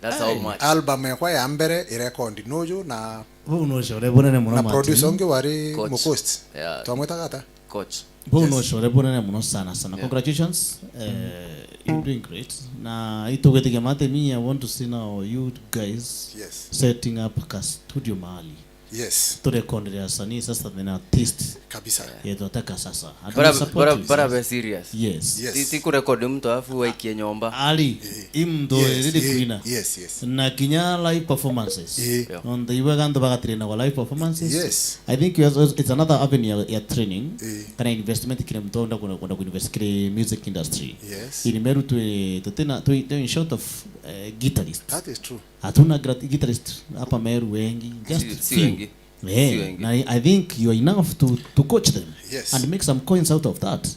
That's how much. Album yakwa ya mbere irekondi nuju na, bau no ucore bunene muno, na Martin. Producer ungi wari Coach. Mukosti. Yeah. Twamwitaga ata? Coach. Bau no ucore bunene muno sana sana. Yeah. Congratulations. Eh, you're doing great. Na itugwitikia Martin, me, I want to see now you guys, yes, setting up ka studio mahali. Yes. Turekondere asanii sasa, thina artist. Kabisa. Yetu ataka sasa. Bara, bara, bara be serious. Yes. Yes. Ti, ti kurekodi mtu alafu waikie nyomba. Ali, eh, i mtu, yes, riri, eh, kuina. Yes, yes. Na kinya live performances. Eh. Yeah. On the iwe gantu bagatirina kwa live performances. Yes. I think it's, it's another avenue ya, ya training. Eh. Kana investment kile mtu unda kuna, kuna kuinvest kile music industry. Yes. Ini Meru tu, tutina, tu, tu in short of, eh, guitarist. That is true. Hatuna gra-, guitarist hapa Meru wengi, just few. Si, si wengi. Eh, si wengi. Na I think you are enough to, to coach them, yes, and make some coins out of that.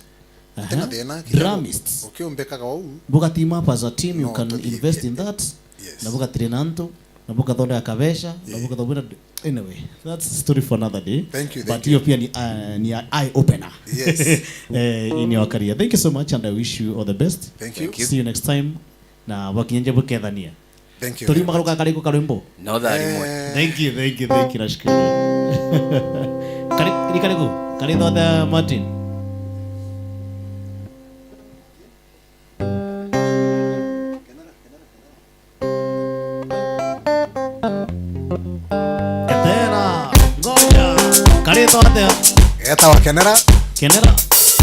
Tena thina kidogo, drumists. Ukiumbikaga uu. Buga team up as a team, you can invest in that. Yes. Na bugatrain antu, na bugathondeka kabesha, na bugathondeka, anyway, that's a story for another day. Thank you, thank you. But hiyo pia ni, uh, ni eye opener. Yes. Eh, in your career. Thank you so much and I wish you all the best. Thank you. See you next time. Na bwakinya nje bukethania. Thank you very much. Turi magaruka kariku karwimbo. No tharimwe. Eh. Thank you, thank you, thank you, nashukuru. Kari, ni kariku, kari thothe Martin. Etera, ngoja. Kari thothe. Getawa Kenera. Kenera.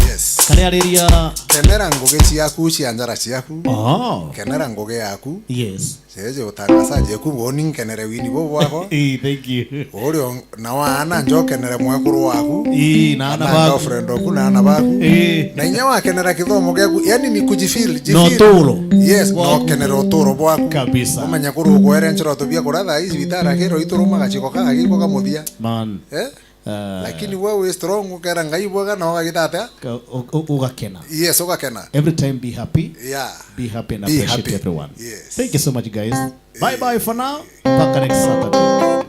Yes. Kari ariria. Kenera ngugi ciaku cia njara ciaku. Oh. Kenera ngugi yaku. Yes. Jeje utangazaji eku boni nkenere wini bo bwako. Ii, thank you. Urio na wana njokenere mwekuru waku. Ii, na ana baku. Girlfriend oku na ana baku. Ii. Na inya wakenera kithomo giaku, yani ni kujifeel, jifeel. No turo. Yes, no kenere uturo bwaku. Kabisa. Umenya kuru ugwere nchiro tubia kura thaa ici bitara kiro ituru magachiko kagagiko kamuthia. Man. Eh? Ah. Lakini we wi strong, ukera Ngai bwega na ugagita atia? Ka-, u-, u-, ugakena. Yes, ugakena. Every time be happy. Yeah. Be happy and appreciate everyone. Yes. Thank you so much, guys. Bye bye for now. Mpaka next Saturday.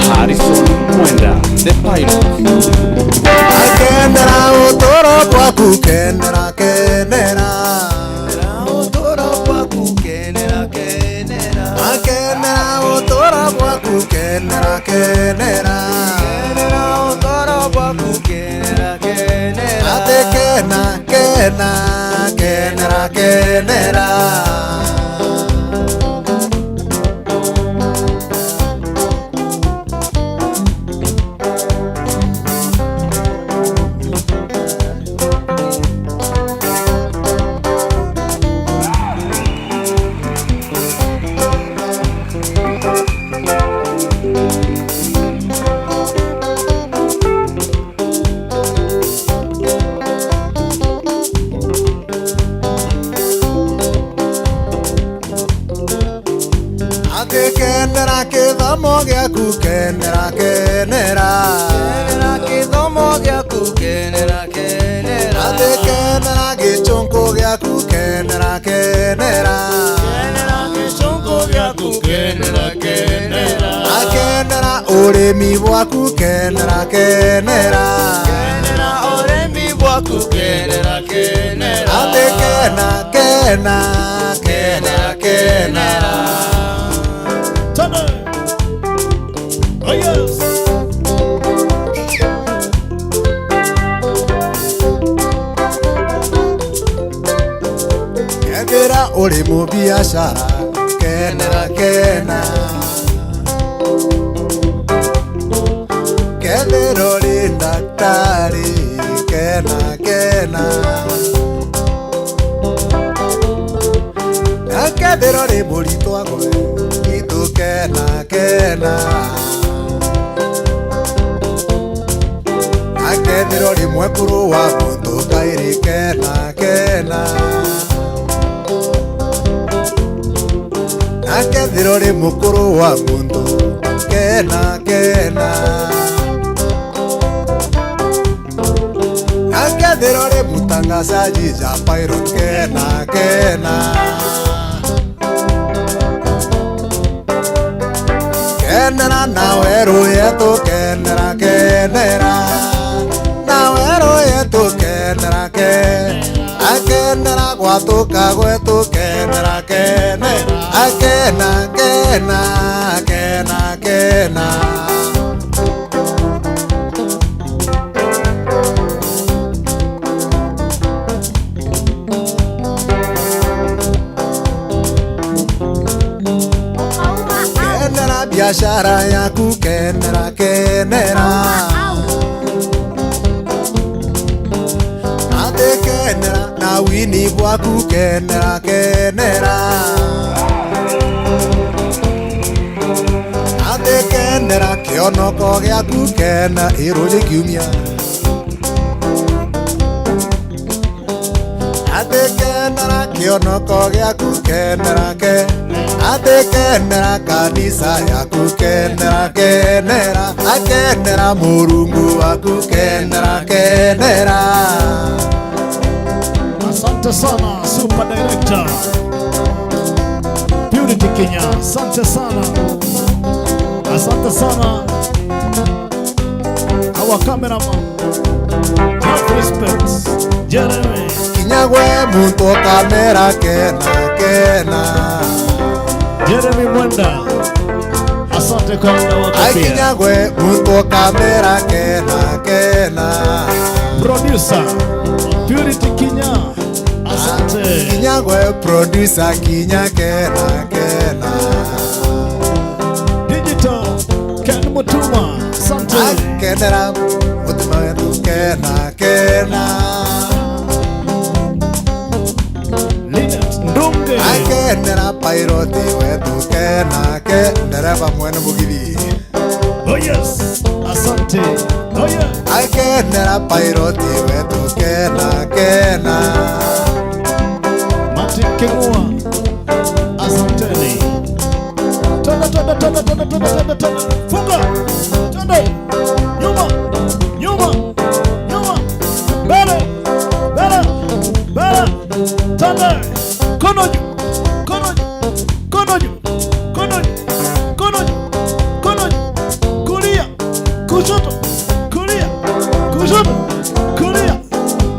Harrison Mwenda, the pilot. Akenera uturo bwaku, kenera, kenera. Uturo bwaku, kenera, kenera. Akenera uturo bwaku, kenera, kenera. Kenera uturo bwaku, kenera, kenera. Ate kena, kena, Kenera, kenera. Ati kenera kithomo giaku, kenera, kenera. Kenera kithomo giaku, kenera, kenera. Ati kenera gichunku giaku, kenera, kenera. Kenera gichunku giaku, kenera, kenera. Akenera urimi bwaku, kenera, kenera. Kenera urimi bwaku, kenera, kenera. Ati kena, kena, kenera, kenera. Tana. Oh, yes. Kethira uri mubiashara, kenera, kena. Kethira uri ndaktari, kena, kena. Na kethira uri muritwa gwe, itu kena, kena. Na kethira uri mwekuru wa muntu kairi, kena, kena. Na kethira uri mukuru wa muntu, kena, kena. Na kethira uri mutangazaji ja Pilot, kena, kena. Kenera na weru yetu, kenera, kenera. Na weru yetu, kenera, kenera. Akenera gwatuka gwetu, kenera, kenera. Akena, kena, kena, kena. Kenera biashara yaku, kenera, kenera. Ati kenera na wini bwaku, kenera, kenera. Ati kenera kionoko giaku, kena iruji kiumia. Ati kenera kionoko giaku, kenera, ke. Ati kenera kanisa yaku, kenera, kenera. Akenera Murungu waku, kenera, kenera. Asante sana, Super Director. Purity Kinya, asante sana. Asante sana. Our cameraman. Top respects. Jeremy. Kinya gwe muntu o kamera kena, kena. Jeremy Mwenda. Asante kwa muda wako pia. Ai, kinya gwe muntu o kamera kena, kena. Producer. Purity Kinya. Asante. Kinya gwe producer, kinya kena, kena. Digital, Ken Mutuma. Asante. Akenera mutima wetu kena, kena. Linet Ndunge. Akenera pilot wetu kena, ke, ndereva mwene mugithi. Oh yes, asante. Oh yeah. Akenera pilot wetu kena, kena. Martin King'ua, asanteni. Twende, twende, twende. Funga. Twende. Nyuma, nyuma, nyuma. Mbele, mbele, mbele. Twende. Kono juu, kono juu, kono juu. Kono juu, kono juu, kono juu, kulia, kushoto, kulia, kushoto, kulia,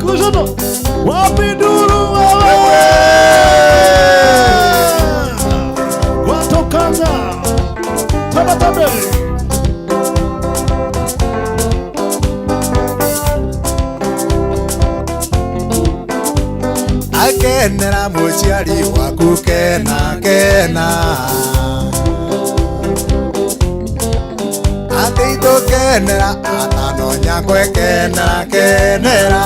kushoto. Wapi nduru wewe? Watokanga. Tabe, tabe. Kenera muciari waku, kena, kena. Ati itu kenera, atano nyakwe kenera, kenera.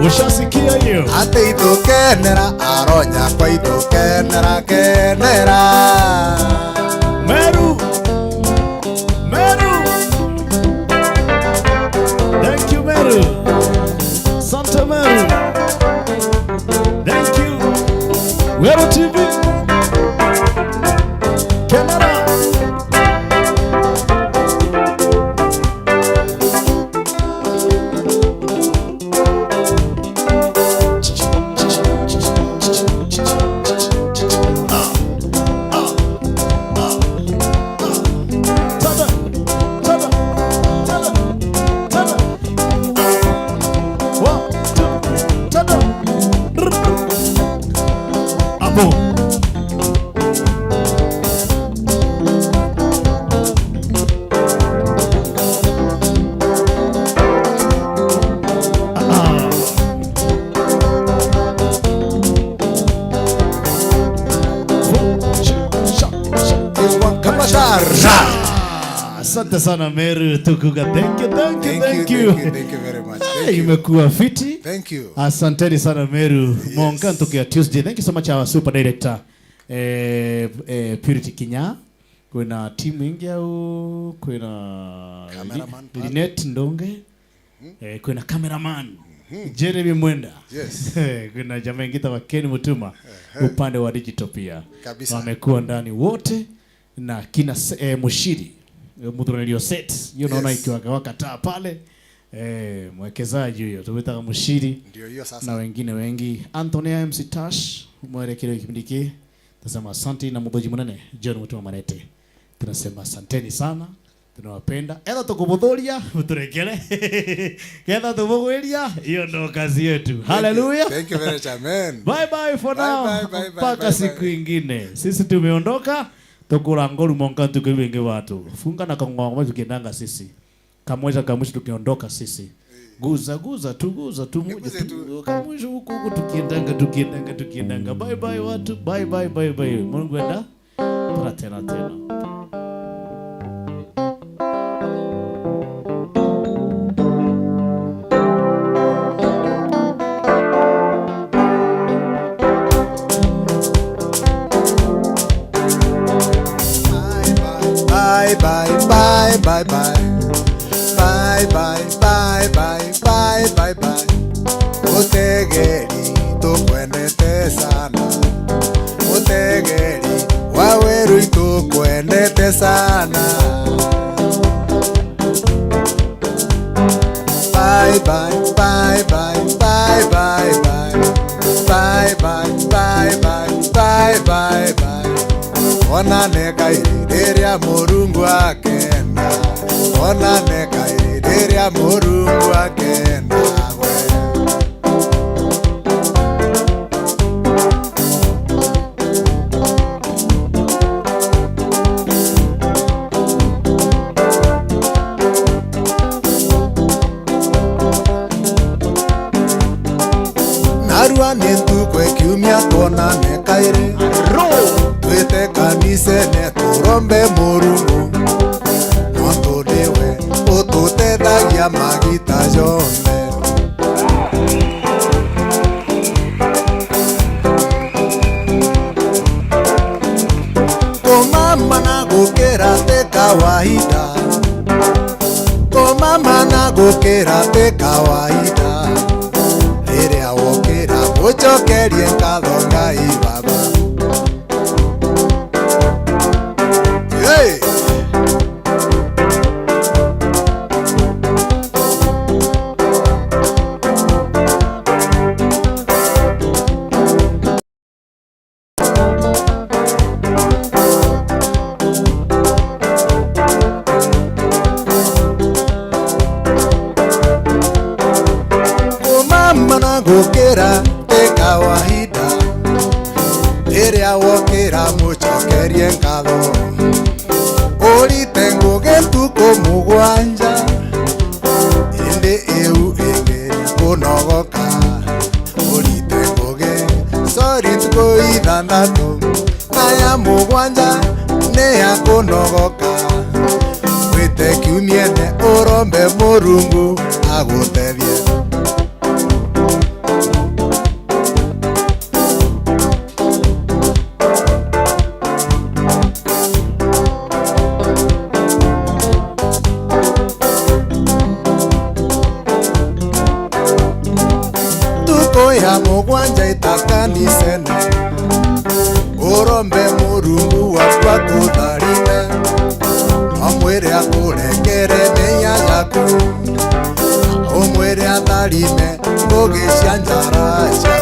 Ushasikia hiyo? Ati itu kenera, aronya kwa itu kenera, kenera. Meru. Meru. Thank you, Meru. Asante, Meru. Thank you. Weru T V. Kenera. One, two, tada. Hapo. Ah. Kama sha, sha. Asante sana Meru, tukuga. Thank you, thank you, thank you. Thank you, thank you very much. Hey, thank you. Imekuwa fiti. Thank you. Asanteni sana Meru. Yes. Monka ntukia Tuesday. Thank you so much our super director. Eh, eh, Purity Kinya. Kwina timu ingi au, kwina Cameraman Li-, pale. Linet Ndonge. Mhm. Eh, kwina cameraman. Mhm. Jeremy Mwenda. Yes. Kwina jamaa ingi tawa Ken Mutuma. Ehe. Upande wa digital pia. Kabisa. Wamekuwa ndani wote. Na kina se-, eh, Mushiri, eh, Muthuranirio set, hiyo naona, yes, ikiwaka waka taa pale. Eh, mwekezaji huyo, tumetaga Mushiri. Ndio hiyo sasa. Na wengine wengi. Anthony M C Tash, mwerekerio kipindi hiki. Tunasema asante na muthoji munene, John Mutuma Marete. Tunasema asanteni sana. Tunawapenda. Etha tukubuthuria, muturekere. Ketha tubugwiria, hiyo ndo kazi yetu. Thank you. Hallelujah. Thank you very much. Amen. Bye bye for now. Bye bye, bye bye, bye bye. Mpaka siku ingine. Sisi tumeondoka. Tukura ngoru monka ntuku iu ingi watu. Funga na kang'ong'o tukiendanga sisi. Kamweza ka mwisho tukiondoka sisi. Guza, guza tu, guza tu, moja tu. Niguze tu. Ka mwisho huku, huku tukiendanga, tukiendanga, tukiendanga. Bye bye watu. Bye bye, bye bye. Mungu enda. Tena, tena, tena. Bye, bye, bye, bye, bye, bye. Bye, bye, bye, bye, bye, bye, bye. Mutegeri, tukwendete sana. Mutegeri, wa Weru, itukwendete sana. Bye, bye, bye, bye, bye, bye, bye. Bye, bye, bye, bye, bye, bye, bye. Onane kairi riria Murungu akenda. Onane kairi riria Murungu akenda, we. Narua ni ntuku e kiumia twonane kairi. Twite kanisene turombe Murungu, nontu niwe ututethagia magita jonthe. Kumama na gukira ti kawaida. Kumama na gukira ti kawaida. Riria wokira, mucokerie nkatho Ngai Baba. Hey! Kumama na gukira ti kawaida. Riria wokira, mucokerie nkatho. Urite ngugi ntuku mugwanja, indi iu ingi kunogoka. ntuku ithanthatu, na ya mugwanja ni ya kunogoka. Wite kiumiene urombe Murungu agutethie. Ntuku ya mugwanja ita kanisene, urombe Murungu waku akutharime, umwire akurekere menya yaku, umwire atharime ngugi cia njara cia